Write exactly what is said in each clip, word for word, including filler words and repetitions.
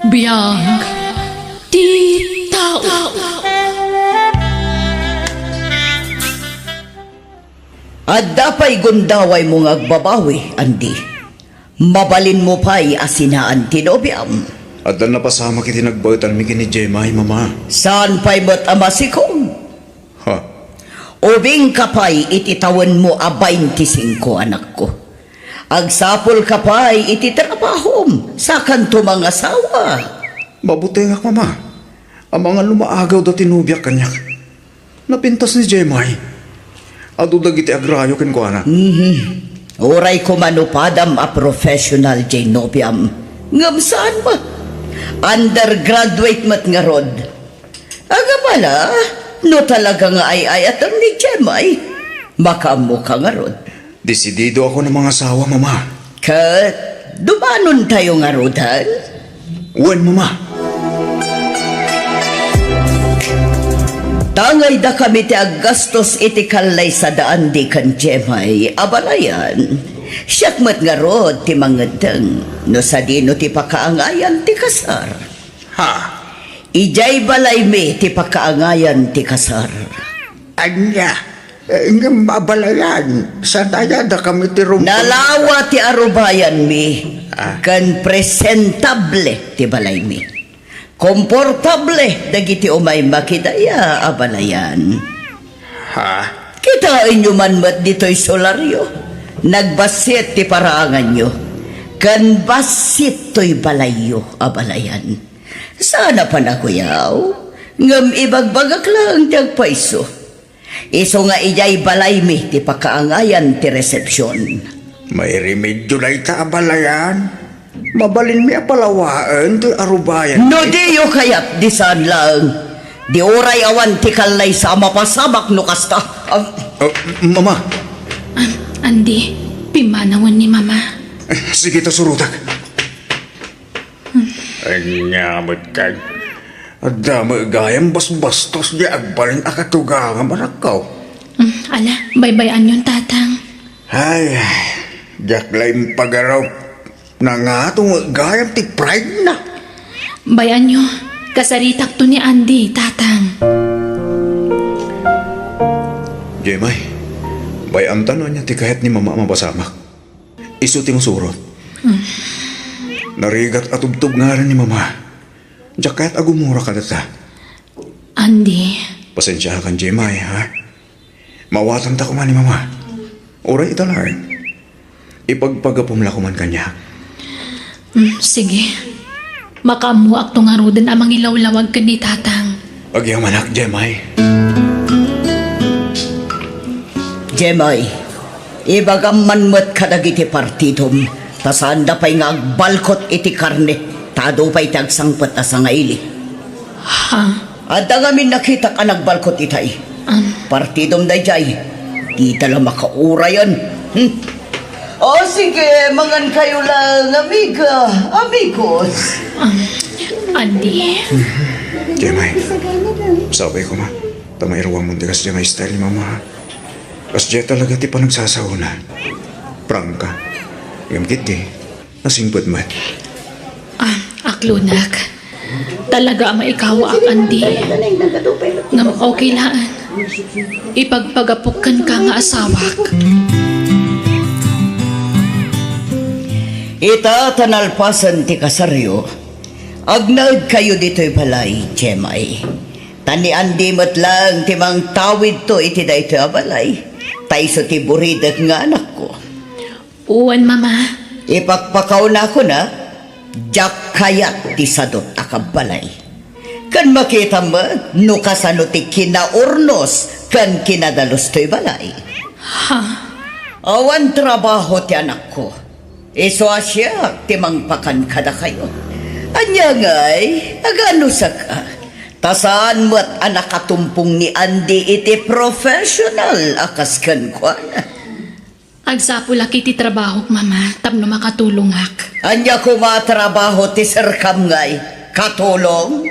Biag ti tao. Adda pay gundawaymo nga agbabawi, Andy. Mabalinmo pay a sinaan ti nobiam. Adda napasamak iti nagbaetanmi ken ni Jemay, Mama. Saan pay met a masikog? Ha? Ubingka pay iti tawenmo a baintisingko, anakko. Agsapulka pay iti trabahom, sakanto mangasawa. Mabutengak, Mama. Amangan no maagawda ti nobiak kaniak. Napintas ni Jemay. Adu dagiti agrayo kenkuana. Mhm. Uray koma no padam a professional jay nobiam. Ngem saan met. Undergraduate met ngarud. Agabala, no talaga nga ay-ayatem ni Jemay, makaammoka ngarud. Desidido ako a mangasawa, Mama. Ket dumanontayo ngaruden? Wen, Mama. Tangayda kami ti aggastos iti kallaysadaan di ken Jemay a balayan. Siak met ngarud ti mangeddeng no sadino ti pakaangayan ti kasar. Ha? Idiay balaymi ti pakaangayan ti kasar. Ania? Eh, ngem a balayan, saan aya dakami ti rumbeng? Nalawa ti arubayanmi, Ah. ken presentable ti balaymi. Komportable dagiti umay makidaya a balayan. Ha? Kitaenyo man met ditoy solaryo. Nagbassit ti paraanganyo, ken bassit toy balayyo a balayan. Saan a panakuyaw, ngem ibagbagak laeng ti agpayso. Isu nga idiay balaymi ti pakaangayan ti resepsion. Mairemedio dayta a balayan. Mabalinmi a palawaen ti arubayan. No diyo kayat, di saan laeng. Di uray awan ti kallaysa a mapasamak no kasta. Ah, Ah, Mama. An-, Andy, pimmanawen ni Mama. Sige ta, surotak. Ania met kay? Adda met gayam basbastos di agbalin a katugangam, anakko. Mm, ala, baybay-anyon, Tatang. Ay, diak la impagarup. Nangato met gayam ti pride na. Bay-anyo, kasaritakto ni Andy, Tatang. Jemay, bay-amta no ania ti kayat ni Mama a mapasamak. Isu ti masurot. Mm. Narigat a tubtub ngaran ni Mama. Diak kayat a gumura kadata. Andy. Pasensiakan, Jemay, ha? Mawatamta koma ni Mama. Uray ita laeng. Ipagpagapom la koman kaniak. Mm, sige. Makaammoakto ngaruden a mangilawlawag ken ni Tatang. Agyamanak, Jemay. Jemay, ibagam man met kadagiti partidom, ta saanda pay nga agbalkot iti karne, ta adu pay ti agsangpet a sangaili. Ha? Adda ngamin nakitak a nagbalkot itay. Am. Partidom daydiay. Dita la makaurayan. Hmm. O, sige, mangankayo lang, amiga, amigos. Am, Andy. Jemay, sapay koma. Ta mairuamon ti kasdiay nga style ni Mama, ha? Kasdiay talaga ti panagsasaona. Prangka. Ngem ketdi, nasingpet met. Ah, aklonak. Talaga a maikawaak, Andy. Ngem okay laeng. Ipagpagapok kenka nga asawak. Ita ta nalpasen ti kasaryo, agnaedkayo ditoy balay, Jemay. Ta ni Andy met laeng ti mangtawidto iti daytoy a balay, ta isu ti buridek nga anakko. Wen, Mama. Ipakpakawnakon a, diak kayat ti sadut a kabbalay. Ken makitam met no kasano ti kinaurnos ken kinadalus toy balay. Ha? Awan trabaho ti anakko. Isu a siak ti mangpakan kadakayo. Ania ngay, aganusak a. Ta saan met a nakatumpong ni Andy iti professional a kas kenkuana. Agsapulak iti trabahok, Mama, tapno makatulongak. Ania koma a trabaho ti serkam ngay? Katulong?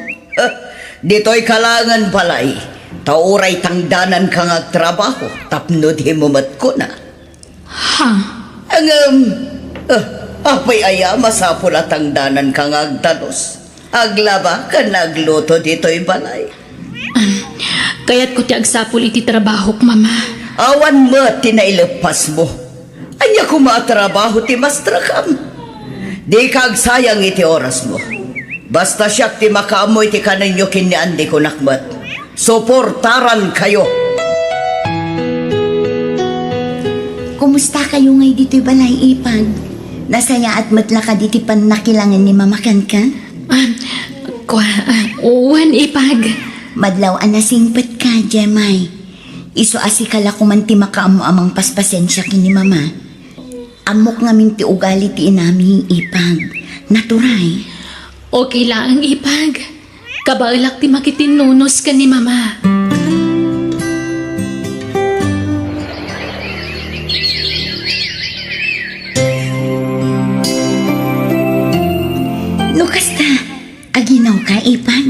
Ditoy ka laengen balay, ta uray tangdananka nga agtrabaho tapno dimo met kuna. Ha? Ngem, eh, apay aya masapul a tangdananka nga agdalus? Aglaba ken agluto ditoy balay. Kayatko ti agsapul iti trabahok, Mama. Awan met ti naileppasmo. Ania koma a trabaho ti mastrekam? Dika agsayang iti orasmo. Basta siak ti makaammo iti kanenyo ken ni Andy, kunak met. Suportarankayo. Kumusta kayo ngay ditoy balay, Ipag? Nasayaat met la kadi ti pannakilangen ni Mama kenka? Ah, kua, ah, wen, Ipag. Madlaw a nasingpetka, Jemay. Isu a sika la koman ti makaammo a mangpaspasensia ken ni Mama. Ammok ngamin ti ugali ti inami, Ipag. Naturay. Okay laeng, Ipag. Kabaelak ti makitinnunos ken ni Mama. No kasta, aginawka, Ipag?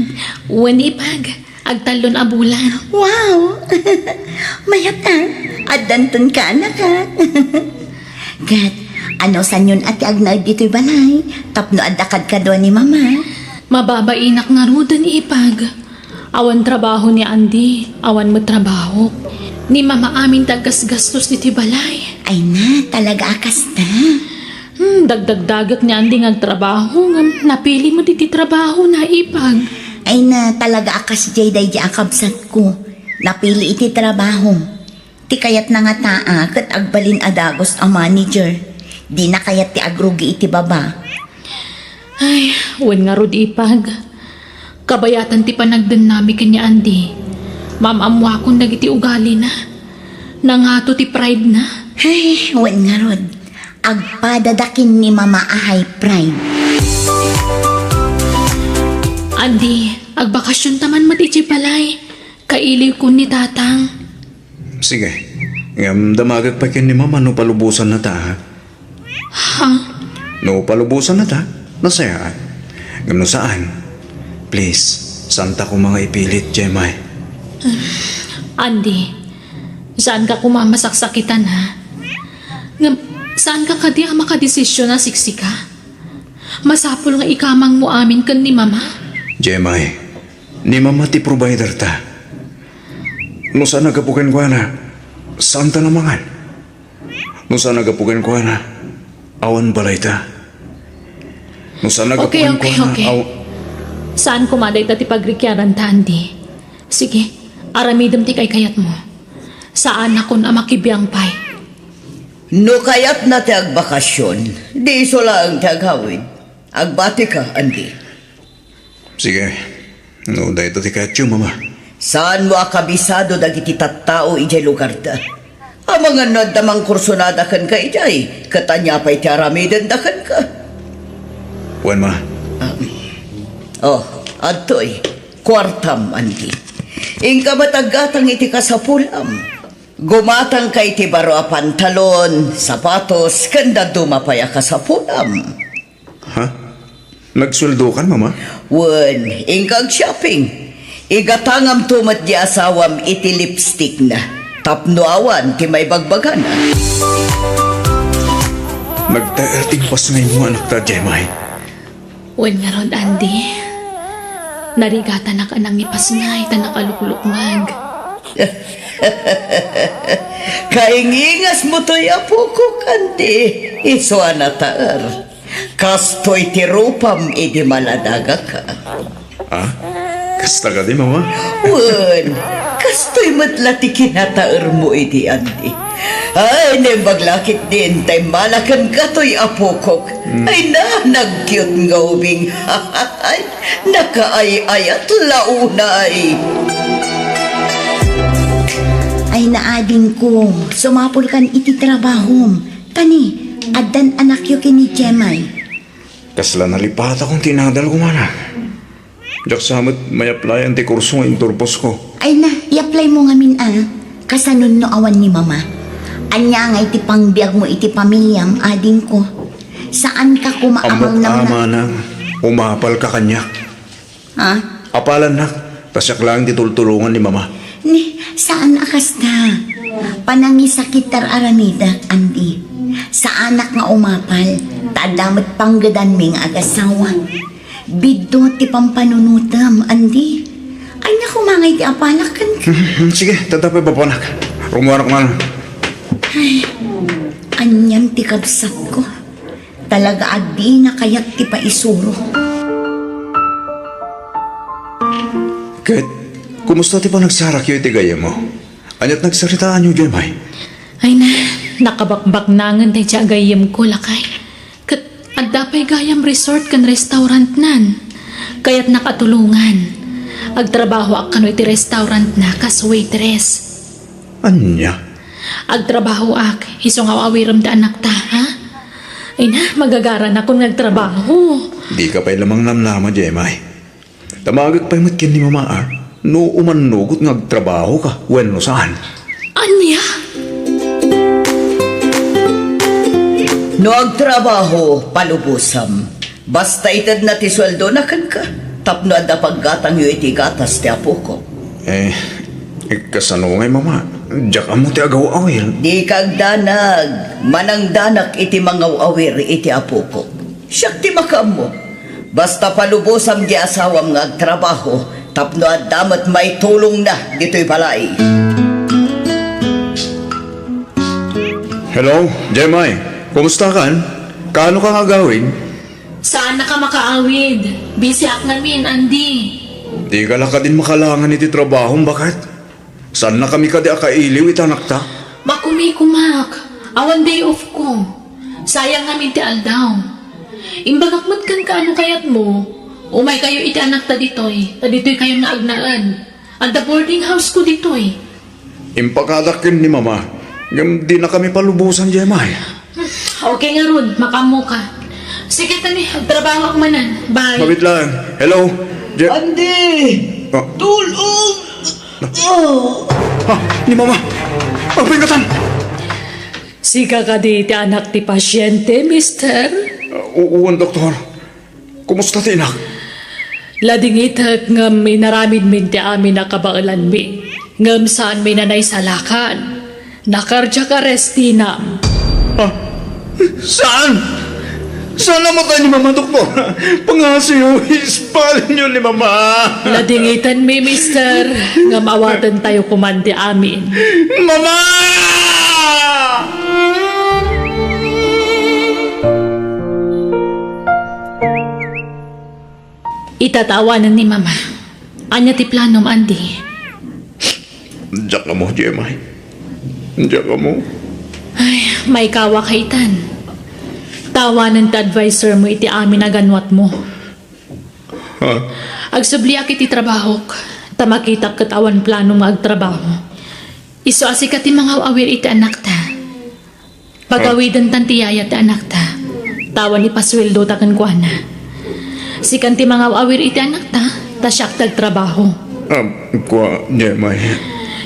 Wen, Ipag. Agtallon a bulan. Wow! Mayat a, addanton ka, anak, a. Ket, ano sanyon a ti agnaed ditoy balay, tapno adda kadkadua ni Mama? Mababainak ngaruden, Ipag. Awan trabaho ni Andy, awan met trabaho. Ni Mama amin ti aggasgastos ditoy balay. Ay na, talaga a kasta. Hmm, dagdagdagek ni Andy nga agtrabaho, ngem napili met iti trabaho na, Ipag. Ay na, talaga a kasdiay daydi a kabsatko. Napili iti trabaho. Ti kayatna ngata a ket agbalin a dagus a manager. Dina kayat ti agrugi iti baba. Ay, wen ngarud, Ipag. Kabayatan ti panagdennami ken ni Andy. Maam-ammoakon dagiti ugalina. Nangato ti pride na. Ay, wen ngarud. Agpadadakin ni Mama a high pride. Andy, agbakasionta man met idiay balay. Kailiwkon ni Tatang. Sige. Ngem damagek pay ken ni Mama no palubosanna ta, ha? Ha? No palubosanna ta, nasayaat. Ngem no saan, please, saanta koma nga ipilit, Jemay. Andy, saanka koma masaksakitan, ha? Ngem, saanka kadi a makadesisyon a siksika? Masapul nga ikamangmo amin ken ni Mama. Jemay, ni Mama ti provider ta. No saan a gapu kenkuana, saanta a mangan. No saan a gapu kenkuana, awan balayta. No saan a gapu kenkuana, okay, okay. Saan koma dayta ti pagrikiaran ta, Andy. Sige, aramidem ti kaykayatmo. Saanakon a makibiang pay. No kayatna ti agbakasion, di isu laeng ti agawid. Agbatika, Andy. Sige. No, dayta ti kayatyo, Mama. Saanmo a kabisado dagiti tattao idiay lugarda. Amangan no adda mangkursonada kenka idiay, ket ania pay ti aramidenda kenka? Wen, Ma. Ah, oh, adtoy. Kuartam, Andy. Inka met aggatang iti kasapulam. Gumatangka iti baro a pantalon, sapatos, ken dadduma pay a kasapulam. Ha? Nagsueldokan, Mama? Wen, inka ag-shopping. Igatangamto met di asawam iti lipstickna tapno awan ti maibagbagana. Nagtaer ti impasngaymo, anakta, Jemay. Wen ngarud, Andy. Narigatanak a nangipasngay ta nakaluklukmeg. Kaingingasmo toy, apokok, Andy. Isu a nataer. Kastoy ti rupam idi maladagaka. Ah? Kasta kadi, Mama? Wen, kastoy met la ti kinataermo idi, Andy. Ay, naimbag la ketdin ta immala kenka toy, apokok. Hmm. Ay na, nag-cute nga ubing. Ay, nakaay-ayat la unay. Ay na, adingko, sumapulkan iti trabahom. Tani, addan anakyo ken ni Jemay. Kasla nalipatakon ti inadal ko, manang. Diak sa met mai-applyan ti kurso nga inturposko. Ay na, i-apply mo ngamin a. Kasano no awan ni Mama? Ania ngay ti pangbiagmo iti pamiliam, adingko? Saanka koma a mangnamnam. Ammok a, manang, umapalka kaniak. Ha? Apalannak, ta siak laeng ti tultulongan ni Mama. Ni, saan a kasta. Panangisakit ti ar-aramidek, Andy. Saanak nga umapal, ta adda met panggedanmi nga agasawa. Biddut ti pampanunotem, Andy. Ania koma ngay ti apalak kenka? Hmm, sige, tadda pay babanak. Rumuarak man. Ay, anian ti kabsatko. Talaga a dina kayat ti paisuro. Ket, kumusta ti panagsarakyo iti gayyemmo? Aniat nagsaritaanyo, Jemay? Ay na, nakabakbaknangen daydiay a gayyemko, lakay. Ket adda pay gayam resort ken restaurantnan. Kayatnak a tulongan. Agtrabahoak kano iti restaurantna kas waitress. Ania? Agtrabahoak, isu nga aw-awirem ti anakta, ha? Ay na, magagaranakon nga agtrabaho. Dika pay lamang namnama, Jemay. Tamagek pay met ken ni Mama, a, no umannugot nga agtrabahoka wenno saan. Ania? No agtrabaho, palubosam. Basta itedna ti sueldona kenka, tapno adda paggatangyo iti gatas ti apoko. Eh, kasano ngay, Mama? Diak ammo ti agaw-awir. Dika agdanag. Manangdanak iti mangaw-awir iti apoko. Siak ti makaammo. Basta palubosam di asawam nga agtrabaho tapno adda met maitulongna ditoy balay. Hello, Jemay. Kumusta kan? Kaano ka nga agawid? Saannaka makaawid. Busy ak ngamin, Andy. Dika la kadin makalangan iti trabahom, baket? Saannakami kadi a kailiw iti anakta? Makumikumak. Awan day off ko. Sayang ngamin ti aldaw. Imbagak met kenka no kayatmo, umaykayo iti anakta ditoy, ta ditoykayo nga agnaed. Adda boarding house ko ditoy. Impakadak ken ni Mama, ngem dinakami palubosan, Jemay. Okay ngarud, makaammoka. Sige, tani, agtrabahoak manen. Bye. Mabit lang. Hello? Je- Andy! Ah. Tulong! Oh! Ah, ni Mama! Agpingatan! Sika kadi ti anak ti pasyente, mister? Ah, u-, uwan, doktor. Kumusta ti inak? Ladingitek ngem inaramidmin ti amin a kabaelanmi, ngem saanmi a naisalakan. Na-cardiac arrest tinam. Ah, saan? Saan namatay ni Mama, Doktor? Pangasiyo, ispalinyo ni Mama. Ladingitanmi, mister, ngem awatentayo koman ti amin. Mama! Ita ta awanen ni Mama. Ania ti planom, Andy? Diak ammo, Jemay. Diak ammo. Ay, maikawaka itan. Ta awanen ti advisormo iti amin a ganwatmo. Ha? Agsubliak iti trabahok, ta makitak ket awan planom nga agtrabaho. Isu a sika ti mangaw-awir iti anakta. Pagawidentan ti yaya ti anakta, ta awan ipasueldota kenkuana. Sikan ti mangaw-awir iti anakta, ta siak ti agtrabaho. Ah, kua, Jemay.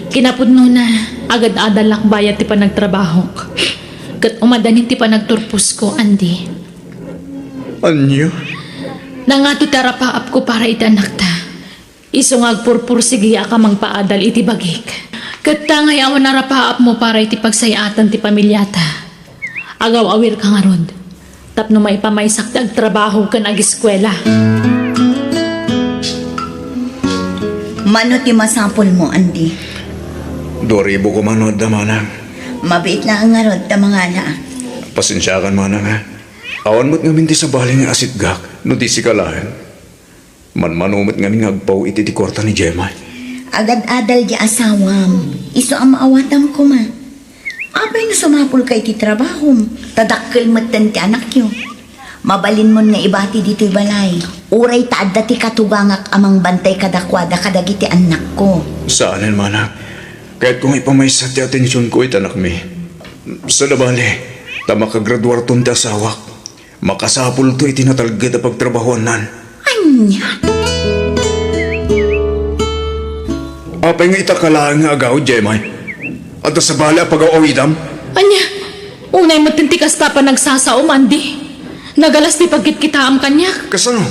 Kinapudnona, agad-adalak bayat ti panagtrabahok. Ket umadanin ti panagturposko, Andy. Ania? Nangato ti arapaapko para iti anakta. Isu nga agpurpursigiak a mangpaadal iti bagik. Ket ta ngay awan arapaapmo para iti pagsay-atan ti pamiliata. Agaw-awirka ngarud, tapno maipamaysak ti agtrabaho ken agiskuela. Mano ti masapulmo, Andy? Dua ribu koma no adda, manang. Mabiit laeng ngarud ta mangala. Pasensiakan, manang, ha? Awan met ngamin ti sabali nga asitgak no di sika laeng. Manmano met ngamin nga agpaw iti, iti kuarta ni Jemay. Agad-adal di asawam. Isu a maawatam koma. Apay no sumapulka iti trabahom, ta dakkel metten ti anakyo. Mabalinmon nga ibati ditoy balay. Uray ta adda ti katugangak a mangbantay kadakuada kadagiti annakko. Saanen, manang. Kayatko nga ipamaysa ti atensionko iti anakmi. Sada bale, ta makagraduarton ti asawak. Makasapulto iti natalged a pagtrabahoannan. Ania? Apay nga ita ka laeng nga agaw, Jemay? Adda sabali a pagaw-awidam? Ania? Unay met ti kasta panagsasaom, Andy. Nagalas ti pagkitkitaam kaniak. Kasano?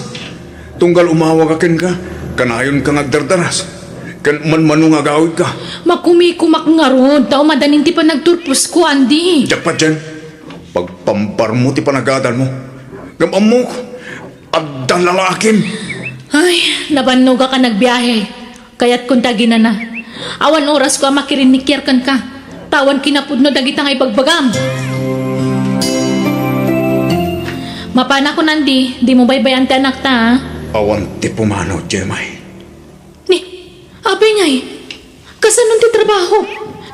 Tunggal umawag a kenka, kanayonka nga agdardaras. Ken manmano nga agawidka. Makumikumak ngarud, ta umadanin ti panagturposko, Andy. Diak patien. Pagpamparmo ti panagadalmo. Ngem ammok, Adda lalakim. Ay, nabannogak a nagbiahe. Kayatkon ti aginana. Awan orasko a makirinnikiar kenka. Ta awan kinapudno dagita nga ibagbagam. Mapanakon, Andy, dimo baybay-an ti anakta, a? Awan ti pumanaw, Jemay. Ni, apay ngay? Kasano ti trabaho?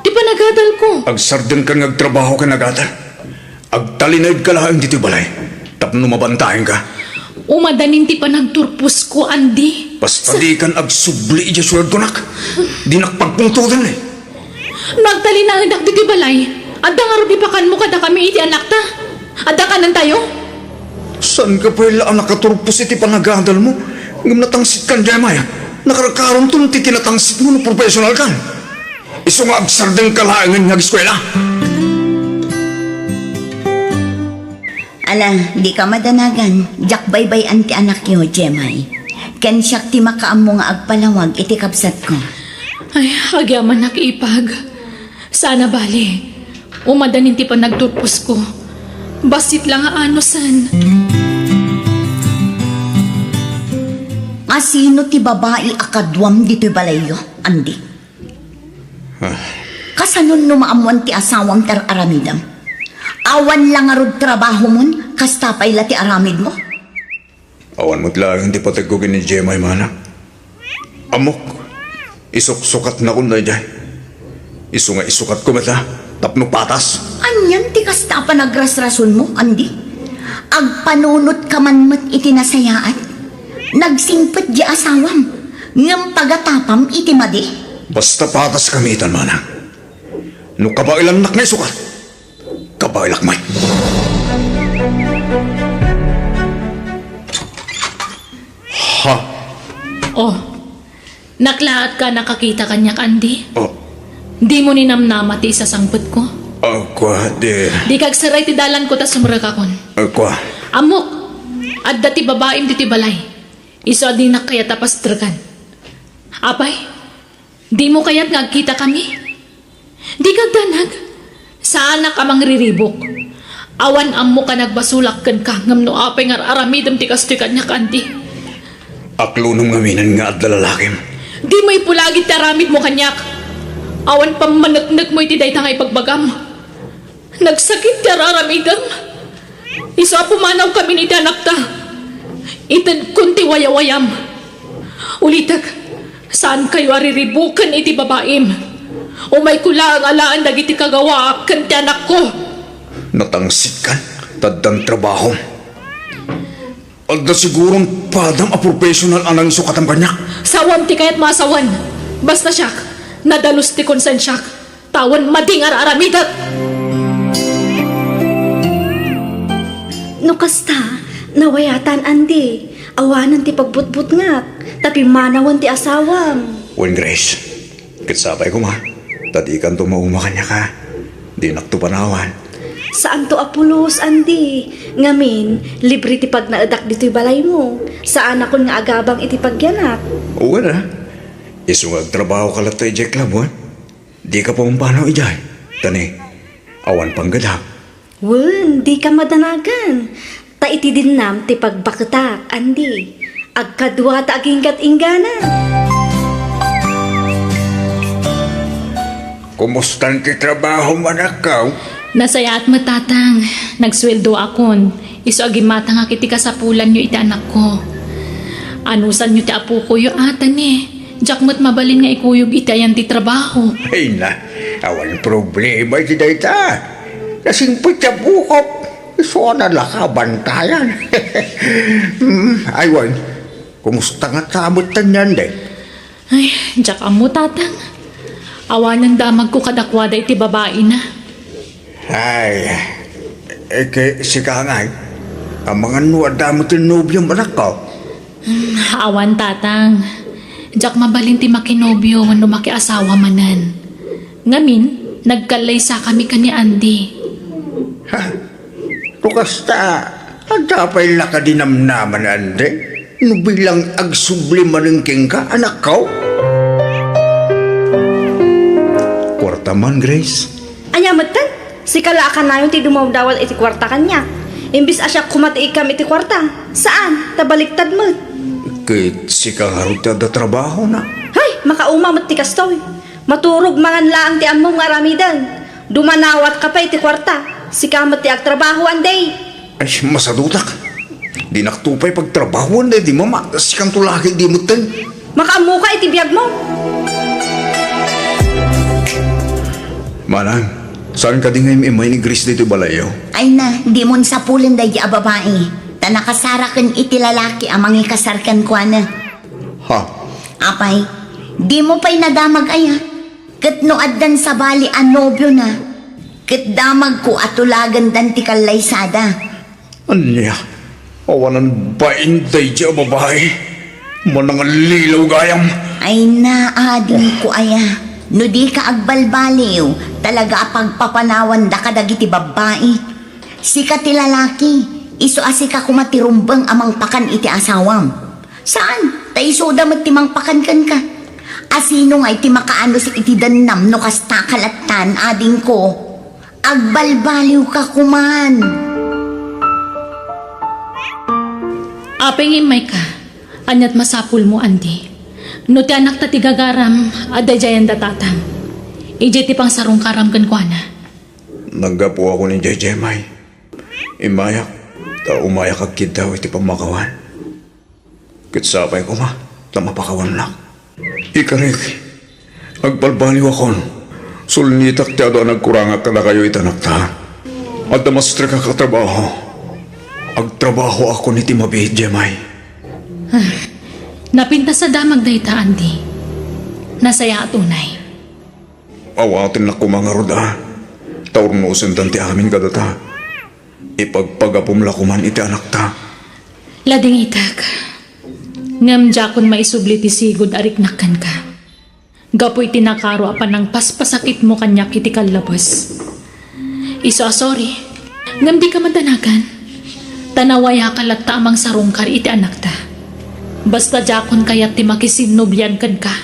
Ti panagadalko? Agsardengkan nga agtrabaho ken agadal. Agtalinaedka laeng ditoy balay tapno mabantaenka. Umadanin ti panagturposko, Andy. Basta dikan agsubli idiay sueldo, nak. Dinak pagpungtodan, eh. No agtalinaedak ditoy balay, adda ngarud ipakanmo kadakami iti anakta? Adda kanentayo? Saanka pay la a nakaturpos iti panagadalmo? Ngem natangsitkan, Jemay. Nakarkaronto ti kinatangsitmo no professionalkan. Isu nga agsardengka laengen nga ageskuela. Ala, dika madanagan. Diak baybay-an ti anakyo, Jemay. Ken siak ti makaammo nga agpalawag iti kabsatko. Ay, agyamanak, ipag. Saan a bali. Umadanin ti panagturposko. Bassit la nga anusen. Asino ti babai a kaduam ditoy balayyo, Andy? Ah. Kasano no maammoan ti asawam ti ar-aramidem? Awan la ngarud trabahomon, kasta pay la ti aramidmo? Awan met laeng ti pategko ken ni Jemay, manang. Ammok, isuksukatnakon daydiay. Isu nga isukatko met la, tapno patas. Anian ti kasta a panagrasrasonmo, Andy? Agpanunotkaman met iti nasayaat. Nagsingpet di asawam, ngem pagatapam iti madi. Basta pataskami itan, manang. No kabaelannak nga isukat, kabaelak met. Ha? Oh, naklaatka a nakakita kaniak, Andy? Oh. Dimo ninamnama ti isasangpetko? Oh, kua, di. Dika agsaray ti dalanko ta sumrekakon. Oh, kua. Ammok, adda ti babaim ditoy balay. Isu a dinak kayat a pastrekan. Apay, dimo kayat nga agkitakami? Dika agdanag. Saanak a mangriribuk. Awan ammok a nagbasolak kenka ngem no apay nga ar-aramidem ti kastoy kaniak, Andy. Aklonem ngaminen nga adda lalakim. Dimo ipulagid ti aramidmo kaniak. Awan pammaneknekmo iti dayta nga ibagbagam. Nagsakit ti ar-aramidem. Isu a pumanawkamin iti anakta. Itedkon ti wayawayam. Ulitek, saankayo a riribuken iti babaim. Umayko laeng alaen dagiti kagawaak ken ti anakko. Natangsitkan, ta addan trabahom. Adda siguron padam a professional a nangisukatam kaniak. Sawam ti kayatmo a sawen. Basta siak, nadalus ti konsensiak. Ta awan madi nga ar-aramidek. No kasta, nawayatan, Andy. Awanen ti pagbutbutngak, ta pimmanawen ti asawam. Wen, Grace, ket sapay koma, ta dikanto mauma kaniak, a. Dinakto panawan. Saanto a pulos, Andy. Ngamin, libre ti pagnaedak ditoy balaymo. Saanakon nga agabang iti pagyanak. Wen a. Isu nga agtrabahoka latta idiay club, wen? Dika pumpanaw idiay. Ta ni, awan panggadak. Wen, dika madanagan. Ta iti dinnam ti pagbaketak, Andy. Agkadua ta aginggat-inggana. Kumustan ti trabahom, anakko? Nasayaat met, Tatang. Nagsueldoakon. Isu a gimmatangak iti kasapulanyo iti anakko. Anusanyo ti apokoyo, a, ta ni, diak met mabalin nga ikuyog iti ayan ti trabaho. Ay na, awan problema iti dayta. Nasingpet ti apokok. Isu a nalaka bantayan. Mm, ay, wen, kumusta ngata met ni Andy? Ay, diak ammo, Tatang. Awanen damagko kadakuada iti babaina. Ay, eh, ket sika ngay, amangan no adda met ti nobiom, anakko? Hmm, awan, Tatang. Diak mabalin ti makinobio wenno makiasawa manen. Ngamin, nagkallaysakami ken ni Andy. Ha? No kasta, adda pay la kadi namnama ni Andy? No bilang agsubli manen kenka, anakko? Kuarta man, Grace. Ania metten? Sika la a kanayon ti dumawdawat iti kuarta kaniak. Imbis a siak koma ti ikkam iti kuarta, saan, ta baliktad met. Ket sika ngarud ti adda trabahona. Hay, makauma met ti kastoy. Maturog mangan laeng ti ammom nga aramiden. Dumanawatka pay iti kuarta. Sika met ti agtrabaho, Andy. Ay, masadutak. Dinakto pay pagtrabahoan daydi mama. Sikanto laki di metten. Makaammoka iti biagmo. Manang, saan kadi nga im-immay ni Grace ditoy balayyo? Ay na, dimon sapulen daydi a babai. Ta nakasaraken iti lalaki a mangikasar kenkuana. Ha? Apay, dimo pay nadamag aya? Ket no addan sabali a nobiona, ket damagko a tulagandan ti kallaysada. Ania? Awanan bain daydi a babai? Manangallilaw gayam. Ay na, adingko aya. No dika agbalbaliw, talaga a pagpapanawanda kadagiti babbai. Sika ti lalaki, isu a sika koma ti rumbeng a mangpakan iti asawam. Saan, ta isuda met ti mangpakan kenka. Asino ngay ti makaanus iti dennam no kasta ka lattan, adingko? Agbalbaliwka koman. Apay nga immayka? Aniat masapulmo, Andy? No ti anakta ti gagaram, adda idiayen da tatang. Idiay ti pangsarungkaram kenkuana. Naggapuakon idiay Jemay. Immayak, ta umayak agkiddaw iti pammakawan. Ket sapay koma, ta mapakawannak. Ikarik, agbalbaliwakon. Sulnitak ti adu a nagkurangak kadakayo iti anakta. Adda mastrek a katrabaho. Agtrabahoakon iti mabiit, Jemay. Ah, napintas a damag dayta, Andy. Nasayaat unay. Awatennak koma ngarud a, ta urnosendan ti amin kadata. Ipagpagapom la koman iti anakta. Ladingitek, ngem diakon maisubli ti sigud a riknak kenka. Gapu iti nakaro a panangpaspasakitmo kaniak iti kallabes. Isu a sorry, ngem dika madanagan. Ta nawayaka latta a mangsarungkar iti anakta. Basta diakon kayat ti makisinnublian kenka.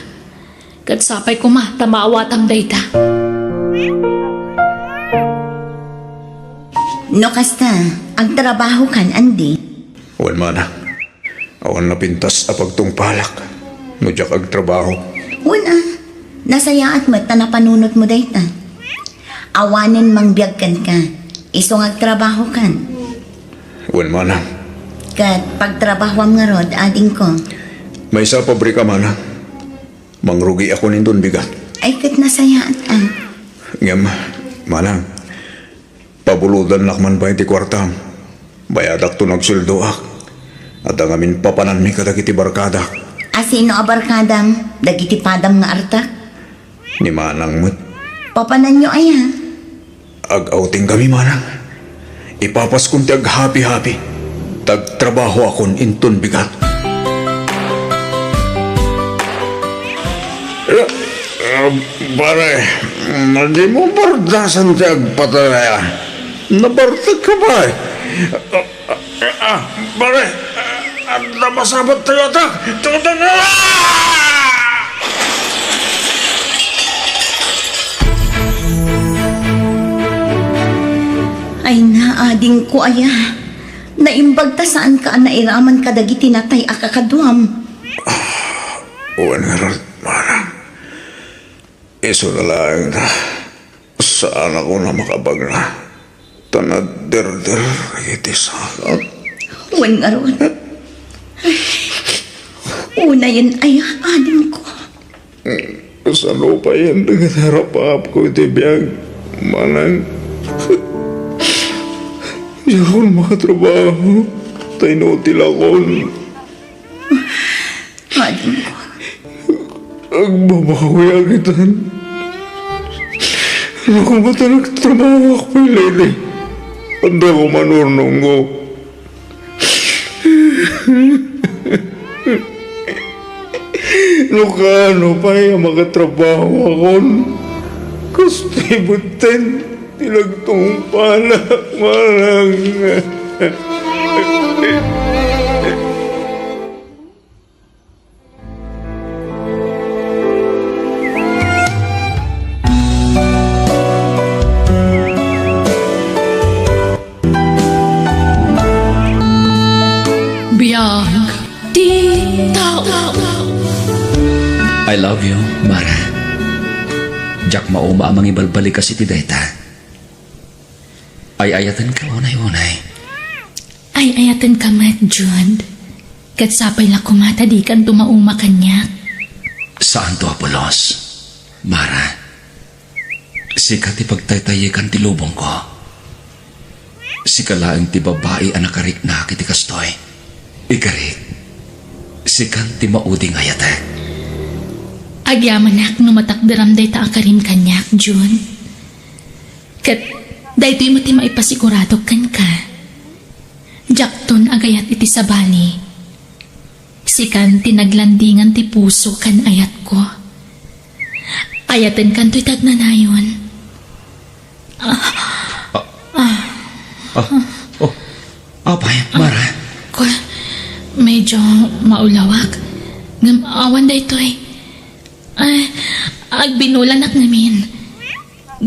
Ket sapay koma ta maawatam dayta. No kasta, agtrabahokan, Andy? Wen, manang. Awan napintas a pagtungpalak no diak agtrabaho. Wen a, nasayaat met ta napanunotmo dayta. Awanen mangbiag kenka, isu nga agtrabahokan. Wen, manang. Ket pagtrabahoam ngarud, adingko? Maysa a pabrika, manang. Mangrugiakon inton bigat. Ay, ket nasayaat a. Ngem, manang, pabulodannak man pay ti kuartam. Bayadakto no agsueldoak. Adda ngamin papananmi kadagiti barkadak. Asino a barkadam? Dagiti padam nga artak? Ni manang met. Papananyo aya? Ag-outing kami, manang. Ipapaskon ti aghapi-hapi. Ta agtrabahoakon inton bigat. Eh, eh, pare, dimo bardasan ti agpatay, a. Nabartek ka ba, eh? Ah, ah, pare, ah, adda masabat tayo, atak. Tutun-, ah! Ay, naadingko aya. Naimbag ta saanka a nairaman kadagiti natay a kakaduam. Wen ngarud, manang. Isu na laeng ta. Saanakon a makabagna, ta naderder iti saak. Wen ngarud. Unayen aya, adingko. Kasano payen dagiti arap-apko iti biag, manang? Diakon makatrabaho, ta inutilakon. Adingko. Agbabawiak itan. No koma ta nagtrabahoak pay, Lady, adda koma urnongko. No kaano pay a makatrabahoakon, kastoy metten ti nagtungpalak, manang. I love you, Mara. Diak mauma a mangibalbalikas iti dayta. Ay-ayatenka unay-unay. Ay-ayatenka met, Jude. Ket sapay la koma ta dikanto mauma kaniak. Saanto a pulos, Mara. Sika ti pagtaytayekan ti lubongko. Sika laeng ti babai a nakariknak iti kastoy. Ikarik, sikan ti maudi nga ayatek. Agyamanak no matakderam dayta a karim kaniak, June. Ket daytoy met ti maipasigurado kenka. Diakton agayat iti sabali. Sikan ti naglandingan ti puso ken ayatko. Ayatenkanto iti agnanayon. Ah, ah, oh, apay, Mara? Ko, medyo maulawak. Ngem awan daytoy. Ay, agbinulanak ngamin.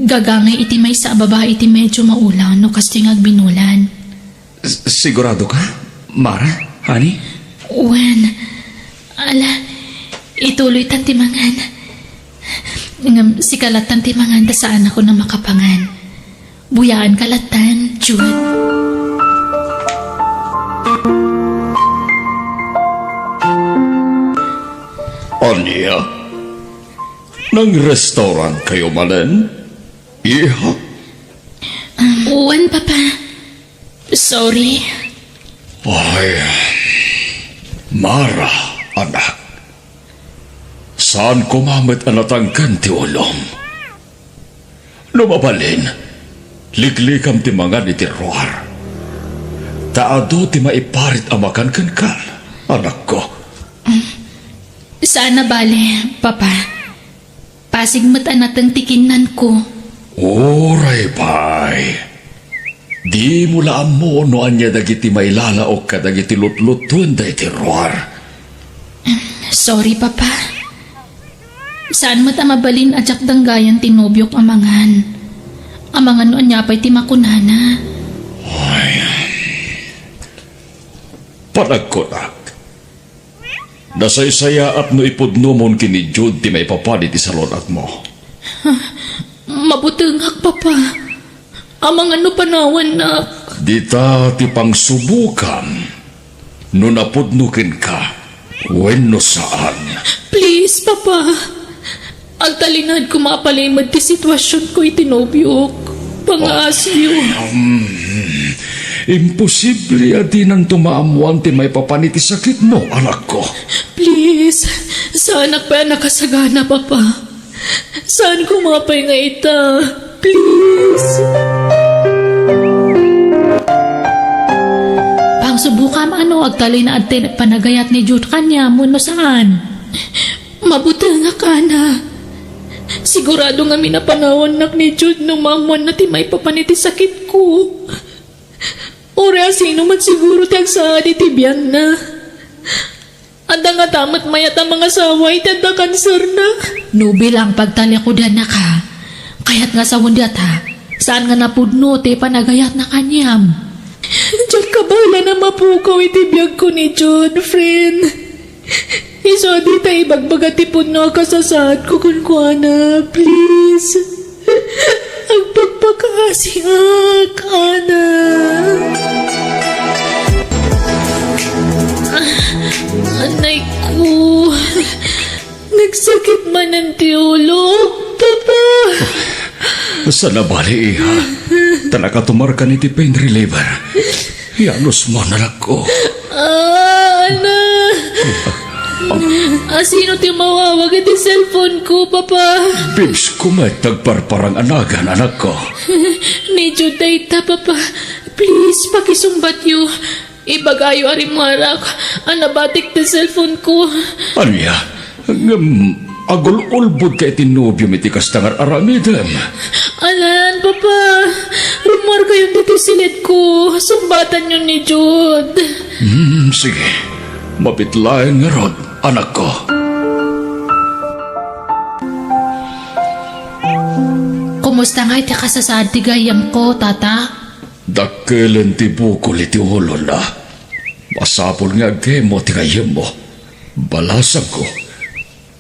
Gagangay iti maysa a babai ti medyo maulaw no kastoy nga agbinulan. S-, sigurado ka, Mara? Honey? Wen, ala, ituloytan ti mangan. Ngem sika lattan ti mangan ta saanakon a makapangan. Buyaanka lattan, June. Ania? Nang-restaurant kayo manen, iha? Wen, Papa. Sorry. Ay, Mara, anak. Saan koma met a natangken ti ulom. No mabalin, liklikam ti mangan iti ruar. Ta adu ti maiparit a makan kenka, anakko. Saan a bale, Papa. Pasig met a nateng ti kinnanko. Uray pay. Dimo la ammo no ania dagiti mailalaok kadagiti lutlutuenda iti ruar. Sorry, Papa. Saan met a mabalin a diak danggayan ti nobiok a mangan. Amangan no ania pay ti makunana. Ay. Panagkunak. Nasaysayaat no ipudnomon ken ni Jude ti maipapan iti salun-atmo. Mabutengak, Papa. Amangan no panawannak. Dita ti pangsubokam no napudno kenka wenno saan. Please, Papa. Agtalinaedko a mapalimed ti situasionko iti nobiok. Pangaasiyo. Um, imposible a dinanto maammoan ti maipapan iti sakitmo, anakko. Please, saanak pay a nakasagana, Papa. Saan koma pay nga ita. Please. Pangsubokam no agtalinaed ti panagayat ni Jude kaniam wenno saan. Mabutengak, Ana. Sigurado ngamin a panawannak ni Jude no maammoanna ti maipapan iti sakitko. Uray a sino met siguro ti agsaad iti biagna. Adda ngata met mayat a mangasawa iti adda kanserna. No bilang pagtalikudannak, kayat nga sawen dayta, saan nga napudno ti panagayatna kaniam. Diak kabaelan a mapukaw iti biagko ni Jude, friend. Isu a dita ibagbaga ti pudno a kasasaadko kenkuana, please. Agpakpakaasiak, Ana. Anay ko. Nagsakit manen ti ulo, Papa. Saan a bale, iha. Ta nakatumarkan iti pain reliever. Ianusmon, anakko. Ah, Ana. Asino ti umawawag iti cellphone ko, Papa? Bibs ko met ti agparparang a nagan, anakko. Ni Jude dayta, Papa. Please, pakisungbatyo. Ibagayo a rimmuarak a nabatik ti cellphone ko. Ania? Ngem agul-ulbodka iti nobiom iti kasta nga ar-aramidem. Alan, Papa, rummuarkayon ditoy siled ko. Sungbatanyon ni Jude. Hmm, sige. Mabiit laeng ngarud, anakko. Kumusta ngay ti kasasaad ti gayyemko, Tata? Dakkelen ti bukol iti ulona. Masapul nga agkemo ti gayyemmo. Balasangko.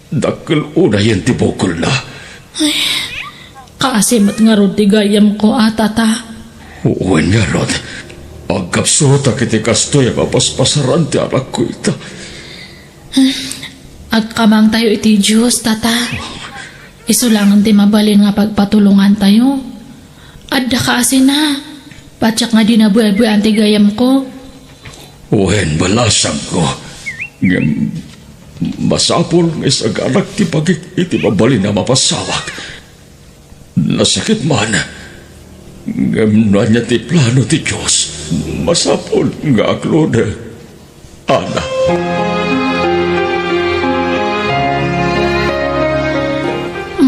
Dakkel unayen ti bukolna. Ay, kaasi met ngarud ti gayyemko a, Tata. Wen ngarud, agkapsutak iti kastoy a mapaspasaran ti anakko ita. Agkamangtayo iti Dios, Tata. Isu laeng ti mabalin nga pagpatulongantayo. Adda kaasina, patiek nga dina buebuean ti gayyemko. Wen, balasangko. Ngem masapul nga isaganak ti bagik iti mabalin a mapasawak. Nasakit man. Ngem no ania ti plano ti Dios, masapul nga akludek. Ana.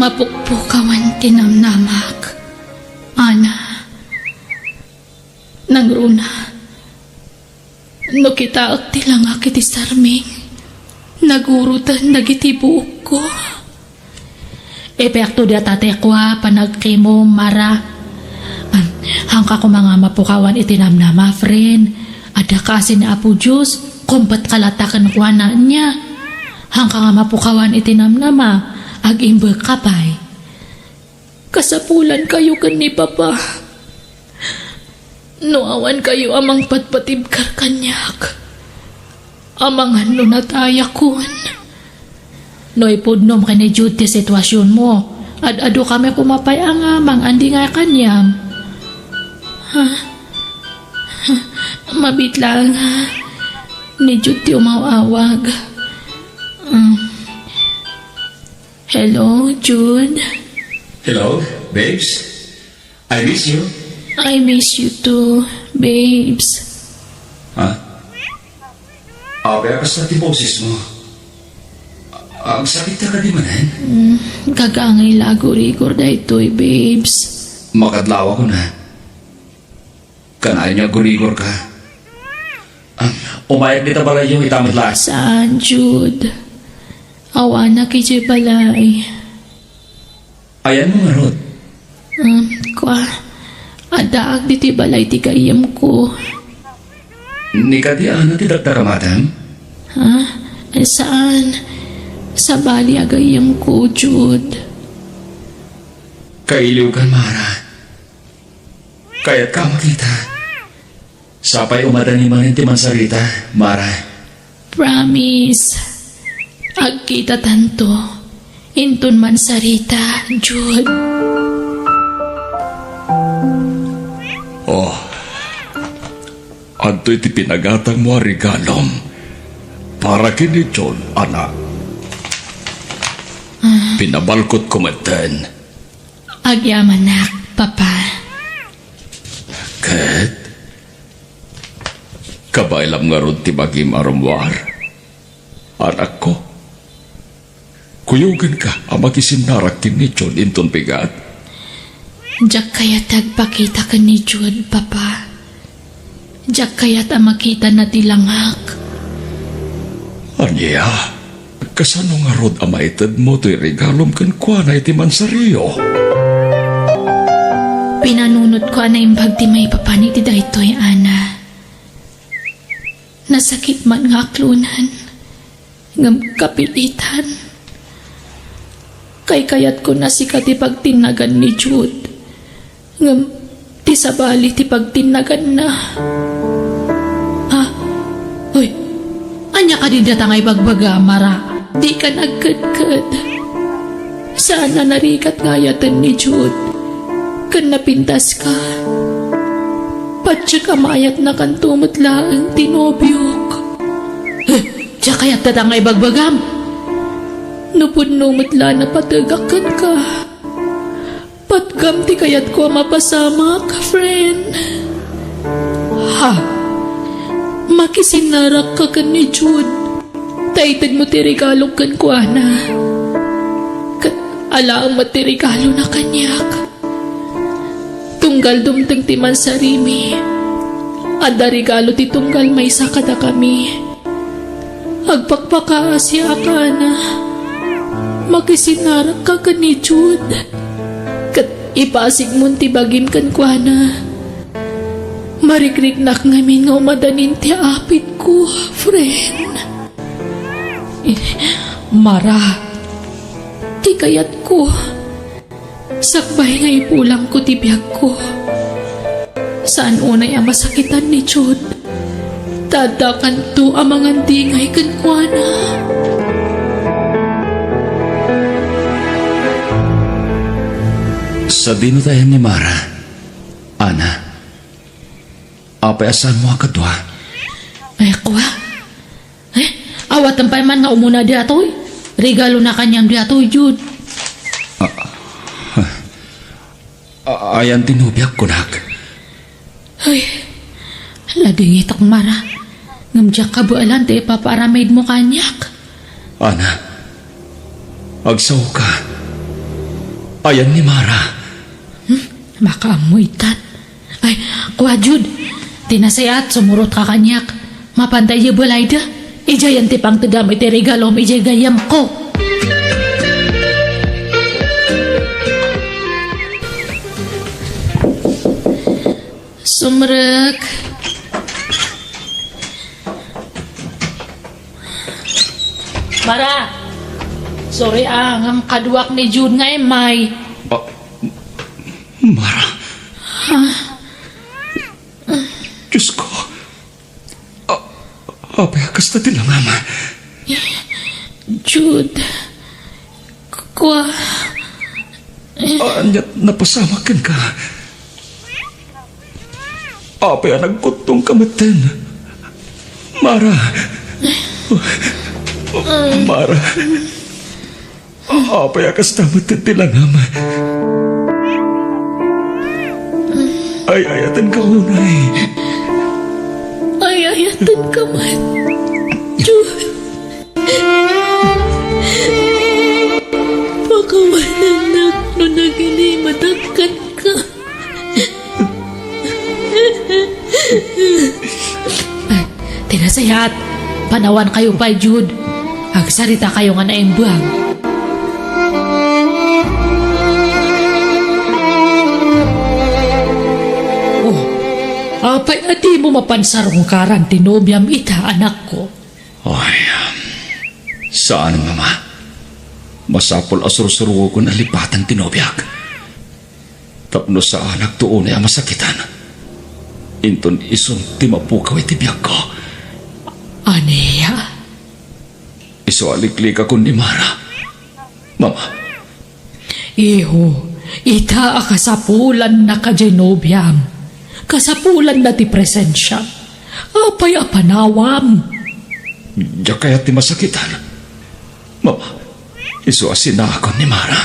Mapukpukawan ti namnamak, Ana. Nangruna, no kitaek ti langak iti sarming, naguroten dagiti buokko. Epekto dayta ti kua, panagkimo, Mara. Am, haanka koma nga mapukawan iti namnama, friend. Adda kaasi ni Apo Dios, kumpet ka latta kenkuana ania. Haanka nga mapukawan iti namnama, agimbegka pay. Kasapulankayo ken ni Papa. No awankayo a mangpatpatibkar kaniak, amangan no natayakon. No ipudnom ken ni Jude ti situasionmo, ad-adu kami koma pay a nga mangan-di nga kaniam. Ha? Mabiit laeng, ha? Ni Jude ti umaw-awag. Mm. Hello, Jude. Hello, babes? I miss you. I miss you too, babes. Ha? Apay a kasta ti boses mo? Agsakit ka kadi manen? Mm, gagangay la agurigor daytoy, babes. Makadlawakon a. Kanayon nga agurigor ka. Ah, umayak dita balayyo, ita met laeng. Saan, Jude? Awanak idiay balay. Ayanmo ngarud? Um, kua, addaak ditoy balay ti gayyemko. Ni kadi Ana ti dakdakamatem? Ha? Eh, saan? Sabali a gayyemko, Jude. Kailiwka, Mara. Kayatka a makita. Sapay umadani manen ti mansarita, Mara. Promise. Agkitatanto. Inton mansarita, Jude. Oh. Adtoy ti pinagatangmo a regalom para ken ni Jude, anak. Ah. Pinabalkotko metten. Agyamanak, Papa. Ket kabaelam ngarud ti bagim a rummuar, anakko? Kuyogenka a makisinnarak ken ni Jude inton bigat? Diak kayat ti agpakita ken ni Jude, Papa. Diak kayat a makitana ti langak. Ania? Kasano ngarud a maitedmo toy regalom kenkuana iti mansario? Pinanunotko a naimbag ti maipapan iti daytoy, Ana. Nasakit man nga aklonan, ngem kapilitan. Kaykayatko a sika ti pagtinnagan ni Jude. Ngem ti sabali ti pagtinnaganna. Ha? Uy, ania kadi dayta nga ibagbaga, Mara? Dikan agkedked. Saan a narigat nga ayaten ni Jude. Ken napintaska. Patiek a maayatnakanto met laeng ti nobiok. Eh, diak kayat dayta nga ibagbagam. No pudno met la a napategak kenka. Patgam ti kayatko a mapasamak, friend. Ha? Makisinnarakka ken ni Jude. Ta itedmo ti regalok kenkuana. Ket alaem met ti regalona kaniak. Tunggal dumteng ti mansarimi, adda regalo ti tunggal maysa kadakami. Agpakpakaasiak, Ana. Makisinnarakka ken ni Jude. Ket ipasigmon ti bagim kenkuana. Marigriknak ngamin nga umadanin ti apitko, friend. Mara, ti kayatko. Sakbay nga ipulangko ti biagko. Saan unay a masakitan ni Jude. Ta addakanto a mangandingay kenkuana. Sadino ti ayan ni Mara, Ana? Apay a saanmo a kadua? Ay, kua. Eh, awaten pay man nga umuna diatoy. Regalona kaniam diatoy, Jude. Ah, ah, ayan ti nobiak, kunak. Ay, ladingitak, Mara. Ngem diak kabaelan ti ipapaaramidmo kaniak. Ana, agsaoka. Ayan ni Mara. Hmm, makaammo itan. Ay, kua, Jude. Ti nasayaat, sumurotka kaniak. Mapanta idiay balayda. Idiayen ti pangtedam iti regalom idiay gayyemko. Sumrek. Mara, sorry a, ngem kaduak ni Jude nga immay. Ah, Mara. Ah. Diyos ko. Ah, apay a kasta ti langam? Jude, kua. Ania ti napasamak kenka? Apay a nagkuttongka metten? Mara. Mara. Apay a kasta met ti langam? Ay-ayatenka unay. Ay-ayatenka met, Jude. Pakawanennak no nagilimedak kenka. Ti nasayaat, panawankayo pay, Jude. Agsaritakayo nga naimbuang. Oh, apay a dimo mapansarungkaran ti nobiam ita, anakko? Ay, saan, Mama. Masapul a sursuruogen a lipaten ti nobiak. Tapno saanakto unay a masakitan. Inton isun ti mapukaw iti biagko. Ania? Isu a liklikakon ni Mara. Mama. Iho, ita a kasapulanna kadi nobiam. Kasapulanna ti presensiam. Apay a panawam? Diak kayat ti masakitan. Mama, isu a sinaakon ni Mara.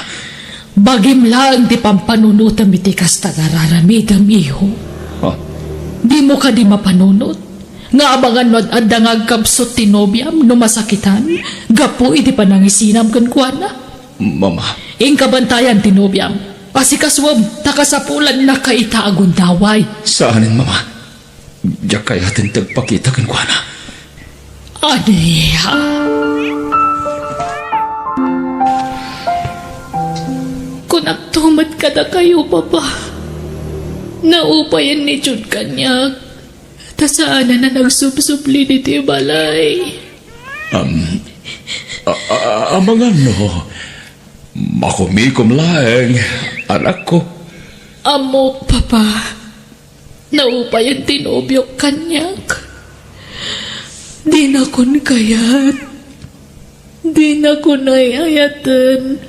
Bagim laeng ti pampanunotem iti kasta nga ar-aramidem, iho. Ha? Dimo kadi mapanunot nga amangan no ad-adda nga agkabsut ti nobiam no masakitan gapu iti panangisinam kenkuana? Mama. Inka bantayan ti nobiam. Asikasuem ta kasapulannaka ita a gundaway. Saanen, Mama. Diak kayaten ti agpakita kenkuana. Ania? Kunakto met kadakayo, Papa. Naupayen ni Jude kaniak, ta saanen a nagsubsubli ditoy balay. Am, a, a, amangan no makumikom laeng, anakko. Ammok, Papa. Naupayen ti nobiok kaniak. Dinakon kayat. Dinakon ay-ayaten.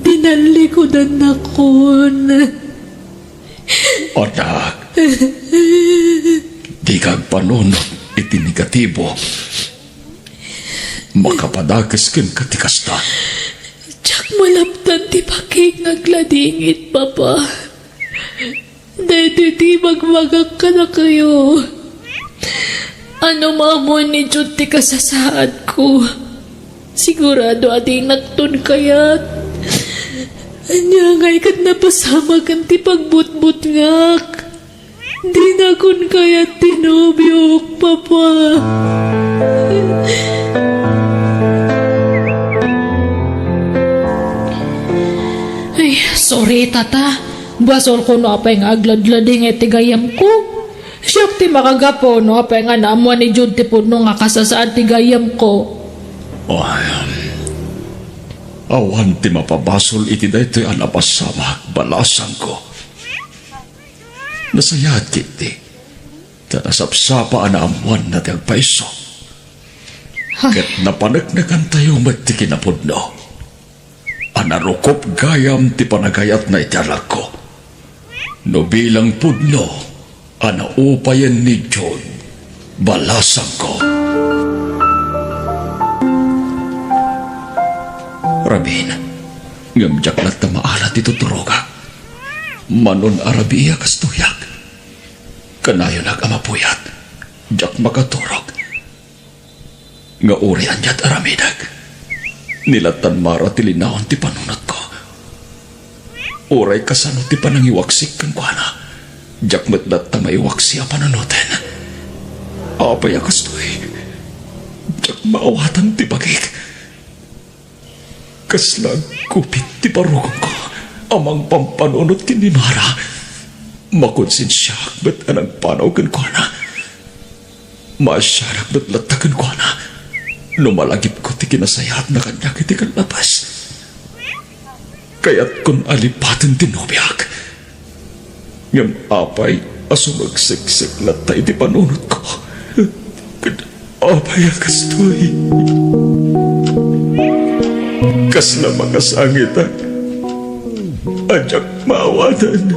Dinallikudannakon. Anak, dika agpanunot iti negatibo. Makapadakes kenka ti kasta. Diak malaptan ti baki nga agladingit, Papa. Daytoy ti ibagbagak kadakayo. Ammom a ammoen ni Jude ti kasasaadko. Sigurado a dinakton kayat. Ania ngay ket napasamaken ti pagbutbutngak. Dinakon kayat ti nobiok, Papa. Ay, sorry, Tata. Basolko no apay nga agladladingit ti gayyemko. Siak ti makagapu no apay nga naammoan ni Jude ti pudno nga kasasaad ti gayyemko. Ay, um, Awan ti mapabasol iti daytoy a napasamak, balasangko. Nasayaat ketdi, ta nasapsapa a naammoanna ti agpayso. Ay. Ket napaneknekantayo met ti kinapudno a narukop gayam ti panagayatna iti alagko. No bilang pudno a naupayen ni Jude, balasangko. Rabiin, ngem diak latta maala ti tuturogak. Manon a rabiiak kastoyak. Kanayonak a mapuyat, diak makaturog. Nga uray aniat aramidek, ni lattan Mara ti linaon ti panunotko. Uray kasano ti panangiwaksik kenkuana, diak met latta maiwaksi a panunoten. Apay a kastoy? Diak maawatan ti bagik. Kasla agkupit ti barukongko a mangpampanunot ken ni Mara. Makonsensiaak met a nagpanaw kenkuana. Maasianak met latta kenkuana no malagipko ti kinasayaatna kaniak iti kallabas. Kayatkon a lipaten ti nobiak. Ngem apay a sumagseksek latta iti panunotko? Ket apay a kastoy? Kasla makasangitak a diak maawatan.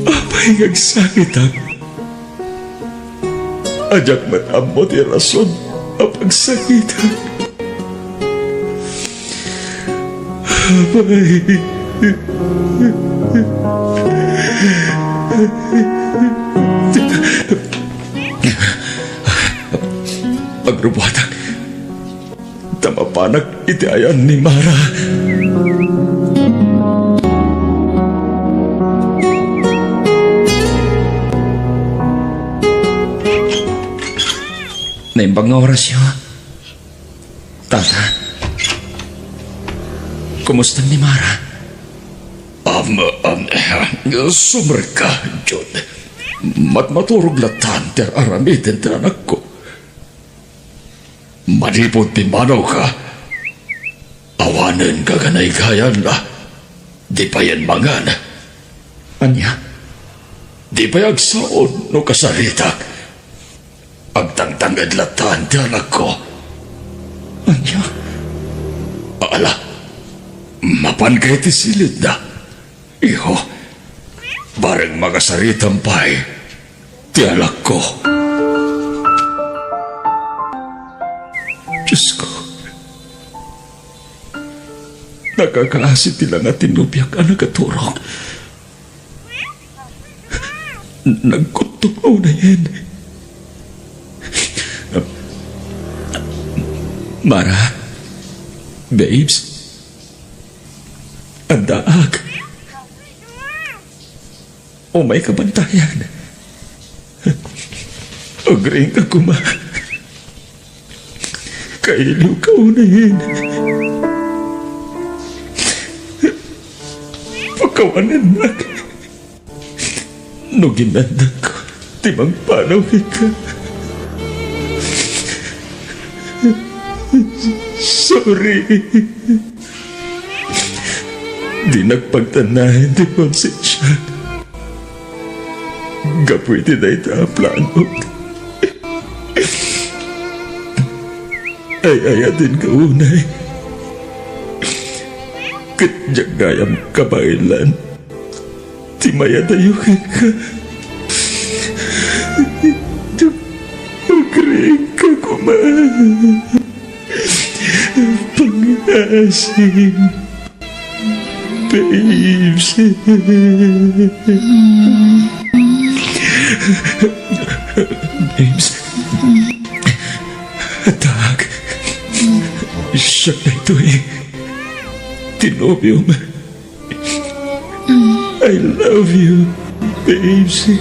Apay nga agsangitak? A diak met ammo ti rason a pagsangitak. Apay. Agrubuatak ta mapanak iti ayan ni Mara. Naimbag nga orasyo, Tata. Kumusta ni Mara? Am, am, sumrekka, Jude. Matmaturog lattan ti ar-aramiden ti anakko. Manipud pimmanawka, awanen gaganaygayam, di payen mangan. Ania? Di pay agsaon no kasaritak. Agtangtanged lattan ti anakko. Ania? Ala, mapanka iti silitda. Iho, bareng makasaritam pay ti anakko. Diosko, nakakaasi ti langa ti nobiak a nagaturong. Nagkutto nga unayen. Mara, babes, addaak. Umayka bantayan. Agriingka koma. Kailiwka unayen. Pakawanennak no ginannangko ti mangpanaw kenka. Sorry. Dinak pagtannaen ti konsensiak gapu iti dayta a planok. Ay-ayatenka unay. Ket diak gayam kabaelan ti mayadayo kenka. Agriingka koma. Pangaasim, babes. Babes. Addaak. Siak daytoy. Ti nobiom. I love you, babes.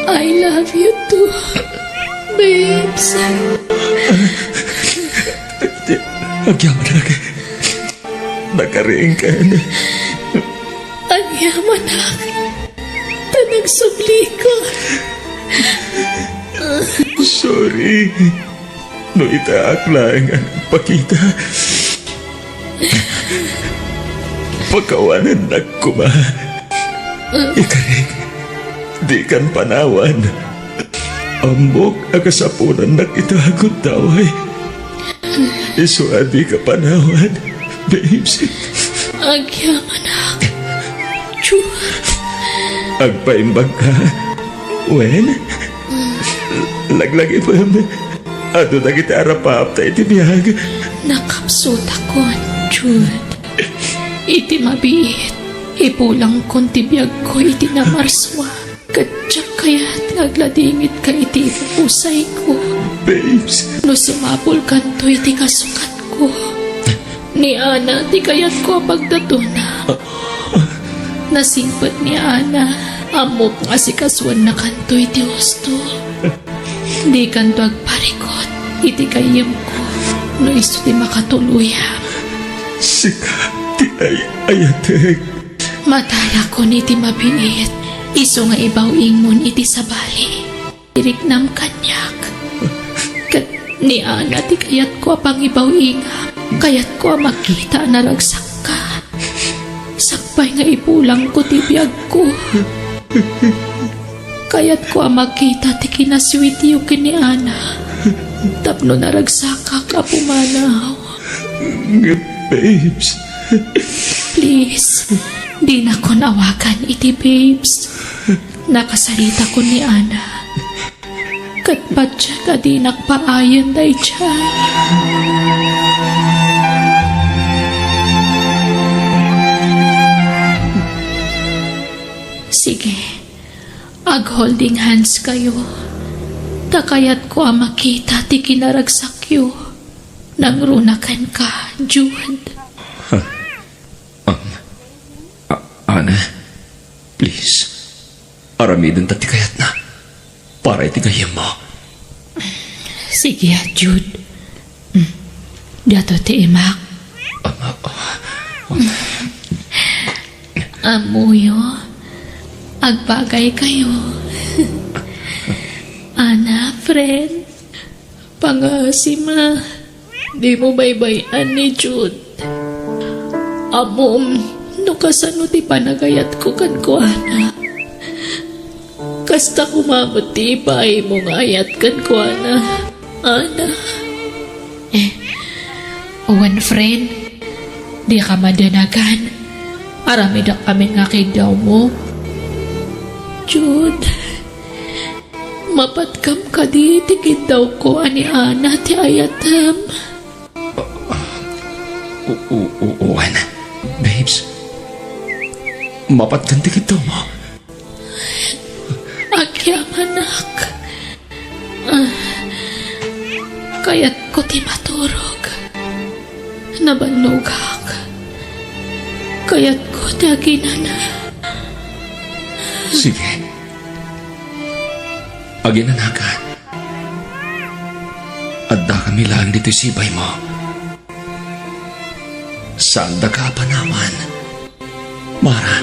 I love you too, babes. Agyamanak. Nakariingkan. Agyamanak. Ta nagsubliko. Sorry. No itaak laeng a nagpakita, pakawanennak koma. Ikarik, dikan panawan. Ammok a kasapulannak ita a gundaway. Isu a dika panawan, babes. Agyamanak, Juan. Agpaimbag ka, wen? Laglagipem, adu dagiti arapaapta iti biag. Nakapsutakon, Jude. Iti mabiit, ipulangkon ti biagko iti namarsua, ket diak kayat nga agladingitka iti ipupusaykon. Babes. No sumapulkanto iti kasukatko, ni Ana ti kayatko a pagdatona. Nasingpet ni Ana, ammok nga asikasuennakanto iti husto. Dikanto agparikut iti gayyemko no isu ti makatuloyam. Sika ti ay-ayatek. Matalakon iti mabiit, isu nga ibaw-ingmon iti sabali. Iriknam kaniak. Ket ni Ana ti kayatko a pangibaw-ingam. Kayatko a makita a naragsakka. Sakbay nga ipulangko ti biagko. Kayatko a makita ti kinaswityo ken ni Ana. Tapno naragsakak a pumanaw. Babes. Please, dinakon awagan iti babes. Nakasaritakon ni Ana. Ket patiek a dinak paayen daydiay. Sige, ag-holding hands kayo. Ta kayatko a makita ti kinaragsakyo. Nangruna kenka, Jude. Um, A-, Ana, please, aramidenta ti kayatna para iti gayyemmo. Sige, Jude. Mm. Diato ti imak. Ama, ah, Ammoyo, agbagay kayo. Ana, friend. Pangaasim a dimo baybay-an ni Jude. Ammom no kasano ti panagayatko kenkuana. Kasta koma met ti ibaaymo nga ayat kenkuana, Ana. Eh, wen, friend, dika madanagan. Aramidek amin nga kiddawmo. Jude, mapatkam kadi ti kiddawko a ni Ana ti ayatem? O-, o-, o-, wen, babes. Mapatkan ti kiddawmo. Agyamanak. Ah, kayatko ti maturog. Nabannogak. Kayatko ti aginana. Sige. Aginanakan. Addakami laeng ditoy sibaymo. Saandaka a panawan, Mara.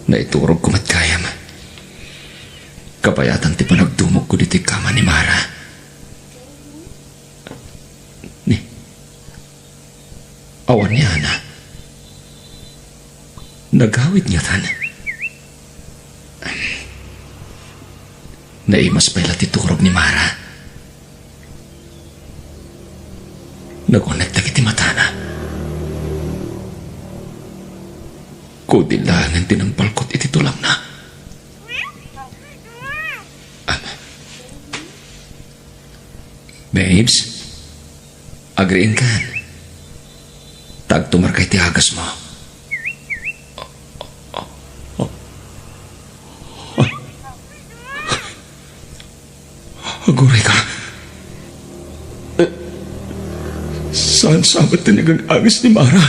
Naiturogko met gayam. Kabayatan ti panagdumogko ditoy kama ni Mara. Ni, awan ni Ana. Nagawid ngatan. Naimas pay la ti turog ni Mara. Naguneg dagiti matana. Kudil laengen ti nangpalkut iti tulangna. Ama. Babes, agriingkan. Ta agtumarka iti agasmo. Agurayka. Saan sa met ti nagang-angis ni Mara?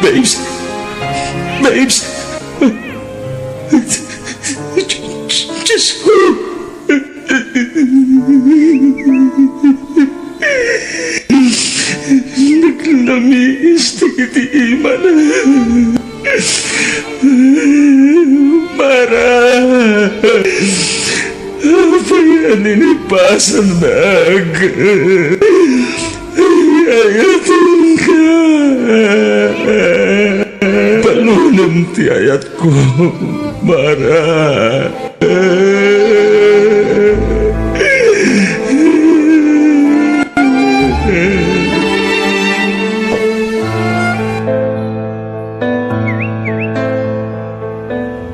Babes! Babes! Diyos ko! iti imana. Mara, apay a ninipasannak? Ayatenka. Balunem ti ayatko, Mara.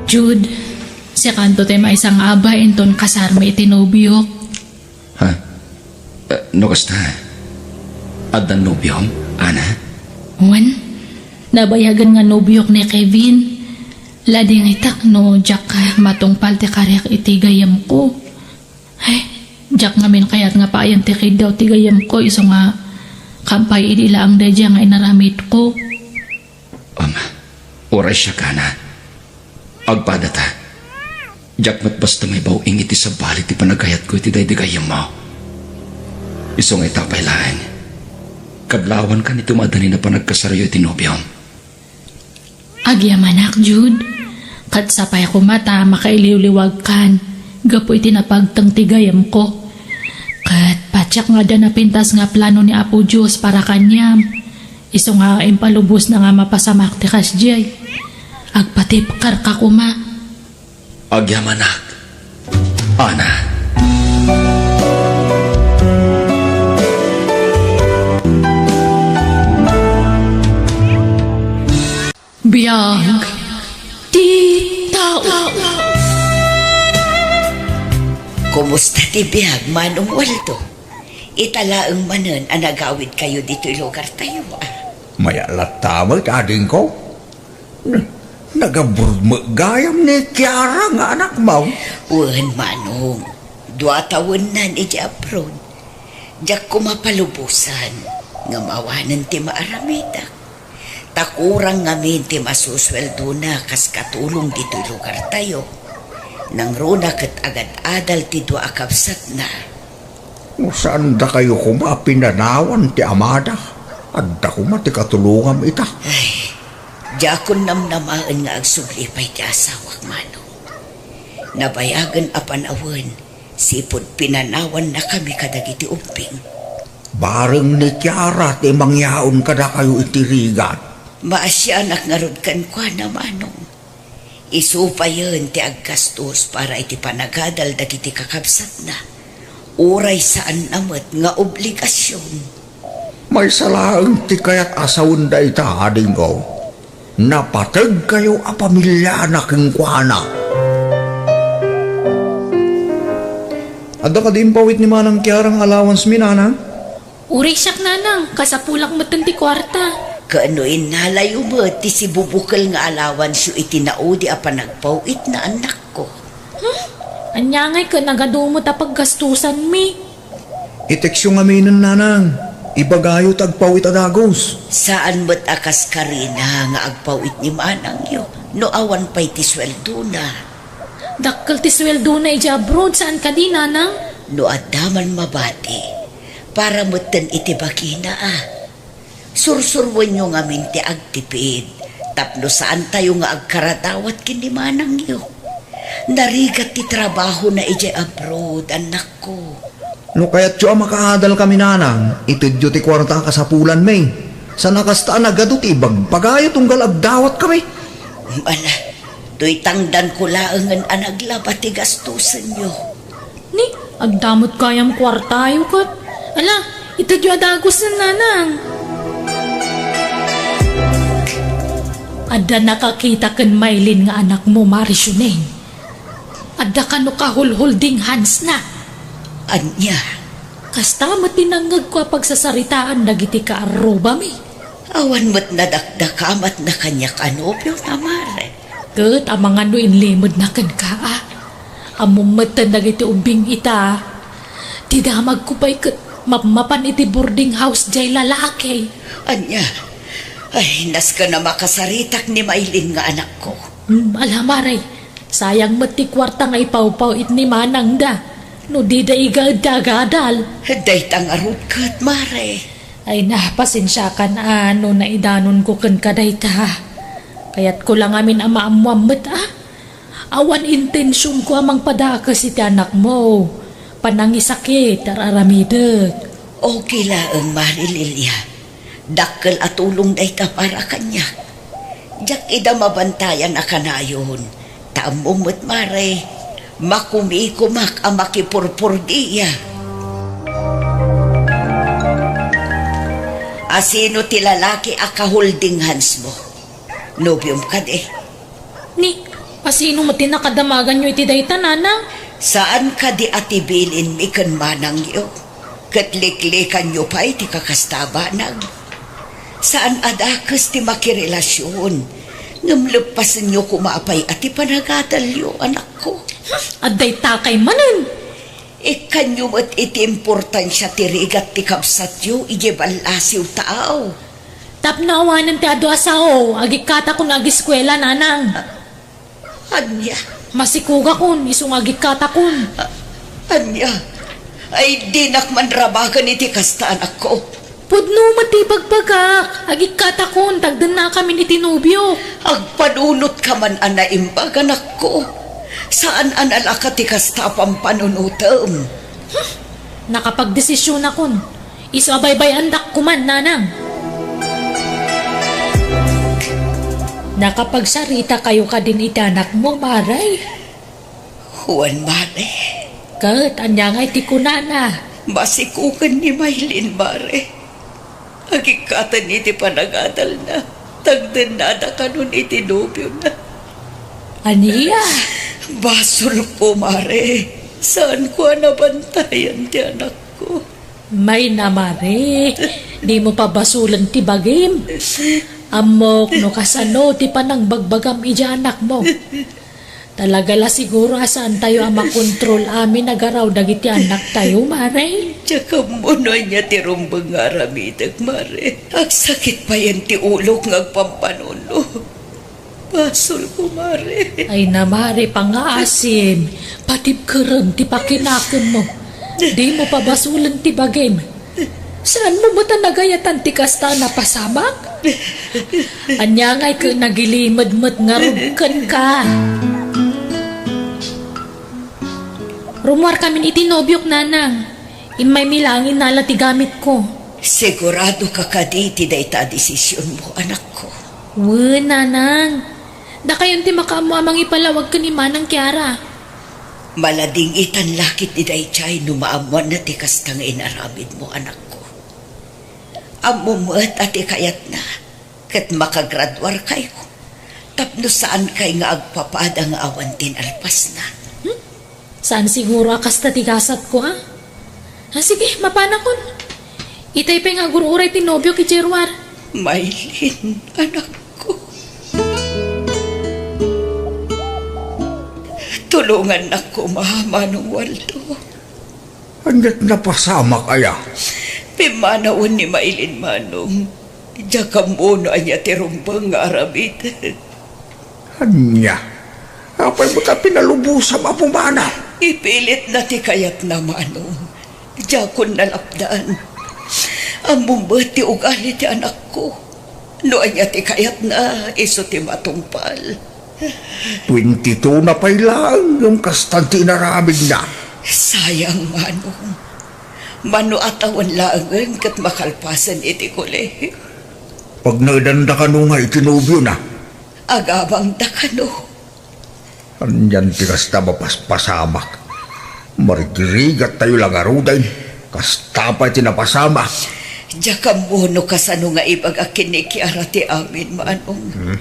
Jude, sikanto ti maysa nga abay inton kasarmi iti nobiok. Ha? Eh, no kasta, adda nobiom, Ana? Wen, nabayagen nga nobiok ni Kevin. Ladingitak no diak matungpal ti kariak iti gayyemko. Ay, diak ngamin kayat nga paayan ti kiddaw ti gayyemko isu nga kampay idi laeng daydiay nga inaramidko. Ama, uray siak, Ana. Agpadata. Diak met basta maibaw-ing iti sabali ti panagayatko iti daydi gayyemmo. Isu nga ita pay laeng, kablawankan iti madanina panagkasaryo iti nobiom. Agyamanak, Jude. Ket sapay koma ta makailiwliwagkan gapu iti napagteng ti gayyemko. Ket patiek nga adda napintas nga plano ni Apo Dios para kaniam. Isu nga impalubosna nga mapasamak ti kasdiay. Agpatibkerka koma. Agyamanak, Ana. Biag ti tao. Kumusta ti biag, Manong Waldo? Ita laeng manen a nagawidkayo ditoy lugartayo, a? Mayat latta met, adingko. N-, nag-abroad met gayam ni Kiara nga anakmo? Wen, Manong. Dua tawennan idiay abroad. Diak koma palubosan ngem awanen ti maaramidek. Ta kurang ngamin ti masusueldona kas katulong ditoy lugartayo. Nangruna ket agad-adal ti dua a kabsatna. No saandakayo koma a pinanawan ti amada, adda koma ti katulongam ita. Ay, diakon namnamaen nga agsubli pay ti asawak, Manong. Nabayagen a panawen, sipud pinanawannakami kadagiti ubbing. Bareng ni Kiara ti mangyaon kadakayo iti rigat. Maasianak ngarud kenkuana, Manong. Isu payen ti aggastos para iti panagadal dagiti kakabsatna. Uray saanna met nga obligasion. Maysa laeng ti kayat a sawen dayta, adingko. Napategkayo a pamiliana kenkuana. Adda kadi impawit ni Manang Kiara nga allowance mi, Nanang? Uray siak, Nanang, kasapulak metten ti kuarta. Ket no innalayo met ti sibubukel nga allowance-yo iti naudi a panagpaw-itna, annakko. Hmm? Ania ngay ket nagadu met a paggastosanmi? I-text-yo ngaminen, Nanang. Ibagayo ta agpaw-it a dagus. Saan met a kas karina nga agpaw-it ni manangyo no awan pay ti sueldona. Dakkel ti sueldona idiay abroad, saan kadi, Nanang? No adda man mabati, para metten iti bagina, a. Sursuroenyo ngamin ti agtipid tapno saantayo nga agkaradawat ken ni manangyo. Narigat ti trabahona idiay abroad, annakko. No kayatyo a makaadalkami, Nanang, itedyo ti kuarta a kasapulanmi. Saan a kasta a nagadu ti ibagbagayo tunggal agdawatkami. Ala, toy tangdanko laengen a naglaba ti gastosenyo. Ni, adda met gayam kuartayo ket. Ala, itedyo a dagusen, Nanang. Adda nakakita ken Maylin nga anakmo, Mari Shuneng. Adda kano kahulholding handsna. Ania? Kasta met ti nangngegko a pagsasaritaan dagiti kaarrubami. Awan met nadakdakamatna kaniak a nobiona, Mare. Ket amangan no inlimedna kenka, a. Ammom metten dagiti ubbing ita. Ti damagko pay ket mapmapan iti boarding house diay lalaki. Ania? Ay, nasken a makasaritak ni Maylin nga anakko. Hmm, ala, Mare. Sayang met ti kuarta nga ipawpaw-it ni manangda no dida igadda agadal. Dayta ngarud ket, Mare. Ay na, pasensiakan a no naidanonko kenka dayta. Kayatko la ngamin a maammoam met a awan intensionko a mangpadakes iti anakmo. Panangisakit, ar-aramidek. Okay laeng, Mare Lilia. Dakkel a tulong dayta para kaniak. Diak ida mabantayan a kanayon. Ta ammom met, Mare, makumikumak a makipurpurdia. Asino ti lalaki a ka-holding hands mo? Nobiom kadi? Ni, asino met ti nakadamaganyo iti dayta, Nanang? Saan kadi a ti bilinmi ken manangyo? Ket liklikanyo pay ti kakasta a banag. Saan a dakes ti makirelasion, ngem leppasenyo koma pay a ti panagadalyo, anakko. Hmm, adda ita kay manen. Ikkanyo met iti importansia ti rigat ti kabsatyo idiay ballasiw taaw. Tapno awanen ti adu a sao, agikkatakon nga ageskuela, Nanang. Ania? Masikugakon, isu nga agikkatakon. A-, ania? Ay, dinak man rabaken iti kasta, anakko. Pudno met ti ibagbagak, agikkatakon, tagdennakamin iti nobio. Agpanunotka man a naimbag, anakko. Saan a nalaka ti kasta a pampanunotem. Hmm, nakapagdesisionakon. Isu a baybay-andak koman, Nanang. Nakapagsarita kayo kadin iti anakmo, Mare? Wen, Mare. Ket ania ngay ti kunana? Masikugen ni Maylin, Mare. Agikkaten iti panagadalna. Tagdennada kanon iti nobiona. Ania? Basolko, Mare. Saanko a nabantayan ti anakko. Mayna, Mare. Dimo pabasolen ti bagim. Ammok no kasano ti panangbagbagam idiay anakmo. Talaga la siguro a saantayo a makontrol amin a garaw dagiti anaktayo, Mare. Diak ammo no ania ti rumbeng nga aramidek, Mare. Agsakit payen ti ulok nga agpampanuno. Basolko, Mare. Ay na, Mare, pangaasim. Patibkerem ti pakinakemmo. Dimo pabasolen ti bagim. Saanmo met a nagayatan ti kasta a napasamak? Ania ngay ket nagilimed met ngarud kenka? Rummuarkamin iti nobiok, Nanang. Immaymi laeng innala ti gamitko. Siguradoka kadi iti dayta a desisionmo, anakko? Wen, Nanang. Dakayon ti makaammo a mangipalawag ken ni Manang Kiara. Maladingitan la ketdi daydiay no maammoanna ti kasta nga inaramidmo, anakko. Ammom met a ti kayatna ket makagraduarkayo tapno saankay nga agpapada nga awan ti nalpasna. Hmm? Saan siguro a kasta ti gasatko, a? Ah, sige, mapanakon. Itay pay nga agur-uray ti nobiok idiay ruar. Maylin, anakko. Tulongannak koma, Manong Waldo. Ania't napasamak aya? Pimmanawen ni Maylin, Manong. Diak ammo no ania ti rumbeng nga aramid. Ania? Apay met a pinalubosam a pumanaw? Ipilitna ti kayatna, Manong. Diakon nalapdan. Ammom met ti ugali ti anakko. No ania ti kayatna, isu ti matungpal. Twenty-two na pay laeng ngem kastan ti inaramidna. Sayang, Manong. Mano a tawen laengen ket makalpasen iti kolehio. Pagnaedanda kano nga iti nobiona? Agabangda kano. Anian ti kasta mapaspasamak? Marigrigattayo la ngaruden. Kasta pay ti napasamak. Diak ammo no kasano nga ibagak ken ni Kiara ti amin, Manong. Hmm?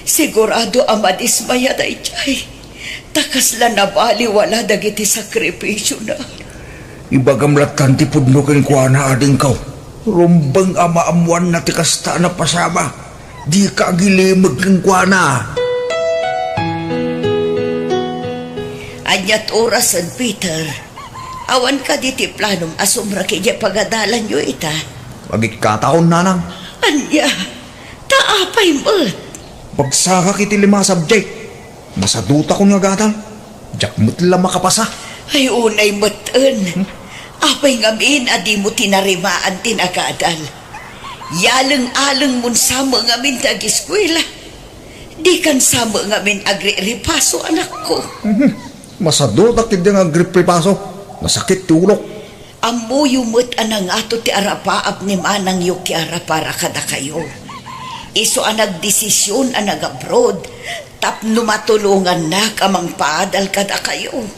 Sigurado a madismaya daydiay. Ta kasla nabaliwala dagiti sakrifisiona. Ibagam lattan ti pudno kenkuana, adingko. Rumbeng a maammoanna ti kasta a napasamak. Dika agilimeg kenkuana. Ania't orasen, Peter? Awan kadi ti planom a sumrek idiay pagadalanyo ita? Agikkatakon, Nanang. Ania? Ta apay met? Bagsakak iti lima a subject. Masadutakon nga gadal. Diak met la makapasa. Ay, unay met-en. Hmm? Apay ngamin a dimo tinarimaan ti nagadal? Yaleng-alengmon sa met ngamin ti agiskuela. Dikan sa met ngamin agripripaso, anakko. Mhm. Masadutak ketdi nga agripripaso. Nasakit ti ulok. Ammoyo met a nangato ti arapaap ni manangyo Kiara para kadakayo. Isu a nagdesision a nag-abroad tapno matulongannak a mangpaadal kadakayo.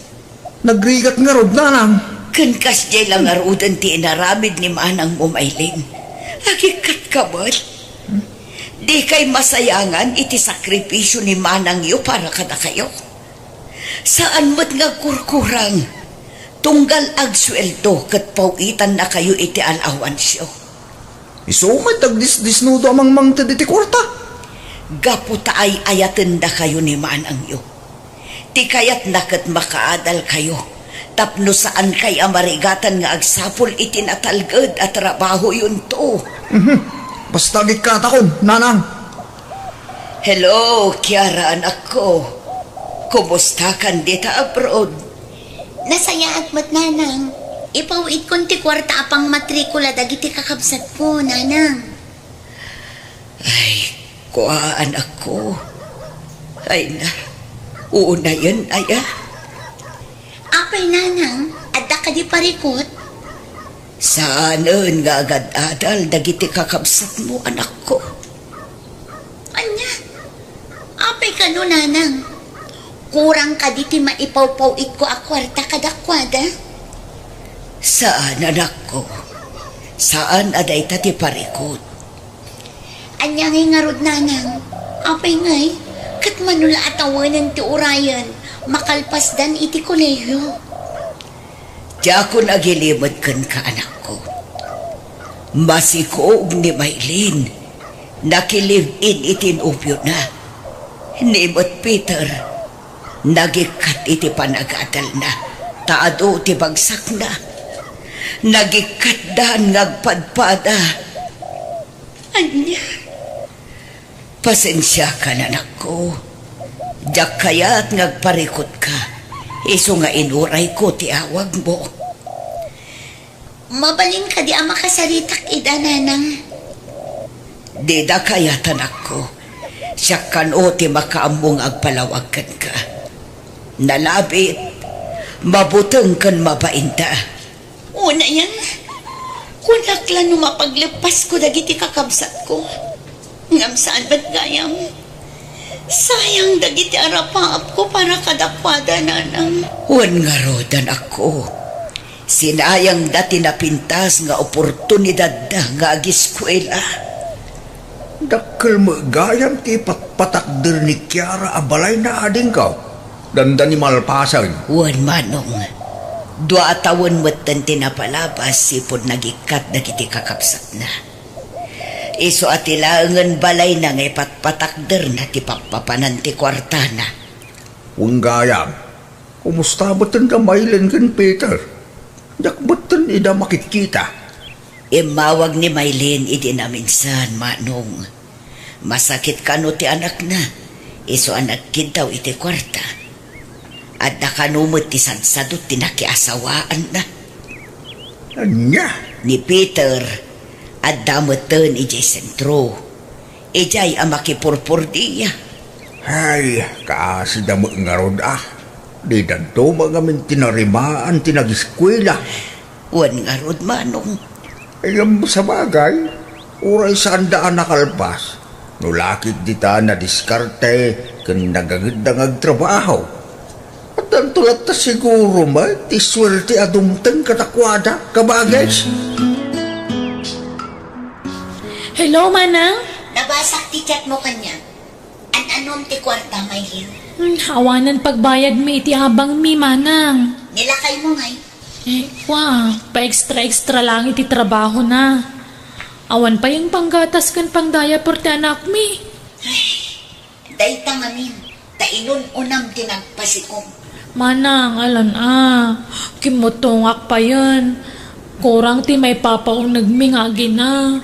Nagrigat ngarud, nanang. Ken kasdiay la ngaruden ti inaramid ni manangmo, Maylin. Agikkatka met. Dikay masayangan iti sakripisio ni manangyo para kadakayo. Saan met nga agkurkurang, tunggal agsueldo ket paw-itannakayo iti alawansyo. Isu met agdisdisnudo a mangmangted iti kuarta. Gapu ta ay-ayatendakayo ni manangyo. Ti kayatna ket makaadalkayo tapno saankay a marigatan nga agsapul iti natalged a trabahoyonto. Mhm. Basta agikkatakon, nanang. Hello, Kiara, anakko. Kumustakan dita abroad? Nasayaat met, nanang. Ipaw-itkon ti kuarta a pangmatrikula dagiti kakabsatko, nanang. Ay, kua, anakko. Ay na, unayen aya? Apay, nanang, adda kadi parikut? Saanen nga agad-adal dagiti kakabsatmo, anakko. Ania? Apay kano, nanang? Kurang kadi ti maipawpaw-itko a kuarta kadakuada? Saan, anakko. Saan a dayta ti parikut. Ania ngay ngarud, nanang? Apay ngay, ket mano la a tawenen ti urayen, makalpasdan iti kolehiyo. Diakon agilimed kenka, anakko. Masikog ni Maylin, nakilive-in iti nobiona. Ni met Peter, nagikkat iti panagadalna, ta adu ti bagsakna. Nagikkatdan nga agpadpada. Ania? Pasensiakan, anakko. Diak kayat nga agparikutka, isu nga inurayko ti awagmo. Mabalin kadi a makasaritak ida, nanang? Dida kayat, anakko. Siak kano ti makaammo nga agpalawag kenka. Nalabit, mabuteng ken mabainda. Unayen, kunak la no mapagleppasko dagiti kakabsatko. Ngem saan met gayam. Sayang dagiti arapaapko para kadakuada, nanang. Wen ngarud, anakko. Sinayangda ti napintas nga oportunidadda nga agiskuela. Dakkel met gayam ti ipatpatakder ni Kiara a balayna, adingko. Dandani malpasen. Wen, manong. Dua a tawen metten ti napalabas sipud nagikkat dagiti kakabsatna. Isu a ti laengen balayna nga ipatpatakderna ti pappapanan ti kuartana. Wen gayam, kumusta metten da Maylin ken Peter? Diak metten ida makitkita. Immawag ni Maylin idi naminsan, manong. Masakit kano ti anakna, isu a nagkiddaw iti kuarta. Adda kano met ti sadsadot ti nakiasawaanna. Ania? Ni Peter, adda metten idiay sentro. Idiay a makipurpordia. Ay, kaasida met ngarud a. Didanto met ngamin tinarimaan ti nagiskuela. Wen ngarud, manong. Ngem sabagay, uray saanda a nakalpas, no lakit dita nadiskarte ken nagangedda nga agtrabaho. Addanto latta siguro met ti suerte a dumteng kadakuada, kabages. Hello, manang. Nabasak ti chat mo kaniak. An-anom ti kuarta, Maylin? Hmm, awanen pagbayadmi iti abangmi, manang. Nilakaymo ngay? Eh, kua, pa-extra-extra lang iti trabahona. Awan pay panggatas ken pang-diaper ti anakmi. Ay, dayta ngamin, ta inun-unam ti nagpasikog. Manang, alan a, kimmutongak payen. Kurang ti maipapaunegmi nga agina.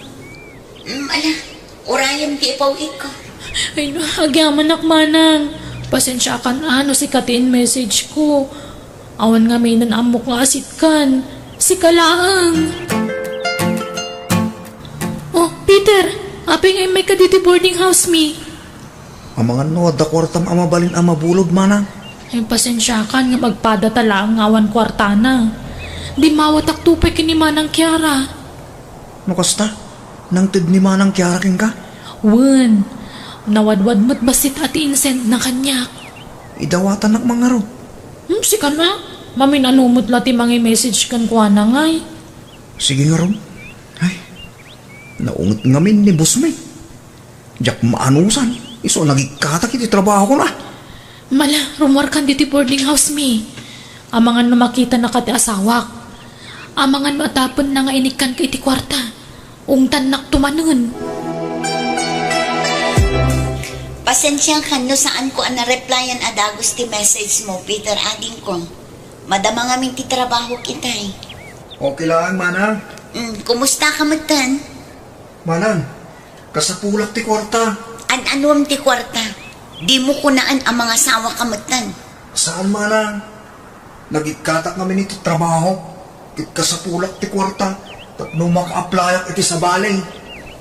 Mm, ala, urayem ti ipaw-itko. Ay, agyamanak, manang. Pasensiakan a no sika ti in-message ko. Awan ngaminen ammok nga asitkan. Sika laeng. Oh, Peter, apay nga immayka ditoy boarding house mi? Amangan no adda kuartam a mabalin a mabulod, manang. Ay, pasensiakan ngem agpadata laeng nga awan kuartana. Dimmawatakto pay ken ni Manang Kiara. No kasta, nangted ni Manang Kiara kenka? Wen, nawadwad met bassit a ti insendna kaniak. Idawatannak man ngarud. Hmm, sika na. Mamin-ano met la ti mangi-message kenkuana ngay. Sige ngarud. Ay, naunget ngamin ni boss mi. Diak maanusan, isu a nagikkatak iti trabahokon a. Mala, rummuarkan ditoy boarding house mi. Amangan no makitanaka ti asawak. Amangan no adapenna nga inikkanka iti kuarta. Ungtannakto manen. Pasensiakan no saanko a nareplyan a dagus ti message mo, Peter, adingko. Madama ngamin ti trabahok itay. Okay lang, manang. Mm, kumusta ka metten? Manang, kasapulak ti kuarta. An-anuam ti kuarta? Dimo kunaan a mangasawa ka metten. Saan, manang? Nagikkatak ngamin iti trabaho, ket kasapulak ti kuarta tapno maka-applyak iti sabali.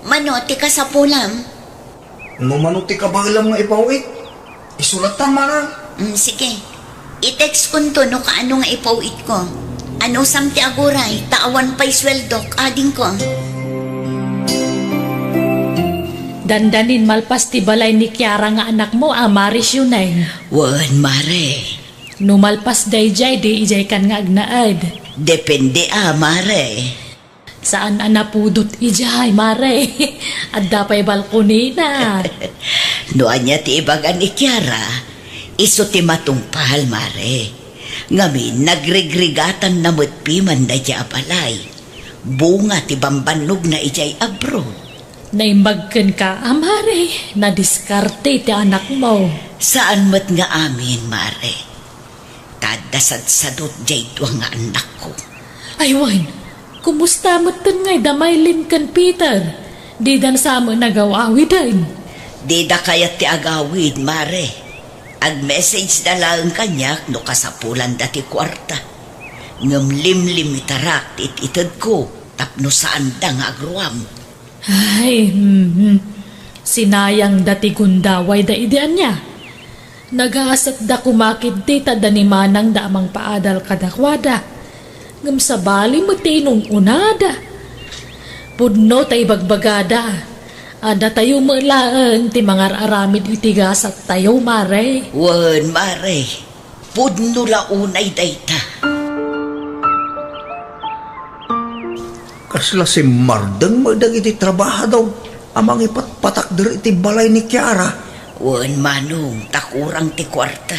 Mano ti kasapulam? No mano ti kabaelam nga ipaw-it, isu latta, manang. Mm, sige. I-text konto no kaano nga ipaw-itko. Anusam ti aguray, ta awan pay sueldok, adingko. Dandanin malpas ti balay ni Kiara nga anakmo a Mare Shuneng. Wen, Mare. No malpas daydiay, di idiaykan nga agnaed? Depende a, Mare. Saan a napudot idiay, Mare. Adda pay balkonina. No ania ti ibaga ni Kiara, isu ti matungpal, Mare. Ngamin, nagrigrigatanna met piman daydiay a balay. Bunga ti bambannogna idiay abroad. Naimbag kenka, a Mare, nadiskarte ti anakmo. Saan met nga amin, Mare. Ta adda sadsadot diay dua nga annakko. Ay wen, kumusta metten ngay da Maylin ken Peter? Didan sa met nagaw-awiden? Dida kayat ti agawid, Mare. Agmessageda laeng kaniak no kasapulanda ti kuarta. Ngem limlimitarak ti it-itedko tapno saanda nga agruam. Ay, hmm, hmm. Sinayangda ti gundawayda idi ania. Nagasetda koma ketdi ta adda ni manangda a mangpaadal kadakuada. Ngem sabali met ti inun-unada. Pudno ta ibagbagada. Adda tayo met laeng ti mangar-aramid iti gasattayo, Mare. Wen, Mare. Pudno la unay dayta. Kasla simmardeng met dagiti trabahador a mangipatpatakder iti balay ni Kiara. Wen, Manong, ta kurang ti kuarta.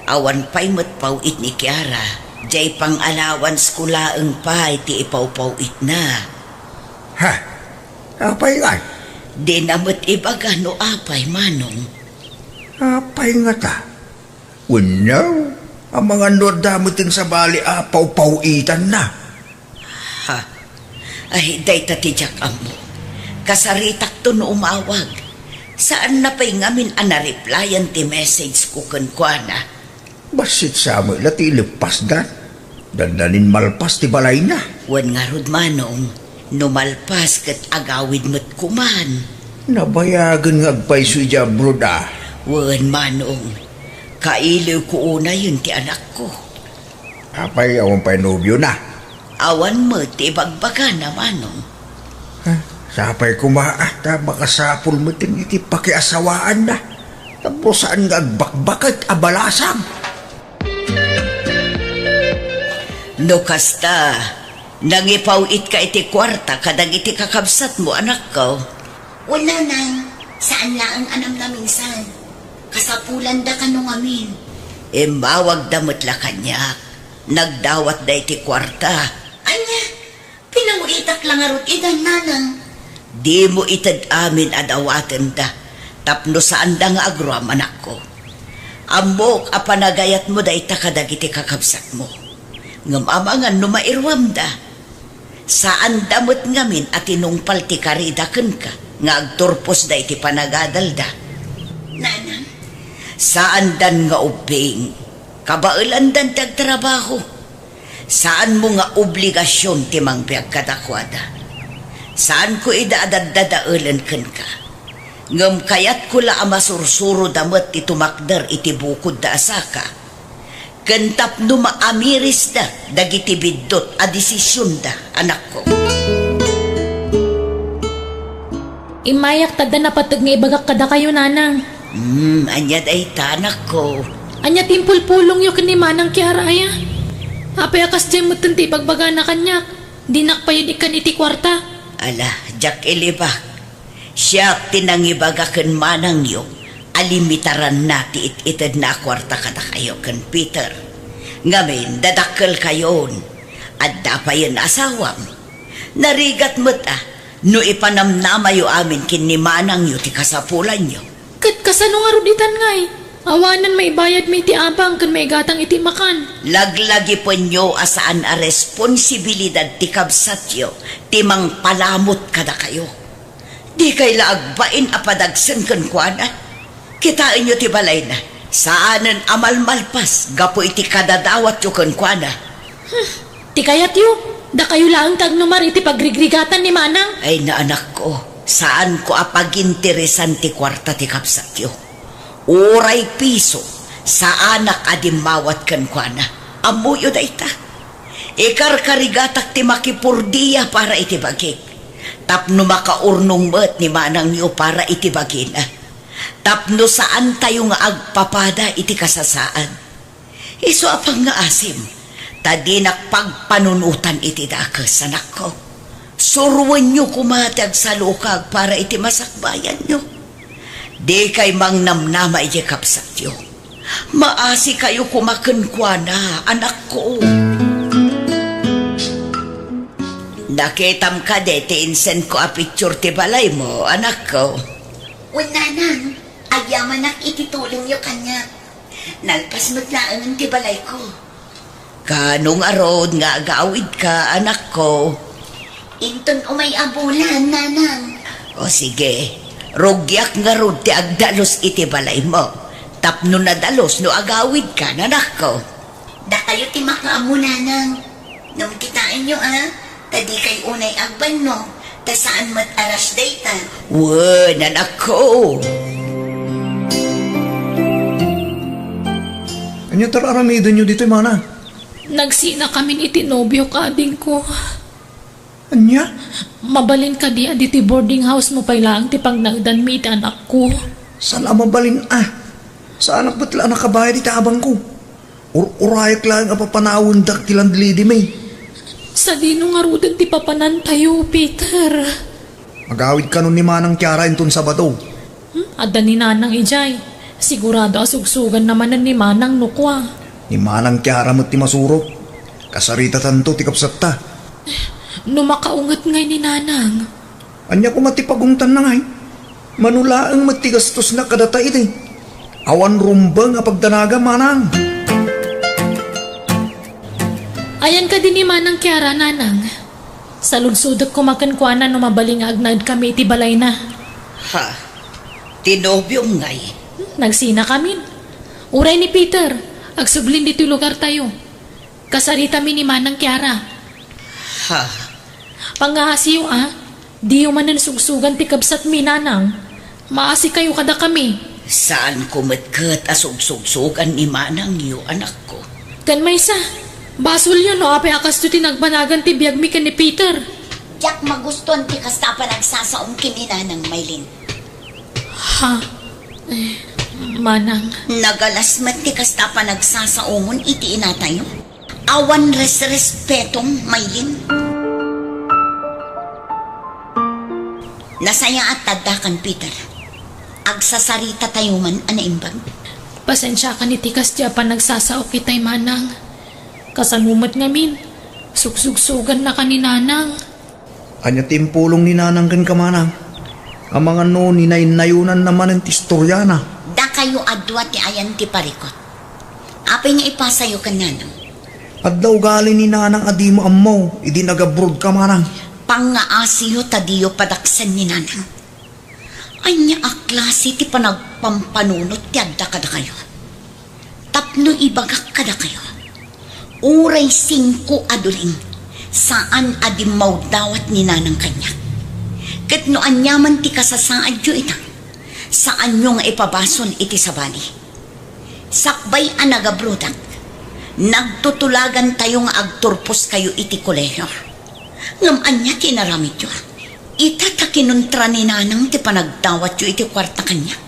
Awan pay met paw-it ni Kiara, diay pang-allowance ko laeng pay ti ipawpaw-itna. Ha? Apay ngay? Dina met ibaga no apay, Manong. Apay ngata? Wenno, amangan no adda met sabali a pawpaw-itanna. Ha? Ay, dayta ti diak ammo. Kasaritakto no umawag. Saanna pay ngamin a nareplyan ti message ko kenkuana. Bassit sa met la ti ileppasda. Dandanin malpas ti balayna. Wen ngarud, Manong, no malpas ket agawid met koman. Nabayagen nga agpayso idiay abroad a. Wen, Manong, kailiwko unayen ti anakko. Apay, awan pay nobiona? Awan met ti ibagbagana, Manong. Ah, sapay koma, ah, ta makasapul met iti pakiasawaanna. Tapno saan nga agbakbaket a balasang. No kasta, nangipaw-itka iti kuarta kadagiti kakabsatmo, anakko? Wen, Nanang, saan laeng a namnaminsan. Kasapulanda kano ngamin. Immawagda met la kaniak. Nagdawatda iti kuarta. Ania? Pinaw-itak la ngarud ida, Nanang. Dimo ited amin a dawatenda, tapno saanda nga agruam, anakko. Ammok a panagayatmo dayta kadagiti kakabsatmo. Ngem amangan no mairuamda. Saanda met ngamin a tinungpal ti karida kenka nga agturposda iti panagadalda. Nanang? Saandan nga ubbing. Kabaelandan ti agtrabaho. Saanmo nga obligasion ti mangbiag kadakuada. Saanko ida a daddadaelen kenka. Ngem kayatko la a masursuroda met ti tumakder iti bukodda a saka, ken tapno maamirisda dagiti biddut a desisionda, anakko. Immayak ta adda napateg nga ibagak kadakayo, nanang. Hmm, ania dayta, anakko? Ania ti impulpulongyo ken ni Manang Kiara, aya? Apay a kasdiay metten ti ibagbagana kaniak? Dinak pay ikkan iti kuarta. Ala, diak ilibak. Siak ti nangibaga ken manangyo a limitaranna ti it-itedna a kuarta kadakayo ken Peter. Ngamin, dadakkelkayon. Adda payen asawam. Narigat met a no ipanamnamayo amin ken ni manangyo ti kasapulanyo. Ket kasano ngarud itan ngay? Awanen maibayadmi iti abang ken maigatang iti makan. Laglagipenyo a saan a responsibilidad ti kabsatyo ti mangpalamut kadakayo. Dikay la agbain a padagsen kenkuana. Kitaenyo ti balayna. Saanen a malmalpas gapu iti kadadawatyo kenkuana. Hmm, ti kayatyo, dakayo laeng ti agnumar iti pagrigrigatan ni Manang. Ay, naanakko, saanko a paginteresan ti kuarta ti kabsatyo. Uray piso, saanak a dimmawat kenkuana. Ammoyo dayta. Ikarkarigatak ti makipurdia para iti bagik. Tapno makaurnong met ni manangyo para iti bagina. Tapno saantayo nga agpapada iti kasasaad. Isu a pangngaasim, ta dinak pagpanunotan iti dakes, anakko. Suroenyo koma ti agsalukag para iti masakbayanyo. Dikay mangnamnama iti kabsatyo. Maasikayo koma kenkuana, anakko. Nakitam kadi ti insendko a picture ti balaymo, anakko? Wen, nanang, agyamanak iti tulongyo kaniak. Nalpas met laengen ti balayko. Kaano ngarud nga agawidka, anakko? Inton umay a bulan, nanang. O sige, rugiak ngarud ti agdalus iti balaymo. Tapno nadalus no agawidka, anakko. Dakayo ti makaammo, nanang. Ngem kitaenyo a, ta dikay unay agbannog, ta saan met a rush dayta. Wen, anakko. Ania ti ar-aramidenyo ditoy, mana? Nagsinakamin iti nobiok, adingko. Ania? Mabalin kadi a ditoy boarding house-mo pay laeng ti pagnaedanmi iti anakko? Saan a mabalin a? Saanak met la a nakabayad iti abangko. Ur-urayak laeng a papanawendak ti landlady-mi. Sadino ngaruden ti papanantayo, Peter? Agawid kanon ni Manang Kiara inton Sabado. Hmm, adda ni Nanang idiay. Sigurado a sugsuganna manen ni Manang no kua. Ni Manang Kiara met ti masurot. Kasaritatanto ti kabsatta. No makaunget ngay ni Nanang. Ania koma ti pagungtanna ngay? Mano laeng met ti gastosna kadata idi. Awan rumbeng a pagdanagan, manang. Ayan kadi ni Manang Kiara, nanang. Saludsodek koma kenkuana no mabalin nga agnaedkami iti balayna. Ha? Ti nobiom ngay? Nagsinakamin. Uray ni Peter, agsublin ditoy lugartayo. Kasaritami ni Manang Kiara. Ha? Pangngaasiyo a, diyo manen sugsugan ti kabsatmi, nanang. Maasikayo kadakami. Saanko met ket a sugsugsugan ni manangyo, anakko. Ken maysa, basolyo no apay a kastoy ti nagbanagan ti biagmi ken ni Peter. Diak magustuan ti kasta a panagsasaom ken ni Nanang, Maylin. Ha? Eh, manang. Nagalas met ti kasta a panagsasaomon iti inatayo. Awan resrespetom, Maylin. Nasayaat ta addakan, Peter. Agsasaritatayo man a naimbag. Pasensiakan iti kasdi a panagsasaok itay, manang. Kasano met ngamin? Sugsugsugannaka ni nanang. Ania ti impulong ni Nanang kenka, manang? Amangan no ninaynayonanna manen ti istoriana. Dakayo a dua ti ayan ti parikut. Apay nga ipasayo ken Nanang? Adda ugali ni Nanang a dimo ammo idi nagabrodka, manang. Pangngaasiyo ta diyo padaksen ni Nanang. Ania a klase ti panagpampanunot ti adda kadakayo? Tapno ibagak kadakayo, Uray singko a duling, saan a dimmawdawat ni Nanang kaniak. Ket no aniaman ti kasasaadyo ita, saanyo nga ipabasol iti sabali. Sakbay a nagabrodak, nagtutulagantayo nga agturposkayo iti kolehiyo. Ngem ania ti inaramidyo? Ita ta kinuntra ni Nanang ti panagdawatyo iti kuarta kaniak.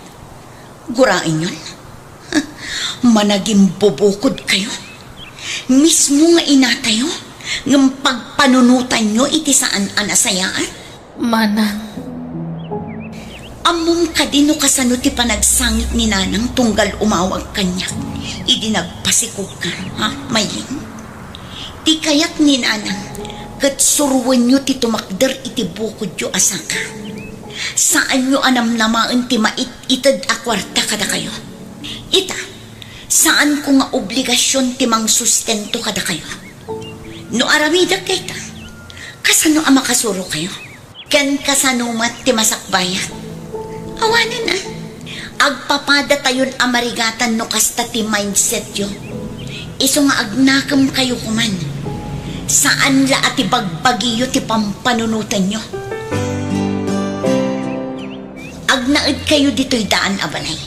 Guraenyon, managimbubukodkayo. Mismo nga inatayo, ngem pagpanunotanyo iti saan a nasayaat. Manang. Ammom kadi no kasano ti panagsangit ni Nanang tunggal umawag kaniak idi nagpasikogka, ha, Mayling? Ti kayat ni Nanang, ket suroenyo ti tumakder iti bukodyo a saka. Saanyo a namnamaen ti mait-ited a kuarta kadakayo. Ita, saanko nga obligasion ti mangsustento kadakayo. No aramidek dayta, kasano a makasurokayo? Ken kasano met ti masakbayak? Awanen a, agpapadatayon a marigatan no kasta ti mindsetyo. Isu nga agnakemkayo koman. Saan la a ti bagbagiyo ti pampanunotenyo. Agnaedkayo ditoy daan a balay.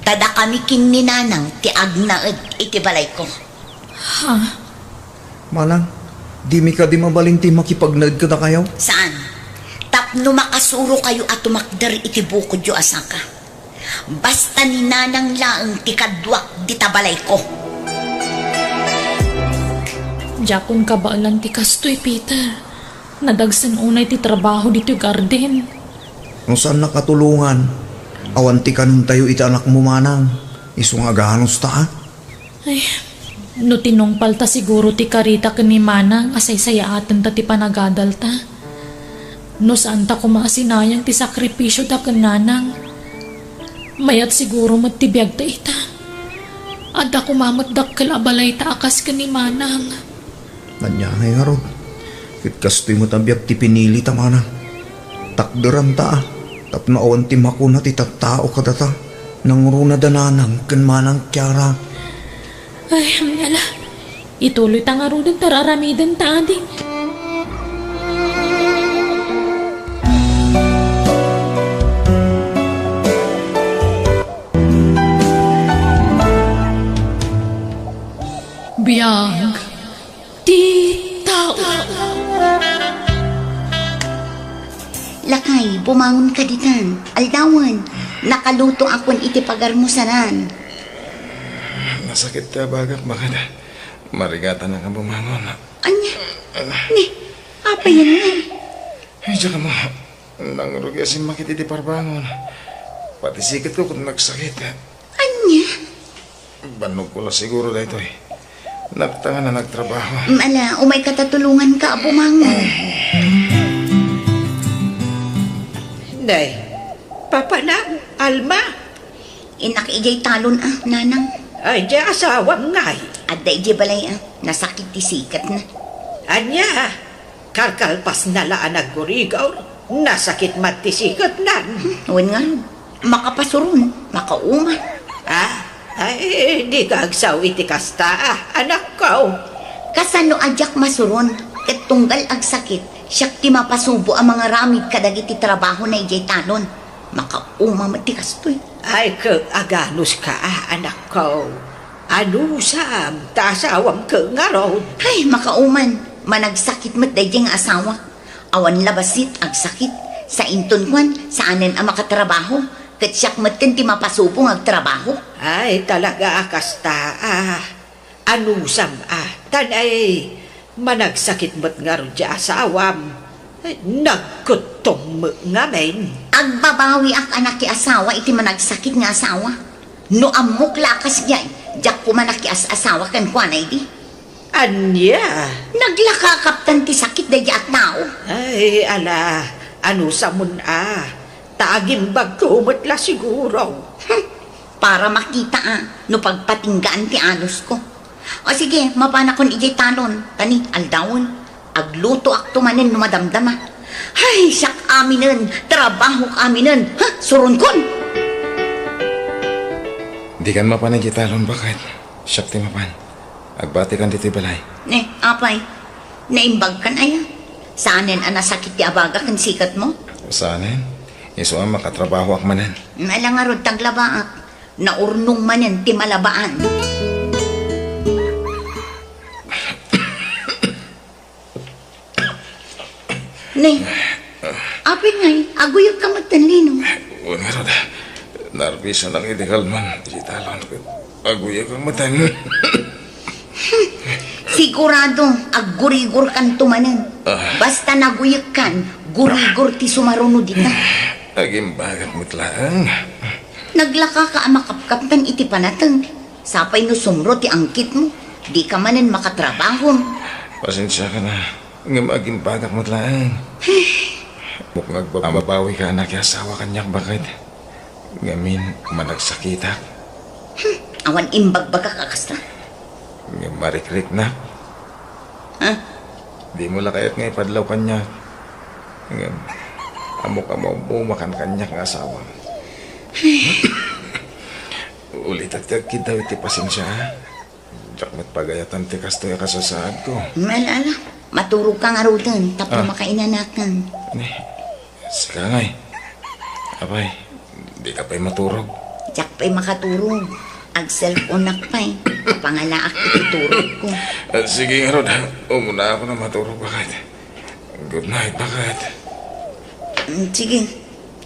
Ta dakami ken ni Nanang ti agnaed iti balayko. Ha? Manang, dimi kadi mabalin ti makipagnaed kadakayo? Saan? Tapno makasurokayo a tumakder iti bukodyo a saka. Basta ni Nanang laeng ti kaduak dita balayko. Diakon kabaelan ti kastoy, Peter. Nadagsen unay ti trabaho ditoy garden. No saannak a tulongan, awan ti kanentayo iti anakmo, Manang. Isu nga aganusta, a? Ay, no tinungpalta siguro ti karita ken ni Manang a saysayaatenta ti panagadalta. No saanta koma a sinayang ti sakripisioda ken Nanang, mayat siguro met ti biagta ita. Adda koma met dakkel a balayta a kas ken ni Manang. Ania ngay ngarud? Ket kastoy met a biag ti pinilita, Manang. Takderanta, a, tapno awan ti makuna ti tattao kadata. Nangruna da Nanang ken Manang Kiara. Ay, ala. Ituloyta ngaruden ta ar-aramidenta, adi. Biag ti tao. Lakay, bumangon ka ditan. Aldawen, nakaluto akon iti pagarmusaran. Nasakit ti abagak, baket. Marigatanak a bumangon. Ania? Ni, apay ngay? Ay, diak ammo. Nangrugi a simmakit iti parbangon. Pati siketko ket nagsakit. Ania? Bannogko la siguro daytoy. Nagtangan a nagtrabaho. Mm, ala, umayka ta tulonganka a bumangon. Nay, Papa Nang, Alma. Innak idiay talon a, Nanang. Ay, diay asawam ngay? Adda idiay balay a, nasakit ti siketna. Ania? Kalkalpasna la a naggurigaw, nasakit met ti siketnan. Hmm, wen ngarud, makapasuron, makauma. Ah, ay, dika agsao iti kasta, a, anakko. Kasano a diak masuron, ket tunggal agsakit, siak ti mapasubo a mangaramid kadagiti trabahona idiay talon. Makauma met ti kastoy. Ay, ket aganuska, a, anakko. Anusam, ta asawam ket ngarud. Ay, makauman. Managsakit met daydiay nga asawa. Awan la bassit, agsakit. Sainton kuan, saanen a makatrabaho. Ket siak metten ti mapasubo nga agtrabaho. Ay, talaga a kasta, a. Anusam, a. Tan, ay, managsakit met ngarud ti asawam. Ay, nagkettom met ngamin. Agbabawiak a nakiasawa iti managsakit nga asawa. No ammok la a kasdiay, diak koma nakias-asawa kenkuana idi. Ania? Naglaka a kaptan ti sakit daydiay a tao. Ay, ala, anusamon a. Ta agimbagko met la siguro. Hmm, para makita a no pagpatinggaan ti anusko. O sige, mapanakon idiay talon, ta ni, aldawen, aglutoakto manen no madamdama. Hay, siak aminen, trabahok aminen. Ha, suronkon! Dikan mapan idiay talon, baket. Siak ti mapan. Agbatikan ditoy balay. Ne, apay, naimbagkan aya? Saanen a nasakit ti abaga ken siketmo? Saanen. Isu a makatrabahoak manen. Ala ngarud ti aglabaak. Naurnong manen ti malabaan. Ne, apay ngay, aguyegka metten, Lino? Wen ngarud, narbisonak iti kalman iti talon ket aguyegak metten. Sigurado, aggurigorkanto manen. Ah. Basta naguyegkan, gurigor ti sumaruno dita. Agimbagak met laeng. Naglakaka a makapkaptan iti panateng. Sapay no sumro ti angkitmo, dika manen makatrabaho. Pasensiakan a, ngem agimbagak met laeng. Mukngag babawi ka a nakiasawa kaniak, baket. Ngamin, managsakitak. Hmm, awan imbagbagak a kasta. Ngem marikriknak. Ha? Dimo la kayat nga ipadlaw kaniak. Ngem, ammok a maumakan kaniak nga asawam. Ulitek ti agkiddaw iti pasensia, a. Diak met pagayatan ti kastoy a kasasaadko. Ala, ala. Maturogka ngaruden, tapno Ah. makainanakan. Ne, sika ngay. Apay, dika pay maturog? Diak pay makaturog. Ag-cellphoneak pay. Pangalaak iti turogko. Ah, sige ngarud, umunaakon a maturog, baket. Good night, baket. Mm, sige.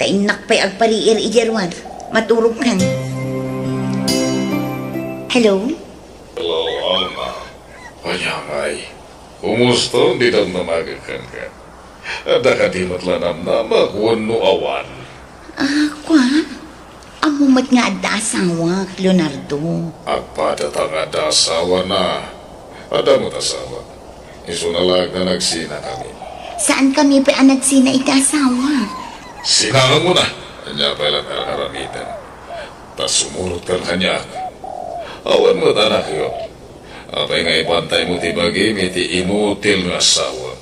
Ta innak pay agpariir idiay ruar. Maturogkan. Hello? Hello, Alma. Ania ngay? Kumusta? Dika namnamaak kenka. Adda kadi met la namnamak wenno awan? Ah, kua? Ammom met nga adda asawak, Leonardo. Agpadata nga adda asawana. Adda met asawak. Isuna laeng ta nagsinakami. Saankami pay a nagsina iti asawa? Sinaanmo na. Ania pay la ti ar-aramidem? Ta sumurotkan kaniak. Awan met anakyo. Apay nga ibantaymo ti bagim iti inutil nga asawa?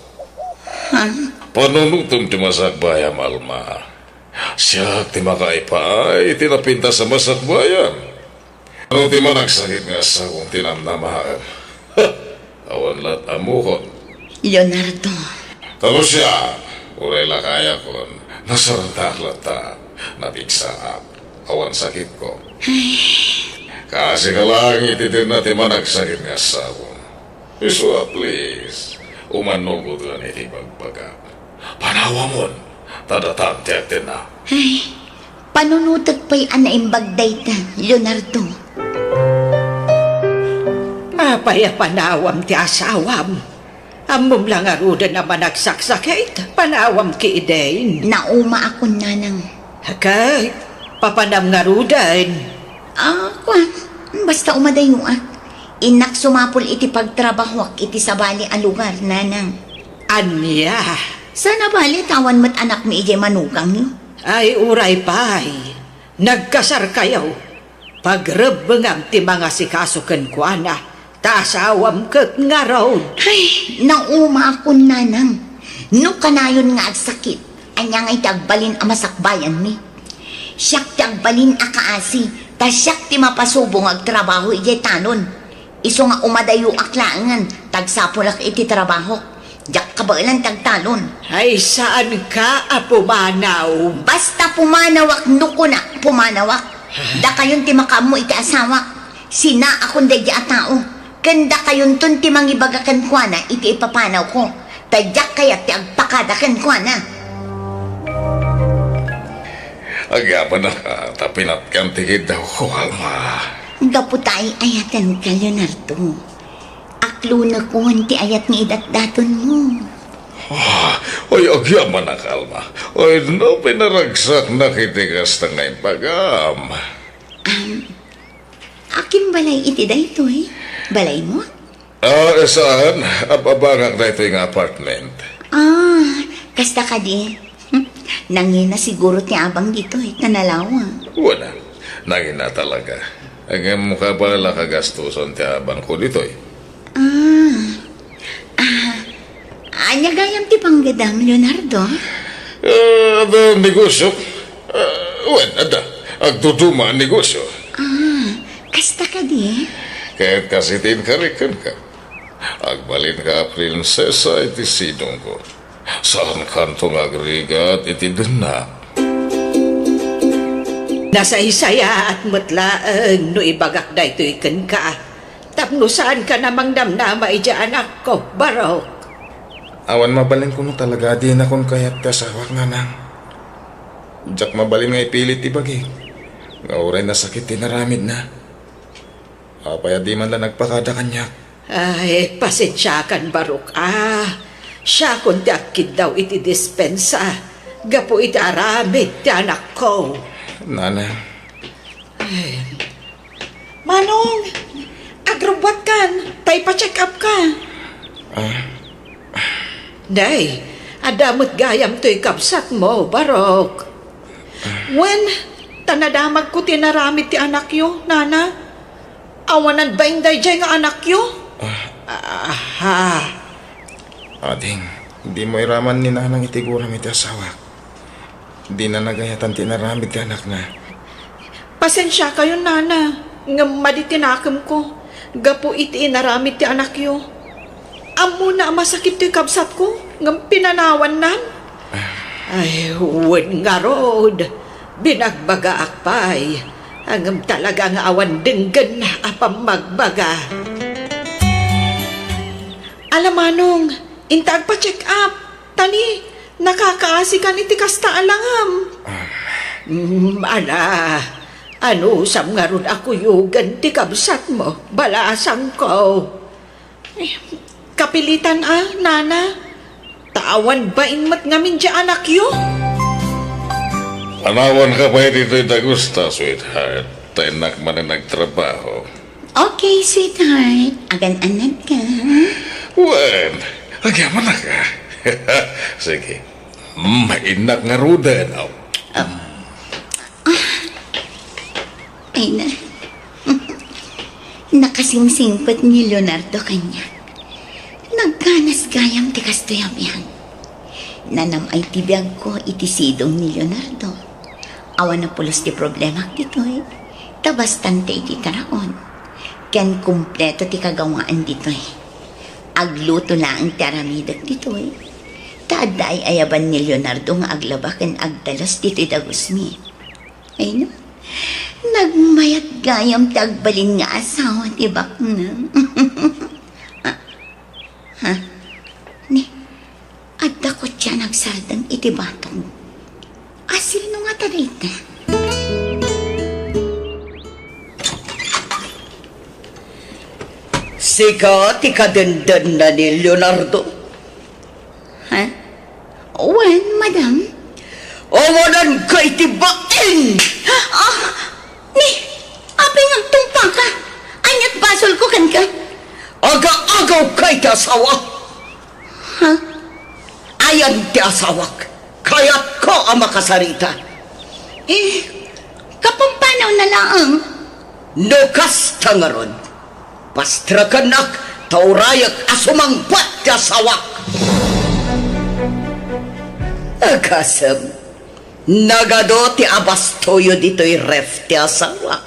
Ha? Panunotem ti masakbayam, Alma. Siak ti makaipaay iti napintas a masakbayam. No ti managsakit nga asawam ti namnamaem, awan la't ammokon. Leonardo. Tapos siya, uray la kayakon, nasarataak latta, napigsaak, awan sakitko. Ay. Kaasika laeng iti dina ti managsakit nga asawam. Isu a, please, umannugotan iti bagbagak. Panawamon, ta datam ti agtenna. Ay, panunotek pay a naimbag dayta, Leonardo. Apay a panawam ti asawam? Ammom la ngaruden a managsaksakit, panawam ketdin. Naumaakon, nanang. Ket, papanam ngaruden? Ah, kuan, basta umadayoak. Innak sumapul iti pagtrabahoak iti sabali a lugar, nanang. Ania? Saan a bale ta awan met anakmi idiay manugangyo? Ay, uray pay. Nagkasarkayo. Pagrebbengam ti mangasikaso kenkuana, ta asawam ket ngarud. Ay, naumaakon, nanang. No kanayon nga agsakit, ania ngay ti agbalin a masakbayanmi? Siak ti agbalin a kaasi, ta siak ti mapasubo nga agtrabaho idiay talon. Isu nga umadayoak laengen, ta agsapulak iti trabahok. Diak kabaelan ti agtalon. Ay, saanka a pumanaw? Basta pumanawak no kunak, pumanawak. Dakayon ti makaammo iti asawak. Sinaakon daydi a tao. Ken dakayonton ti mangibaga kenkuana iti ipapanawko. Ta diak kayat ti agpakada kenkuana. Agyamanak a ta pinatkan ti kiddawko, Alma. Gapu ta ay-ayatenka, Leonardo. Aklonekon ti ayat nga idatdatonmo. Ah, ay, agyamanak, Alma. Ay, no, pinaragsaknak iti kasta nga imbagam. Um, akin balay iti daytoy? Balaymo? Ah, saan? Ab-abangak daytoy nga apartment. Ah, kasta kadi. Nangina siguro ti abang ditoy, ta nalawa. Wala. Nangina talaga. Ngem kabaelak a gastosen ti abangko ditoy. Ah. Ah. Ania gayam ti panggadam, Leonardo? Ah, adda negosio. Ah, wen, adda. Agduduma a negosio. Ah, kasta kadi? Ket kas iti inkari kenka, agbalinka a prinsesa iti sidongko. Saankanto nga agrigat iti dennak. Nasaysayaat met laeng no ibagak daytoy kenka, tapno saanka a mangdamdama idiay anakko, Barok. Awan mabalinko no talaga a dinakon kayat ti asawak, nanang. Diak mabalin nga ipilit ti bagik nga uray nasakit ti inaramidna. Apay a di man la nagpakada kaniak? Ay, pasensiakan, Barok, a. Siakon ti agkiddaw iti dispensa gapu iti aramid ti anakko. Nana. Ay. Manong, agrubbuatkan, ta ipa-check up ka. Ah? Day, adda met gayam toy kabsatmo, Barok. Wen, ta nadamagko ti inaramid ti anakyo, nana. Awanan bain daydiay nga anakyo? Ah. Aha. Ading, dimo iraman ni nanang iti guram iti asawak. Dina nagayatan ti inaramid ti anakna. Pasensiakayon, nana, ngem madi ti nakemko gapu iti inaramid ti anakyo. Ammona a masakit toy kabsatko, ngem pinanawannan. Ay, wen ngarud, binagbagaak pay. Ngem talaga nga awan denggenna a pammagbaga. Ala, manong, inta agpa-check up. Tani, nakakaasikan iti kasta a langam. Ah. Mm, ala, anusam ngarud a kuyogen ti kabsatmo, balasangko. Eh, kapilitan a, nana. Ta awan bain met ngamin diay anakyo. Anawanka pay ditoy dagusta, sweetheart. Ta innak manen agtrabaho. Okay, sweetheart. Agan-anad ka. Wen, agyamanak a. Sige. Mm, innak ngaruden. Oh. Ah. Ay na. Nakasingsingpet ni Leonardo kaniak. Nagkanas gayam ti kastoy a biag. Nanam-ay ti biagko iti sidong ni Leonardo. Awan a pulos ti problemak ditoy. Ta bastante iti taraon. Ken kumpleto ti kagawaan ditoy. Agluto laeng ti aramidek ditoy. Ta adda ay-ayaban ni Leonardo nga aglaba ken agdalos ditoy dagusmi. Ay no, nagmayat gayam ti agbalin nga asawa ti baknang. Ah, ha? Ni, adda kotse a nagsardeng iti batong. A, sino ngata dayta? Sika ti kadendenna ni Leonardo? Ha? Wen, madam. Awananka iti bain! Ah, ni, apay nga agtungpaka? Ania't basolko kenka? Aga-agawka iti asawa. Ha? Ayan ti asawak. Kayatko a makasarita. Eh, kapampanaw na laeng. No kasta ngarud, pastrakennak ta urayek a sumangpet ti asawak. Agasem, nagadu ti abastoyo ditoy ref ti asawak.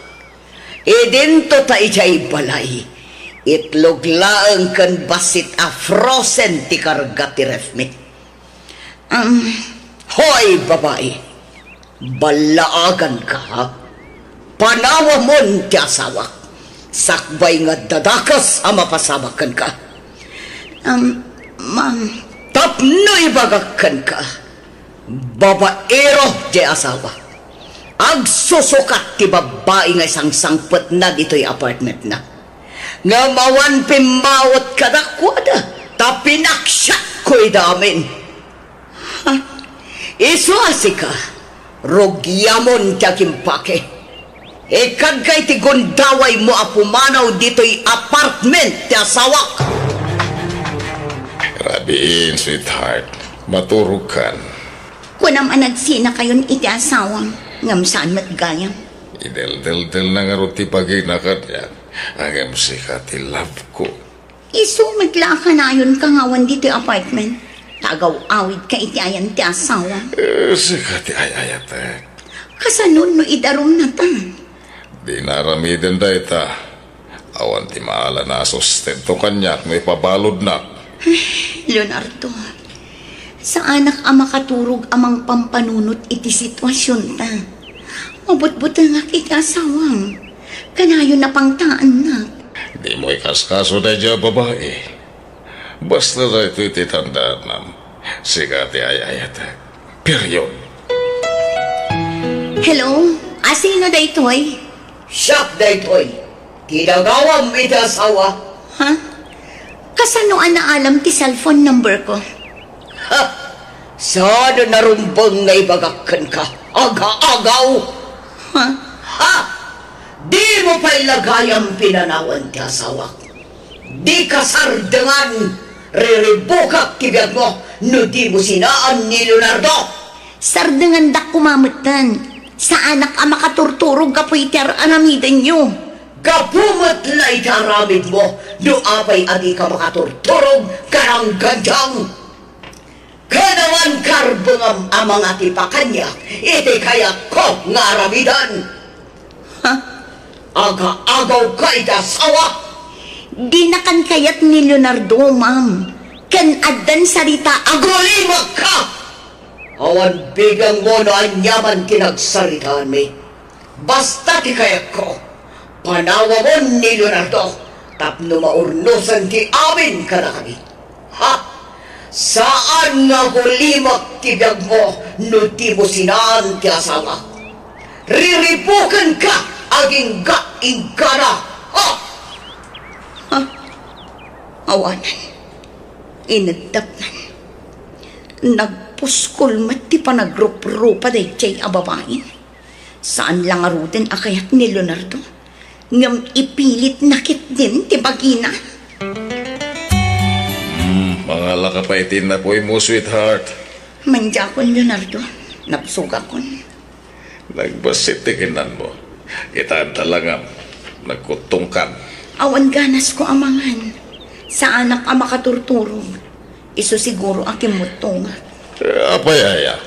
Idinto ta idiay balay, itlog laeng ken bassit a frozen ti karga ti refmi. Um, hoy, babai! Ballaaganka, ha? Panawamon ti asawak. Sakbay nga adda dakes a mapasamak kenka. Um, ma'am. Tapno ibagak kenka, babaero ti asawa. Agsusukat ti babbai nga isangsangpetna ditoy apartmentna. Ngem awan pimmawet kadakuada, ta pinaksiatko ida amin. Ha? Isu a sika, rugiamon ti agimpake. Ikkadka iti gundawaymo a pumanaw ditoy apartment ti asawak. Rabiin, sweetheart. Maturogkan. Kunam a nagsinakayon iti asawam, ngem saan met gayam. Ideldeldelna ngarud ti bagina kaniak, ngem sika ti love ko. Isu met la a kanayonka nga awan ditoy apartment. Ta agaw-awidka iti ayan ti asawam. Eh, sika ti ay-ayatek. Kasano no idarumnatan? Dina aramiden dayta. Awan ti maala a sustento kaniak no ipabaludnak. Leonardo, saanak a makaturog a mangpampanunot iti situasionta. Mabutbutengak iti asawam. Kanayon a pangtaennak. Dimo ikaskaso daydiay a babai. Basta daytoy ti tandaanam. Sika ti ay-ayatek. Period. Hello? Asino daytoy? Siak daytoy. Ti dagawam iti asawa. Ha? Kasano a naalam ti cellphone number ko? Ha? Saan a narumbeng nga ibagak kenka? Aga-agaw! Ha? Ha? Dimo pay la gayam pinanawan ti asawak. Dika sardengan, riribukak ti biagmo no dimo sinaan ni Leonardo. Sardengandak koma metten. Saanak a makaturturog gapu iti ar-aramidenyo. Gapu met la iti aramidmo no apay a dika makaturturog, karangganjang. Ket awan karbengam a mangatipa kaniak iti kayatko nga aramiden. Ha? Aga-agawka iti asawa? Dinakan kayat ni Leonardo, ma'am. Ken addan sarita. Agulimakka! Awan bibiangmo no aniaman ti nagsaritaanmi. Basta ti kayatko, panawamon ni Leonardo tapno maurnosen ti amin kadakami. Ha? Saan nga agulimak ti biagmo no dimo sinaan ti asawa. Riribukenka agingga-inggana. Ha? Ha? Awanen. Ineddapnan. Nagpuskol met ti panagruprupa daydiay a babai. Saan la ngaruden a kayat ni Leonardo, ngem ipilitna ketdin ti bagina. Hmm, mangalaka pay ti napuymo, sweetheart. Mandiakon, Leonardo. Nabsogakon. Nagbassit ti kinanmo. Ita adda langam. Nagkuttongkan. Awan ganasko a mangan. Saanak a makaturturog. Isu siguro a kimmuttongak. Eh, apay aya?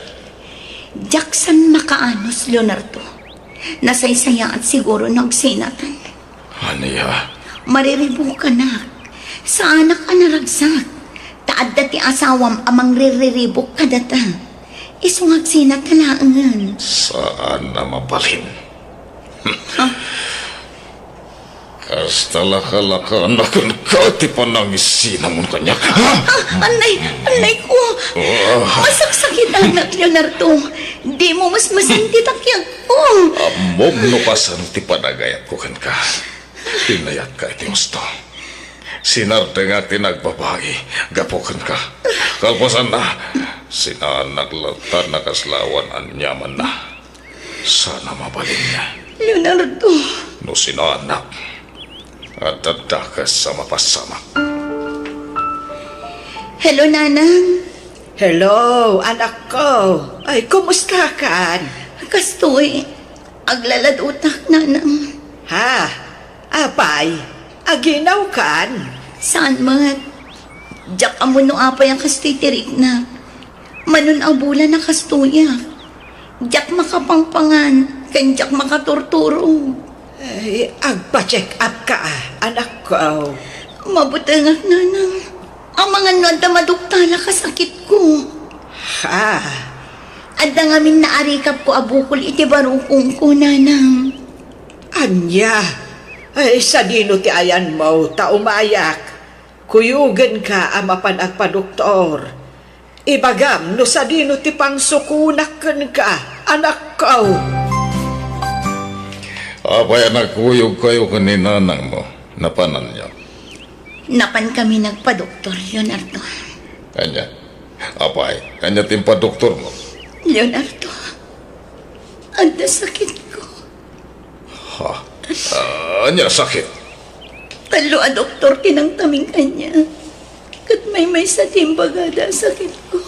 Diak saan makaanus, Leonardo. Nasaysayaat siguro no agsinatan. Ania? Mariribukanak. Saanak a naragsak. Ta adda ti asawam a mangriribuk kadata. Isu nga agsinat laengen. Saan a mabalin. Ha? Kasta lakalakaanna kenka ti panangisinamon kaniak. Ah, anay, anay ko. Ah. Masaksakitanak, Leonardo. Dimo masmasen ti takiagko. Ammom no kasano ti panagayatko kenka. Pinayatka iti husto. Sinardengak ti nagbabai gapu kenka. Kalpasanna, sinaannak latta a nakaslawan aniamanna. Saan a mabalin. Leonardo. No sinaannak, adda dakes a mapasamak. Hello, Nanang. Hello, anakko. Ay, kumustakan? Kastoy, aglaladutak, Nanang. Ha? Apay, aginawkan? Saan met? Diak ammo no apay a kastoy ti rikna. Manon a bulan a kastoyak. Diak makapangpangan, ken diak makaturturog. Ay, agpa-check up ka, anakko. Mabutengak, Nanang. Amangan no adda maduktalak a sakitko. Ha? Adda ngamin naarikapko a bukol iti barukongko, Nanang. Ania? Ay, sadino ti ayanmo ta umayak? Kuyogenka a mapan agpadoktor. Ibagam no sadino ti pangsukonak kenka, anakko. Apay a nagkuyogkayo ken ni nanangmo? Napananyo? Napankami nagpadoktor, Leonardo. Ania? Apay, ania ti impadoktormo? Leonardo, adda sakitko. Ha? Ah, ania sakit? Tallo a doktor ti nangtaming kaniak. Ket maymaysa ti imbagada a sakitko.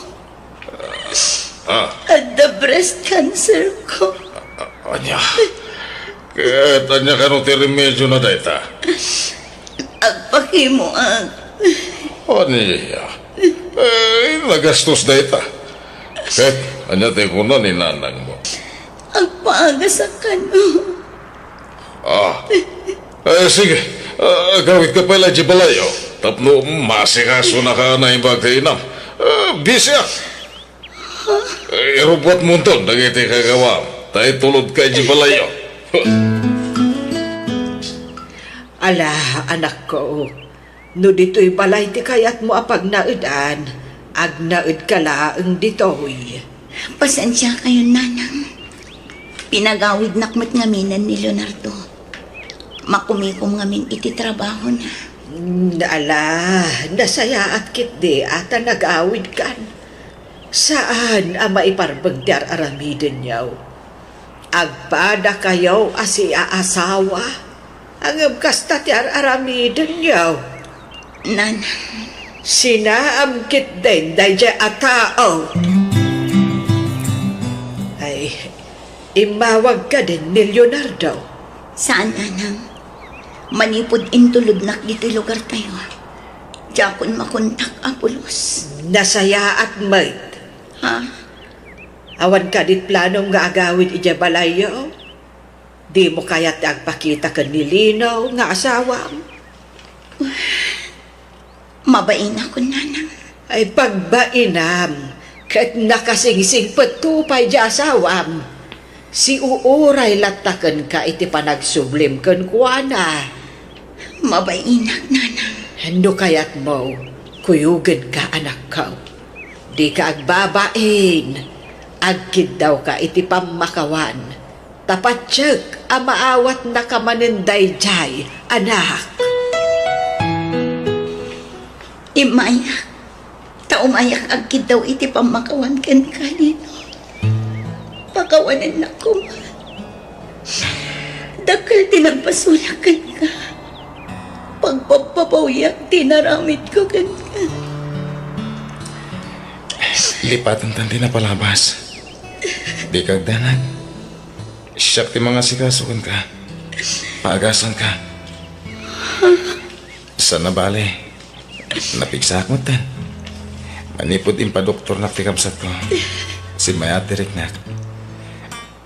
Ah. Adda breast cancer ko. Ah, ania? Ket ania kano ti remedio na dayta? Agpakimoak. Ania? Eh, nagastos dayta. Ket ania ti kuna ni nanangmo? Agpaagasak kano. Ah. Eh, sige. Ah, agawidka pay la idiay balayyo. Tapno masikasonaka a naimbag ti inam. Ah, bisiak. Eh, irubbuatmonton dagiti kagawam, ta itulodka idiay balayyo. Ala, anakko, no ditoy balay ti kayatmo a pagnaedan, agnaedka laeng ditoy. Pasensiakayon, nanang. Pinagawidnak met ngaminen ni Leonardo. Makumikom ngamin iti trabahona. Mm, ala, nasayaat ketdi a ta nagawidkan. Saan a maiparbeng ti ar-aramidenyo. Agpadakayo a siaasawa, ngem kasta ti ar-aramidenyo. Nanang. Sinaam ketdin daydiay a tao. Ay, immawag kadin ni Leonardo? Saan, nanang. Manipud intulodnak ditoy lugartayo, diakon makontak a pulos. Nasayaat met. Ha? Awan kadi planom nga agawid idiay balayyo? Dimo kayat ti agpakita ken ni Lino nga asawam? Mabainakon, nanang. Ay, pagbainam, ket nakasingsingpetto pay diay asawam. Siuuray latta kenka iti panagsublim kenkuana. Mabainak, nanang. No kayatmo, kuyogenka, anakko. Dika agbabain. Agkiddawka iti pammakawan. Ta patiek a maawatnaka manen daydiay, anak. Immayak. Ta umayak agkiddaw iti pammakawan kenka, Lino. Pakawanennak koma. Dakkel ti nagbasolak kenka. Pagpappapawiak ti inaramidko kenka. Lipatentan ti napalabas. Dika agdanag. Siak ti mangasikaso kenka. Paagasanka. Saan a bale, napigsaak metten. Manipud impadoktornak ti kabsatko, simmayaat ti riknak.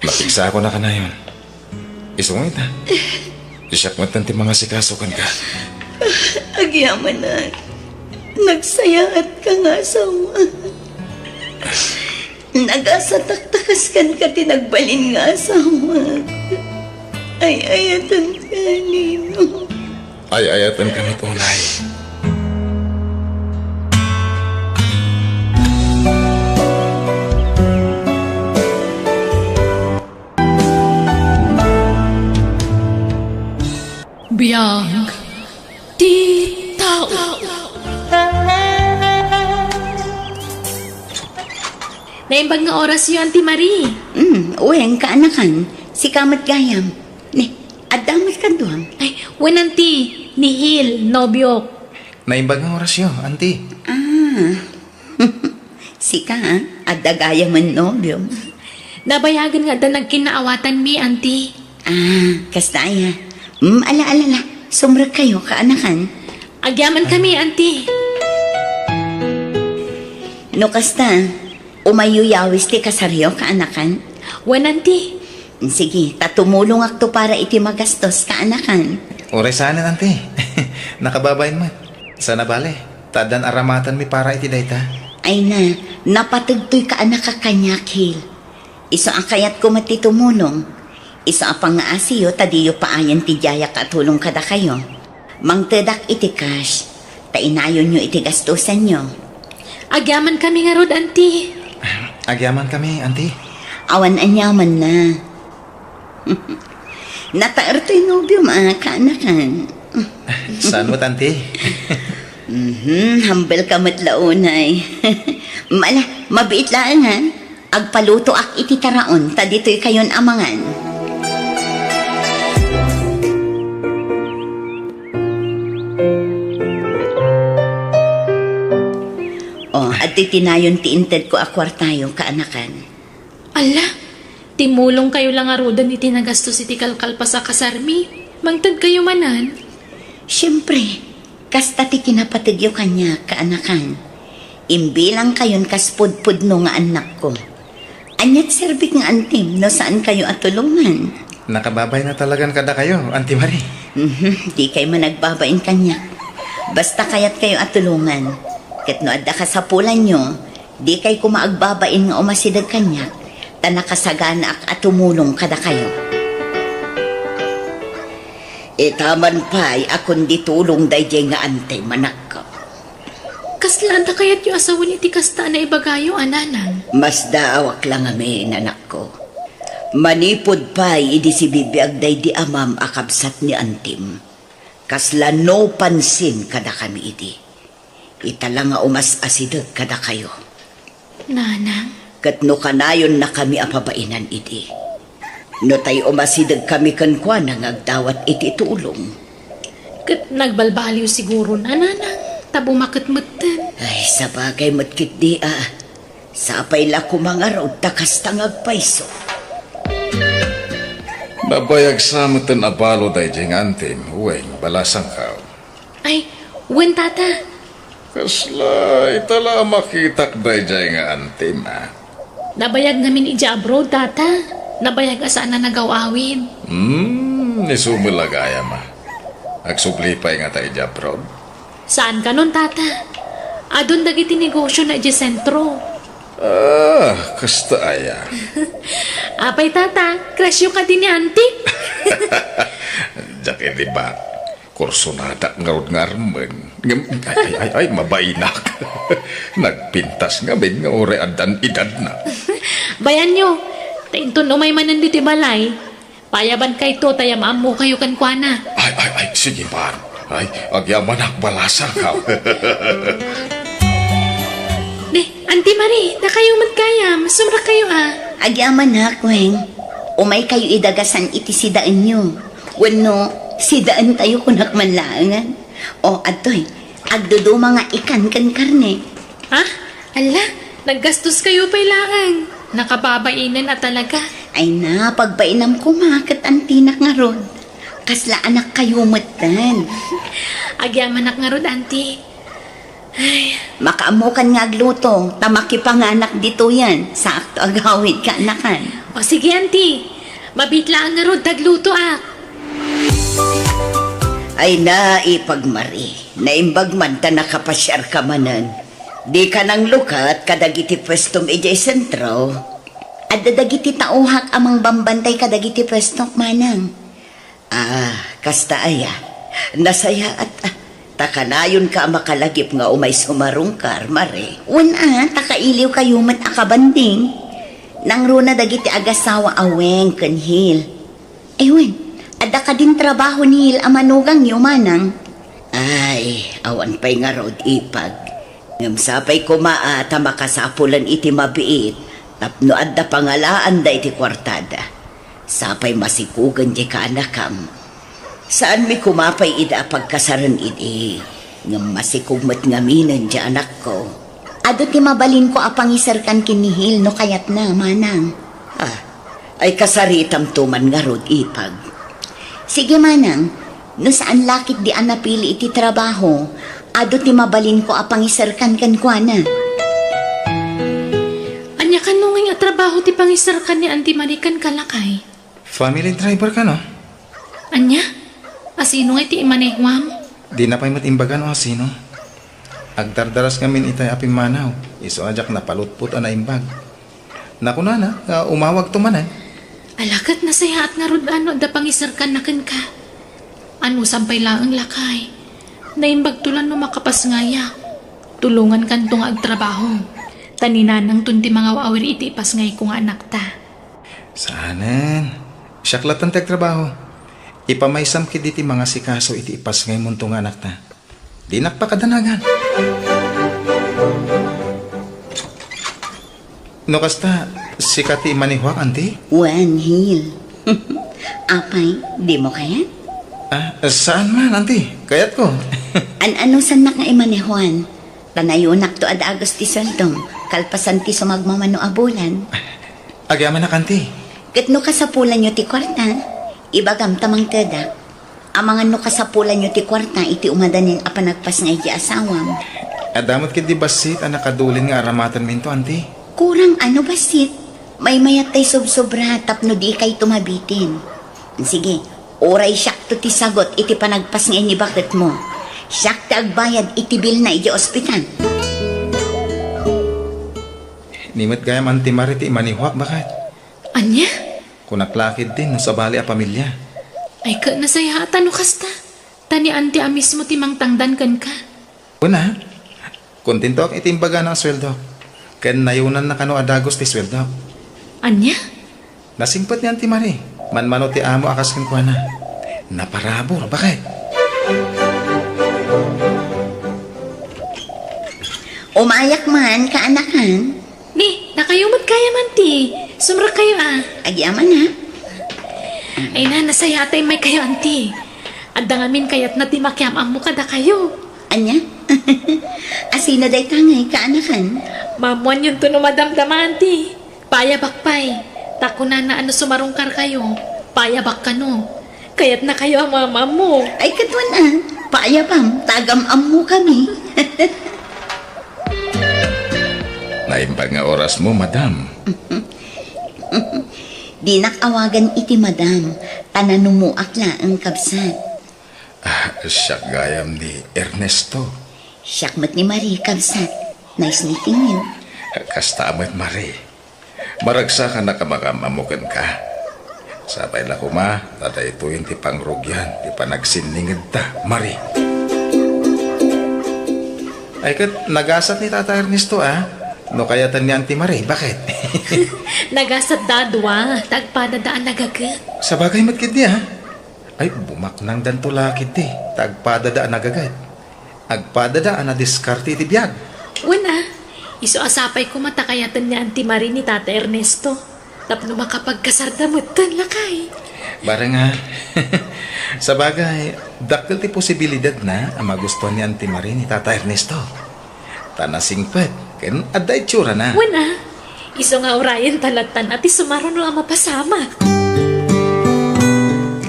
Napigsaakon a kanayon. Isu nga ita, siak metten ti mangasikaso kenka. Agyamanak, nagsayaatka nga asawa. Nagasatak ta kas kenka ti nagbalin nga asawa. Ay-ayatenka, Lino. Ay-ayatenka met unay. Biag ti tao. Naimbag nga orasyo, Auntie Marie. Mm, wen, kaanakan. Sika met gayam. Ne, adda met kaduam? Ay, wen, Auntie. Ni Hil, nobiok. Naimbag nga orasyo, Auntie. Ah. Sika, ah? Adda gayamen nobiom? Nabayagen nga adda nagkinnaawatanmi, Auntie. Ah, kasta aya. Mm, ala, ala, ala. Sumrekkayo, kaanakan. Agyamankami, Auntie. No kasta, umayyo yawis ti kasaryo, kaanakan? Wen, Auntie. Sige, ta tumulongakto para iti magastos, kaanakan. Uray saanen, Auntie. Nakababain met. Saan a bale, ta addan aramatenmi para iti dayta. Ay na, napategtoy kaanakak kaniak, Hil. Isu a kayatko met ti tumulong. Isu a pangngaasiyo ta diyo paayen ti diayak a tulong kadakayo. Mangtedak iti cash, ta inayonyo iti gastusenyo. Agyamankami ngarud, Auntie. Agyamankami, Auntie. Awan aniamanna. Nataer toy nobiom a kaanakan. Saan met, Auntie? Mhm, humble ka met la unay. Ala, mabiit laeng, ha? Agpalutoak iti taraon, ta ditoy kayon a mangan. O, adtoy ti nayon ti intedko a kuartayo, kaanakan. Ala, timulongkayo la ngaruden iti nagastos iti kalkalpas a kasarmi. Mangtedkayo manen? Siempre, kasta ti kinapategyo kaniak, kaanakan. Imbilangkayon kas pudpudno nga annakko. Ania ti serbik nga antim no saankayo a tulongan? Nakababain a talagan kadakayo, Auntie Marie. Mhm, dikay man agbabain kaniak. Basta kayatkayo a tulongan. Ket no adda kasapulanyo, dikay koma agbabain nga umasideg kaniak, ta nakasaganaak a tumulong kadakayo. Ita man pay a kundi tulong daydiay nga antim, anakko. Kasla adda kayatyo a sawen iti kasta a naibagayo a, nanang? Masdaawak la ngamin, anakko. Manipud pay idi sibibiag daydi amam a kabsat ni antim, kasla no pansin kadakami idi. Ita la nga umas-asideg kadakayo. Nanang? Ket no kanayonnakami a pabainan idi, no tay umasidegkami kenkuana nga agdawat iti tulong. Ket nagbalbaliw siguron a, nanang, ta bumaket metten. Ay, sabagay met ketdi a. Sapay la koma ngarud ta kasta nga agpayso. Nabayag sa metten a balo daydiay nga antim, Weng, balasangko. Ay, wen, tata. Kasla, ita la a makitak daydiay nga antim, a. Nabayag ngamin idiay abroad, tata. Nabayag a saan a nagaw-awid. Hmm, isu met la gayam, a. Agsubli pay ngata idiay abroad? Saan kanon, tata? Adun dagiti negosiona idiay sentro. Ah, kasta aya. Apay, tata, crush-yo kadi ni anti? Diak idi ba? Kursonadak ngarud nga armen. Ngem, ay, ay, ay, ay, mabainak. Nagpintas ngamin nga uray addan edadna. Bayanyo, ta inton umay manen ditoy balay, payabankayto ta yam-ammokayo kenkuana. Ay, ay, ay, sige, man. Ay, agyamanak, balasangko. Ne, Anti Marie, dakayo met gayam, sumrakayo a. Agyamanak, Weng. Umaykayo idagasan iti sidaenyo. Wenno, sidaentayo kunak man laengen. O, adtoy, agduduma nga ikan ken karne. Ha? Ala, naggastoskayo pay laeng. Nakababainen a talaga. Ay na, pagbainam koma ket antinak ngarud. Kasla anakkayo metten. Agyamanak ngarud, anti. Ay, makaammokan nga agluto, ta makipanganak ditoyen, saakto agawid kaanakan. O sige, anti. Mabiit laeng ngarud ta aglutoak. Ay na, Ipag Marie, naimbag man ta nakapasiarka manen. Dika nanglukat kadagiti puestom idiay sentro. Adda dagiti taohak a mangbambantay kadagiti puestok, manang. Ah, kasta aya. Nasayaat, a. Ta kanayonka a makalagip nga umay sumarungkar, Marie. Wen a, ta kailiwkayo met a kabanding. Nangruna dagiti agasawa a Weng ken Hil. Ay wen, adda kadin trabaho ni Hil a manugangyo, manang? Ay, awan pay ngarud, Ipag. Ngem sapay koma a ta makasapulan iti mabiit tapno adda pangalaanda iti kuartada. Sapay masikugen diay kaanakam. Saanmi koma pay ida a pagkasaren idi, ngem masikog met ngaminen diay anakko. Adu ti mabalinko a pangiserkan ken ni Hil no kayatna, manang. Ah, ay kasaritamto man ngarud, Ipag. Sige, manang, no saan la ketdi a napili iti trabaho, adu ti mabalinko a pangiserkan kenkuana. Ania kano ngay a trabaho ti pangiserkan ni Anti Marie kenka, lakay? Family driver kano? Ania? Asino ngay ti imanehuam? Dina pay met imbaga no asino. Agdardaras ngamin itay a pimmanaw, isu a diak napalutpot a naimbag. Nakunana nga umawagto manen. Ala, ket nasayaat ngarud a no adda pangiserkanna kenka. Anusam pay laeng, lakay. Naimbagto la no makapasngayak. Tulongankanto nga agtrabaho. Ta ni nanangton ti mangaw-awir iti ipasngayko nga anakta. Saanen. Siak latta ti agtrabaho. Ipamaysam ketdi ti mangasikaso iti ipasngaymonto nga anakta. Dinak pakadanagan. No kasta, sika ti imanehuak, anti? Wen, Hil. Apay, dimo kayat? Ah, saan man, anti? Kayatko. An-anusannak nga imanehuan? Ta nayonakto a dagus ti sueldom, kalpasan ti sumagmamano a bulan. Agyamanak, anti. Ket no kasapulanyo ti kuarta, ibagam ta mangtedak. Amangan no kasapulanyo ti kuarta iti umadanen a panagpasngay ti asawam. Adda met ketdi bassit a nakadulin nga aramatenminto, anti. Kurang a no bassit, maymayat tay sobsobra tapno dikayto mabitin. Sige, Uray siakto ti sagut iti panagpasngay ni baketmo. Siak ti agbayad iti bilna idiay ospital. Ni met gayam Auntie Marie ti imanihuak, baket. Ania? Kunak la ketdin no sabali a pamilia. Ay, ket nasayaat no kasta. Ta ni Auntie a mismo ti mangtangdan kenka. Kuna, kontentoak iti imbagana a sueldok. Ken nayonanna kano a dagus ti sueldok. Ania? Nasingpet ni Auntie Marie. Manmano ti amo a kas kenkuana. Naparabur, baket. Umayak man, kaanakan. Ni, dakayo met gayam, Auntie. Sumrekkayo, a. Agyaman, a. Ay na, nasayaat ta immaykayo, Auntie. Adda ngamin kayatna ti makiam-ammo kadakayo. Ania? Asino dayta ngay, kaanakan? Maammoanyonto no madamdama, Auntie. Paayabak pay. Ta kunana a no sumarungkarkayo, paayabak kano. Kayatnakayo a maam-ammo. Ay, ket wen a, paayabam, ta agam-ammokami. Naimbag nga orasmo, madam. Dinak awagan iti madam, ta nanumoak laeng, kabsat. Ah, siak gayam ni Ernesto. Siak met ni Marie, kabsat. Nice meeting you. Kasta met, Marie. Maragsakanak a makiam-ammo kenka. Sapay la koma, ta daytoyen ti pangrugian ti panagsinningedta, Marie. Ay ket, nagasat ni Tata Ernesto, a. No kayatan ni Auntie Marie, baket? Nagasatda a dua, ta agpadada a nagaget. Sabagay met ketdi, a. Ay, bumaknangdanto la ketdi, ta agpadada a nagaget. Agpadada a nadiskarte iti biag. Wen a, isu a sapay koma ta kayaten ni Auntie Marie ni Tata Ernesto. Tapno makapagkasarda metten, lakay. Bareng a, sabagay, dakkel ti posibilidadna a magustuan ni Auntie Marie ni Tata Ernesto. Ta nasingpet, ken adda itsurana. Wen a, isu nga urayen ta lattan a ti sumaruno a mapasamak.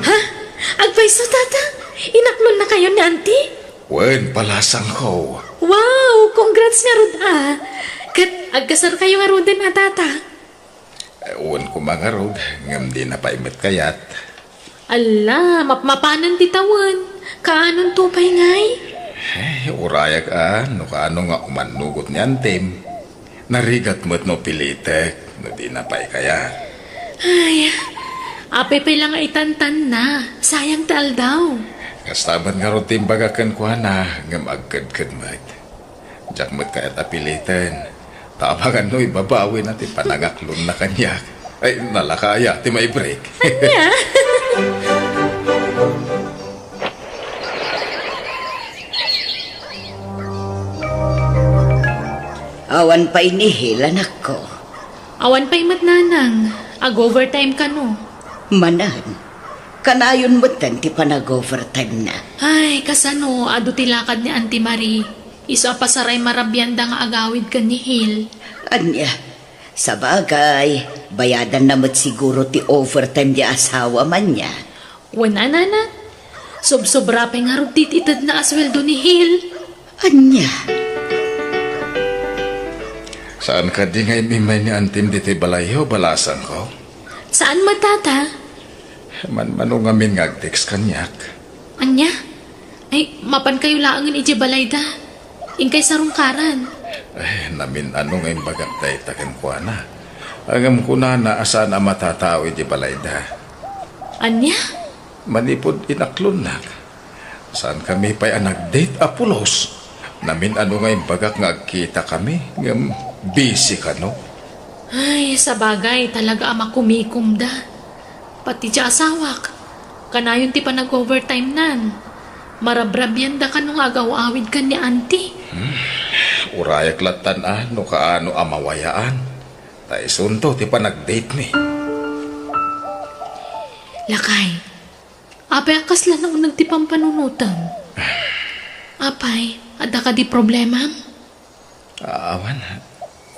Ha? Agpayso, Tata? Inaklonnakayo ni Auntie? Wen, palasangko. Wow! Congrats ngarud a. Ket agkasarkayo ngaruden a, Tata? Eh, wen koma ngarud, ngem dina pay met kayat. Alla, mapmapanen ti tawen. Kaanonto pay ngay? Eh, urayak a, no kaano nga umannugot ni Antem. Narigat met no pilitek, no dina pay kayat. Ay, apay pay la nga itantanna, sayang ti aldaw. Kasta met ngarud ti imbagak kenkuana, ngem agkedked met. Diak met kayat a piliten. Ta amangan no ibabawina ti panangaklonna kaniak. Ay, nalaka aya ti maibreak. Ania? Awan pay ni Hil, anakko. Awan pay met, nanang. Ag-overtime kano? Manen. Kanayon metten ti panag-overtime na. Ay, kasano, adu ti lakad ni Auntie Marie. Isu a pasaray marabianda nga agawid ken ni Hil. Ania? Sabagay, bayadanna met siguro ti overtime ti asawa man niya. Wen a, nana. Sobsobra pay ngarud ti itedna a sueldo ni Hil. Ania? Saan kadi nga im-immay ni Antim ditoy balayyo, balasangko? Saan met, Tata? Manmano ngamin nga ag-text kaniak. Ania? Ay, mapankayo laengen idiay balayda. Inkay sarungkaran. Ay, namin-ano nga imbagak dayta kenkuana. Ngem kunana a saan a matatao idiay balayda. Ania? Manipud inaklonnak, saankami pay a nag-date a pulos. Namin-ano nga imbagak nga agkitakami, ngem busy kano. Ay, sabagay, talaga a makumikomda. Pati ti asawak, kanayon ti panag-overtime nan. Marabrabianda kano nga agaw-awid ken ni Auntie. Hmm, urayak lattan a no kaano a mawayaan. Ta isunto ti panag-date mi. Lakay, apay a kasla nauneg ti pampanunotem? Apay, adda kadi problemam? Awan.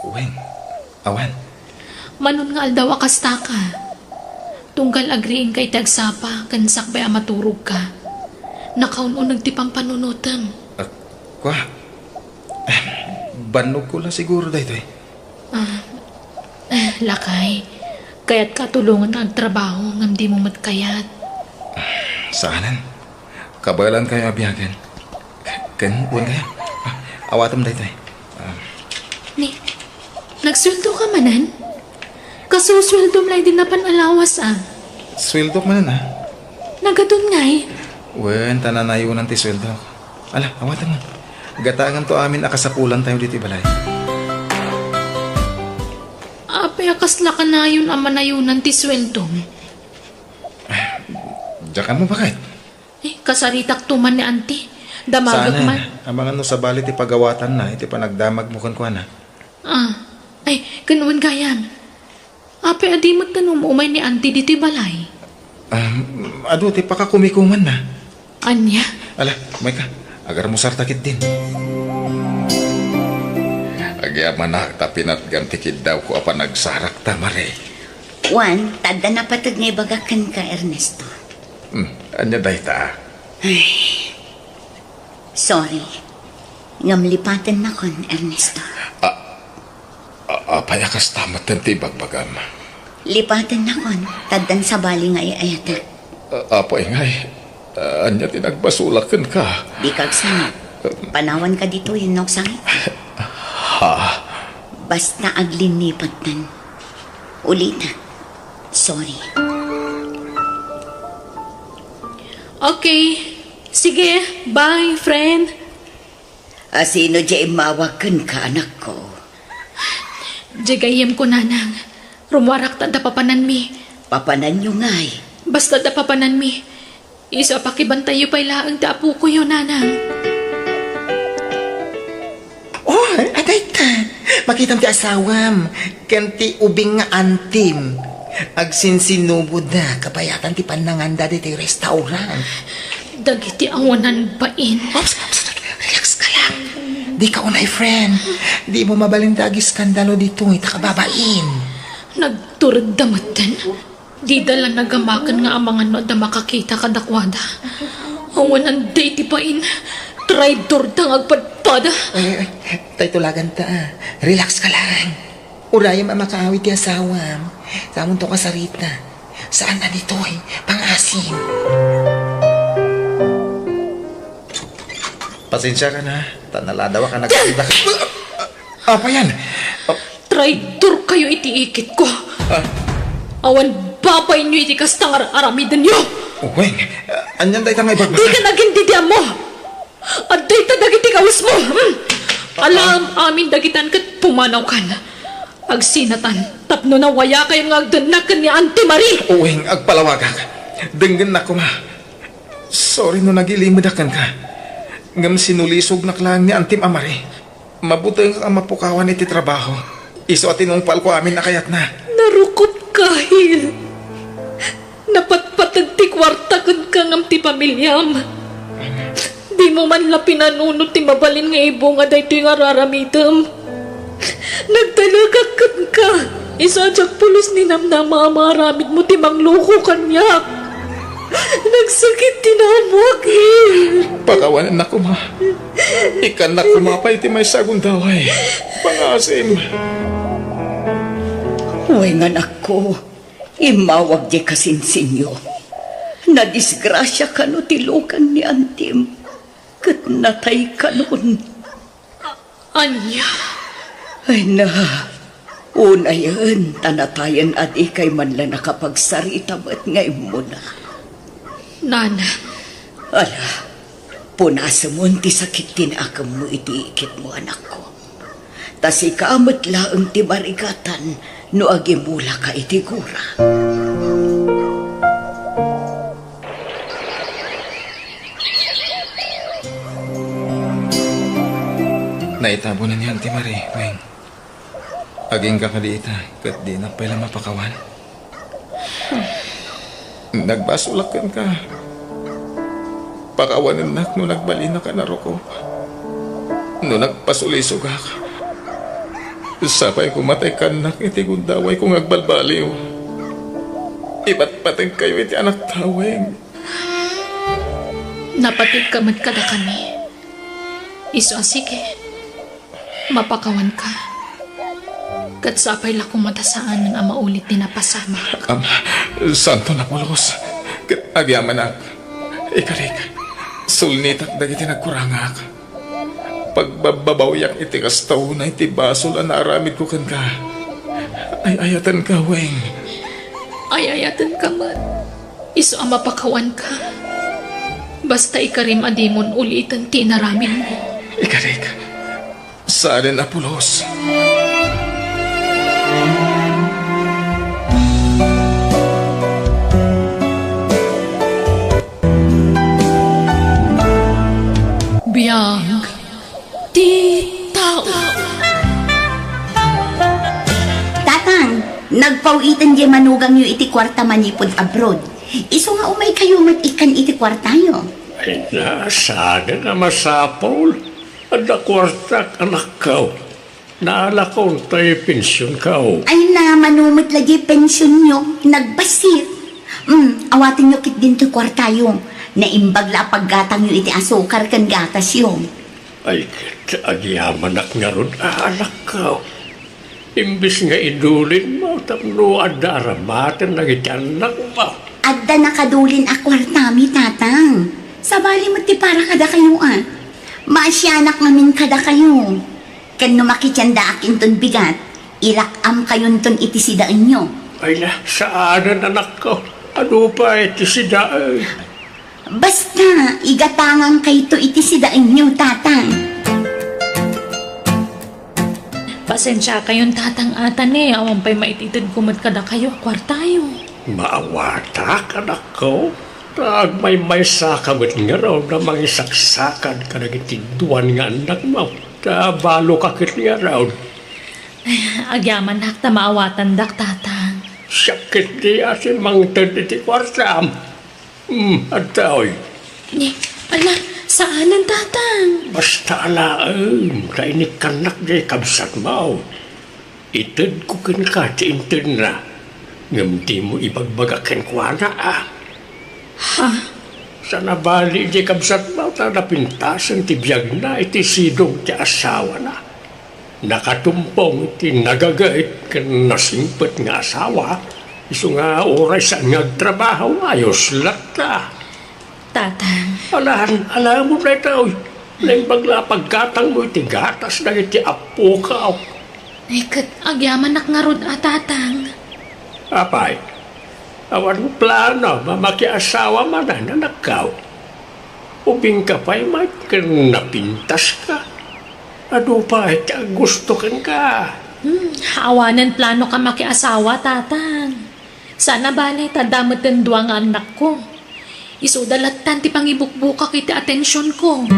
Wen, awan. Manon nga aldaw a kastaka. Tunggal agriingka iti agsapa ken sakbay a maturogka, nakaun-uneg ti pampanunotem. Ah, kua? Bannogko la siguro daytoy. Ah, eh, lakay, kayatka a tulongan nga agtrabaho ngem dimo met kayat. Saanen. Kabaelankayo a biagen. Ken, wen kaya? Ah, awatem daytoy. Ah. Ni, nagsueldo ka manen? Kasusueldom la idi napan a lawas, ah. Sueldok manen, ah? Nagadun ngay? Wen, ta nanayonan ti sueldok. Ala, awatem. Gatanganto amin a kasapulantayo ditoy balay. Apay a kasla kanayon a manayonan ti sueldom? Diak ammo baket. Eh, kasaritakto man ni Auntie. Damagek man. Saanen, amangan no sabali ti pagawatanna iti panagdamagmo kenkuana. Ah, ay, ken wen gayam. Apay a di met ta um-umay ni Auntie ditoy balay? Ah, adu ti pakakumikumanna. Ania? Ala, umayka. Agarmusarta ketdin. Agyamanak ta pinatgam ti kiddawko a panagsarakta, Mare. Wen, ta adda napateg nga ibagak kenka, Ernesto. Hmm, ania dayta? Ay, sorry. Ngem lipatennakon, Ernesto. A-, a-, apay a kasta metten ti ibagbagam? Lipatennakon, ta addan sabali nga ay-ayatek. A-, apay ngay, ania ti nagbasolak kenka? Dika agsangit. Panawanka ditoy wenno agsangit? Ha? Basta aglinnipattan. Ulitek. Sorry. Okay. Sige, bye, friend. A, sino diay immawag kenka, anakko? Diay gayyemko, nanang. Rummuarak ta adda papananmi. Papananyo ngay? Basta adda papananmi. Isu a pakibantayyo pay laeng ti apokoyo, nanang. Oh, adayta. Makitam ti asawam ken ti ubing nga antim. Agsinsinuboda kabayatan ti pannanganda ditoy restaurant. Dagiti awanan bain. Ops, ops, ops, relax ka lang. Dika unay, friend. Dimo mabalin ti agiskandalo ditoy, ta kababain. Nagturedda metten. Dida la nagamaken nga amangan no adda makakita kadakuada. Awanan daydi bain. Traidorda nga agpadpada. Ay, ay, ay, tay tulaganta, ah. Relax ka lang. Urayem a makaawid ti asawam. Samonto kasarita. Saan a ditoy pangasim. Pasensiakan, ha, ta naladaw a nagkita. Apay yan? Traidorkayo iti ikitko. Ah. Awan babainyo iti kasta nga ar-aramidenyo. Weng, anian dayta nga ibagbagam? Dika nagin didiammo. Adda ita dagiti kawesmo. Hmm. Alaem amin dagitan ket pumanawkan. Agsinatan tapno nawayakayon nga agdennak ken ni Auntie Marie. Uwing, agpalawagak. Denggennak koma. Sorry no nagilimedak kenka. Ngem sinulisognak laeng ni Auntie Marie. Mabutengak a mapukawan iti trabaho. Isu a tinungpalko amin a kayatna. Narukopka, Hil. Napatpateg ti kuarta kenka ngem ti pamiliam. Dimo man la pinanunot ti mabalin nga ibunga daytoy nga ar-aramidem. Nagtalekak kenka. Isu a diak pulos ni namnama a maaramidmo ti mangloko kaniak. Nagsakit ti naammoak, Hil. Pakawanennak koma. Ikkannak koma pay ti maysa a gundaway. Pangaasim. Wen, anakko, immawag diay kasinsinyo. Nadisgrasia kano ti lukang ni Antim, ket natay kanon. Ania? Ay na, unayen ta natayen a dikay man la nakapagsarita met nga immuna. Nanang. Ala, punasemon ti sakit ti naakemmo iti ikitmo, anakko. Ta sika met laeng ti marigatan no agimulaka iti gura. Naitabunan ni Auntie Marie, Weng. Agingga kadi ita, ket dinak pay la mapakawan. Nagbasolak kenka. Pakawanennak no nagbalinak a narukop. No nagpasulisogak, sapay koma ta ikkannak iti gundawayko nga agbalbaliw. Ipatpategkayo iti Anakta, Weng. Napateg ka met kadakami. Isu a sige, mapakawanka. Ket sapay la koma ta saanen a maulit ti napasamak. Am, santo napulos. Ket agyamanak. Ikarik, sulnitak dagiti nagkurangak. Pagbabbabawiak iti kasta unay ti basol a naaramidko kenka. Ay-ayatenka, Weng. Ay-ayatenka met. Isu a mapakawanka. Basta ikarim a dimon uliten ti inaramidmo. Ikarik, saanen a pulos. Biag ti tao. Tatang, nagpaw-iten diay manugangyo iti kuarta manipud abroad. Isu nga umaykayo met ikkan iti kuartayo. Ay na, saanen a masapul. Adda kuartak, anakko. Naalakon tay pensionko. Ay na, mano met la diay pensionyo, nagbassit. Mm, awatenyo ketdin toy kuartayo. Naimbag la a paggatangyo iti asukar ken gatasyo. Ay, ket agyamanak ngarud, anakko. Imbes nga idulinmo tapno adda aramaten dagiti annakmo. Adda nakadulin a kuartami, Tatang. Sabali met ti para kadakayo a. Maasianak ngamin kadakayo. Ken no makitiendaak inton bigat, ilak-amkayonton iti sidaenyo. Ay na, saanen, anakko. Adu pay ti sidaen? Basta, igatangankayto iti sidaenyo, Tatang. Pasensiakayon, Tatang, a ta ne, awan pay maititedko met kadakayo a kuartayo. Maawatak, anakko. Ta agmaymaysaka met ngarud a mangisaksakad kadagiti duan nga annakmo. Ta baloka ket ngarud. Agyamanak ta maawatandak, Tatang. Siak ketdi a simmangted iti kuartam. Hmm, adtoy. Ni, ala, saanen, Tatang. Basta alaem, ta inikkannak diay kabsatmo. Itedko kenka ti intedna, ngem dimo ibagbaga kenkuana a. Ha? Saan a bali diay kabsatmo ta napintasen ti biagna iti sidong ti asawana. Nakatumpong ti nagagayt ken nasingpet nga asawa, isu nga uray saan nga agtrabaho, ayos latta. Tatang. Alan, alamon daytoy. Naimbag la a paggatangmo iti gatas dagiti appokaw. Ay, ket agyamanak ngarud a, Tatang. Apay, awan plano a makiasawa manen, anakko? Ubingka pay met ken napintaska. Adu pay ti aggusto kenka. Hmm, awanen planoka makiasawa, Tatang. Saan a bale ta adda metten dua nga annakko. Isuda lattan ti pangibukbukak iti atensionko.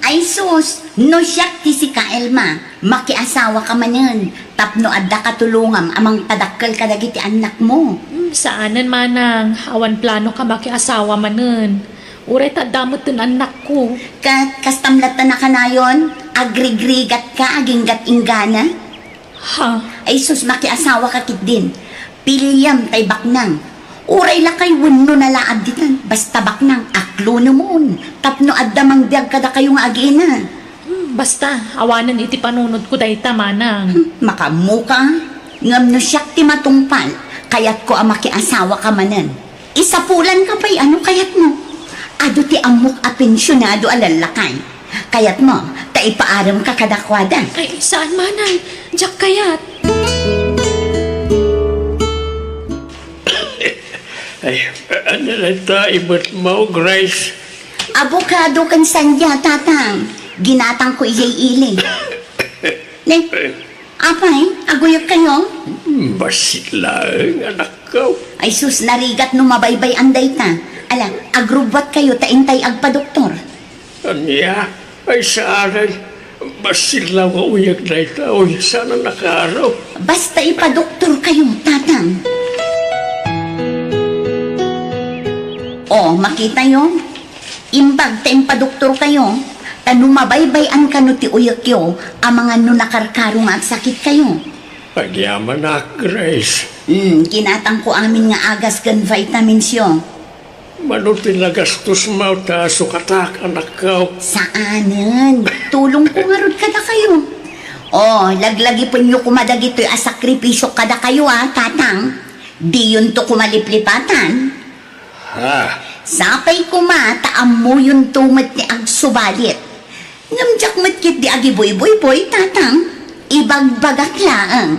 Ay sus, no siak ti sika, Elma, makiasawaka manen, tapno adda katulongam a mangpadakkel kadagiti annakmo. Hmm, saanen, manang, awan planoka makiasawa manen. Uray ta adda metten annakko. Ket kastam lattan a kanayon, agrigrigatka aginggat inggana? Ha? Ay sus, makiasawaka ketdin. Piliam tay baknang. Uray lakay wenno nalaad ditan, basta baknang, aklonemon, tapno adda mangbiag kadakayo nga agina. Hmm, basta, awanen iti panunotko dayta, manang. Hmm, makaammoka, a. Ngem no siak ti matungpal, kayatko a makiasawaka manen. Isapulanka pay a no kayatmo. Adu ti ammok a pensionado a lallakay. Kayatmo, ta ipaaremka kadakuada. Ay, saan, manang. Diak kayat. Ay, ania dayta ibetmo, Grace? Abokado ken sandia, Tatang. Ginatangko idiay ili. Ne, apay, aguyekkayo? Hmm, bassit laeng, anakko. Ay sus, narigat no mabaybay-an dayta. Ala, agrubbuatkayo ta intay agpadoktor. Ania? Ay, saan. Bassit la nga uyek dayta. Uy, saan a nakaro. Basta ipadoktorkayo, Tatang. O, makitayo. Imbag ta impadoktorkayo, ta no mabaybay-an kano ti uyekyo, amangan no nakarkaro nga agsakitkayo. Agyamanak, Grace. Hmm, ginatangko amin nga agas ken vitaminsyo. Mano ti nagastosmo ta sukatak, anakko? Saanen. Tulongko ngarud kadakayo. O, laglagipenyo koma dagitoy a sakripisio kadakayo, a, Tatang. Diyonto koma liplipatan. Ah. Sapay koma ta ammoyonto met ti agsubalit. Ngem diak met ketdi agibuyboyboy, Tatang. Ibagbagak laeng.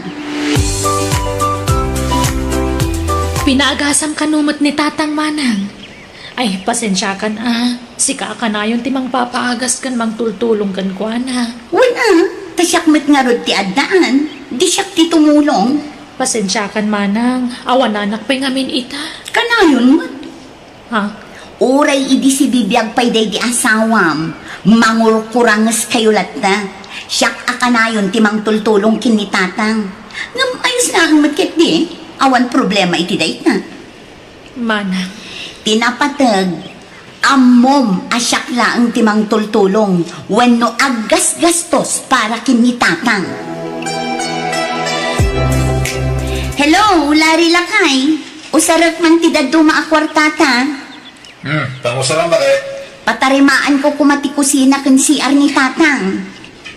Pinaagasam kano met ni Tatang, Manang. Ay, pasensiakan a. Sika a kanayon ti mangpapaagas ken mangtultulong kenkuana. Wen a, ta siak met ngarud ti addaan. Di siak ti tumulong. Pasensiakan, Manang. Awananak pay ngamin ita. Kanayon met. Ha? Uray idi sibibiag pay daydi asawam, mangurkurangeskayo latta. Siak a kanayon ti mangtultulong ken ni Tatang. Ngem ayos laeng met ketdi, awan problema iti dayta. Manang. Ti napateg, ammom a siak laeng ti mangtultulong wenno aggasgastos para ken ni Tatang. Hello, Lari Lakay. Usarek man ti dadduma a kuartata. Hmm, pangusaran, bakit? Patarimaanko koma ti kusina ken C R ni Tatang.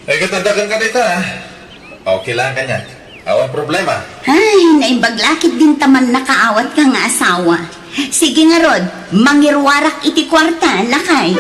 Ay, ket adda kenka dayta, ah. Okay lang kaniak. Awan problema. Ay, naimbag la ketdin ta mannakaawat ka nga asawa. Sige ngarud, mangiruarak iti kuarta, Lakay.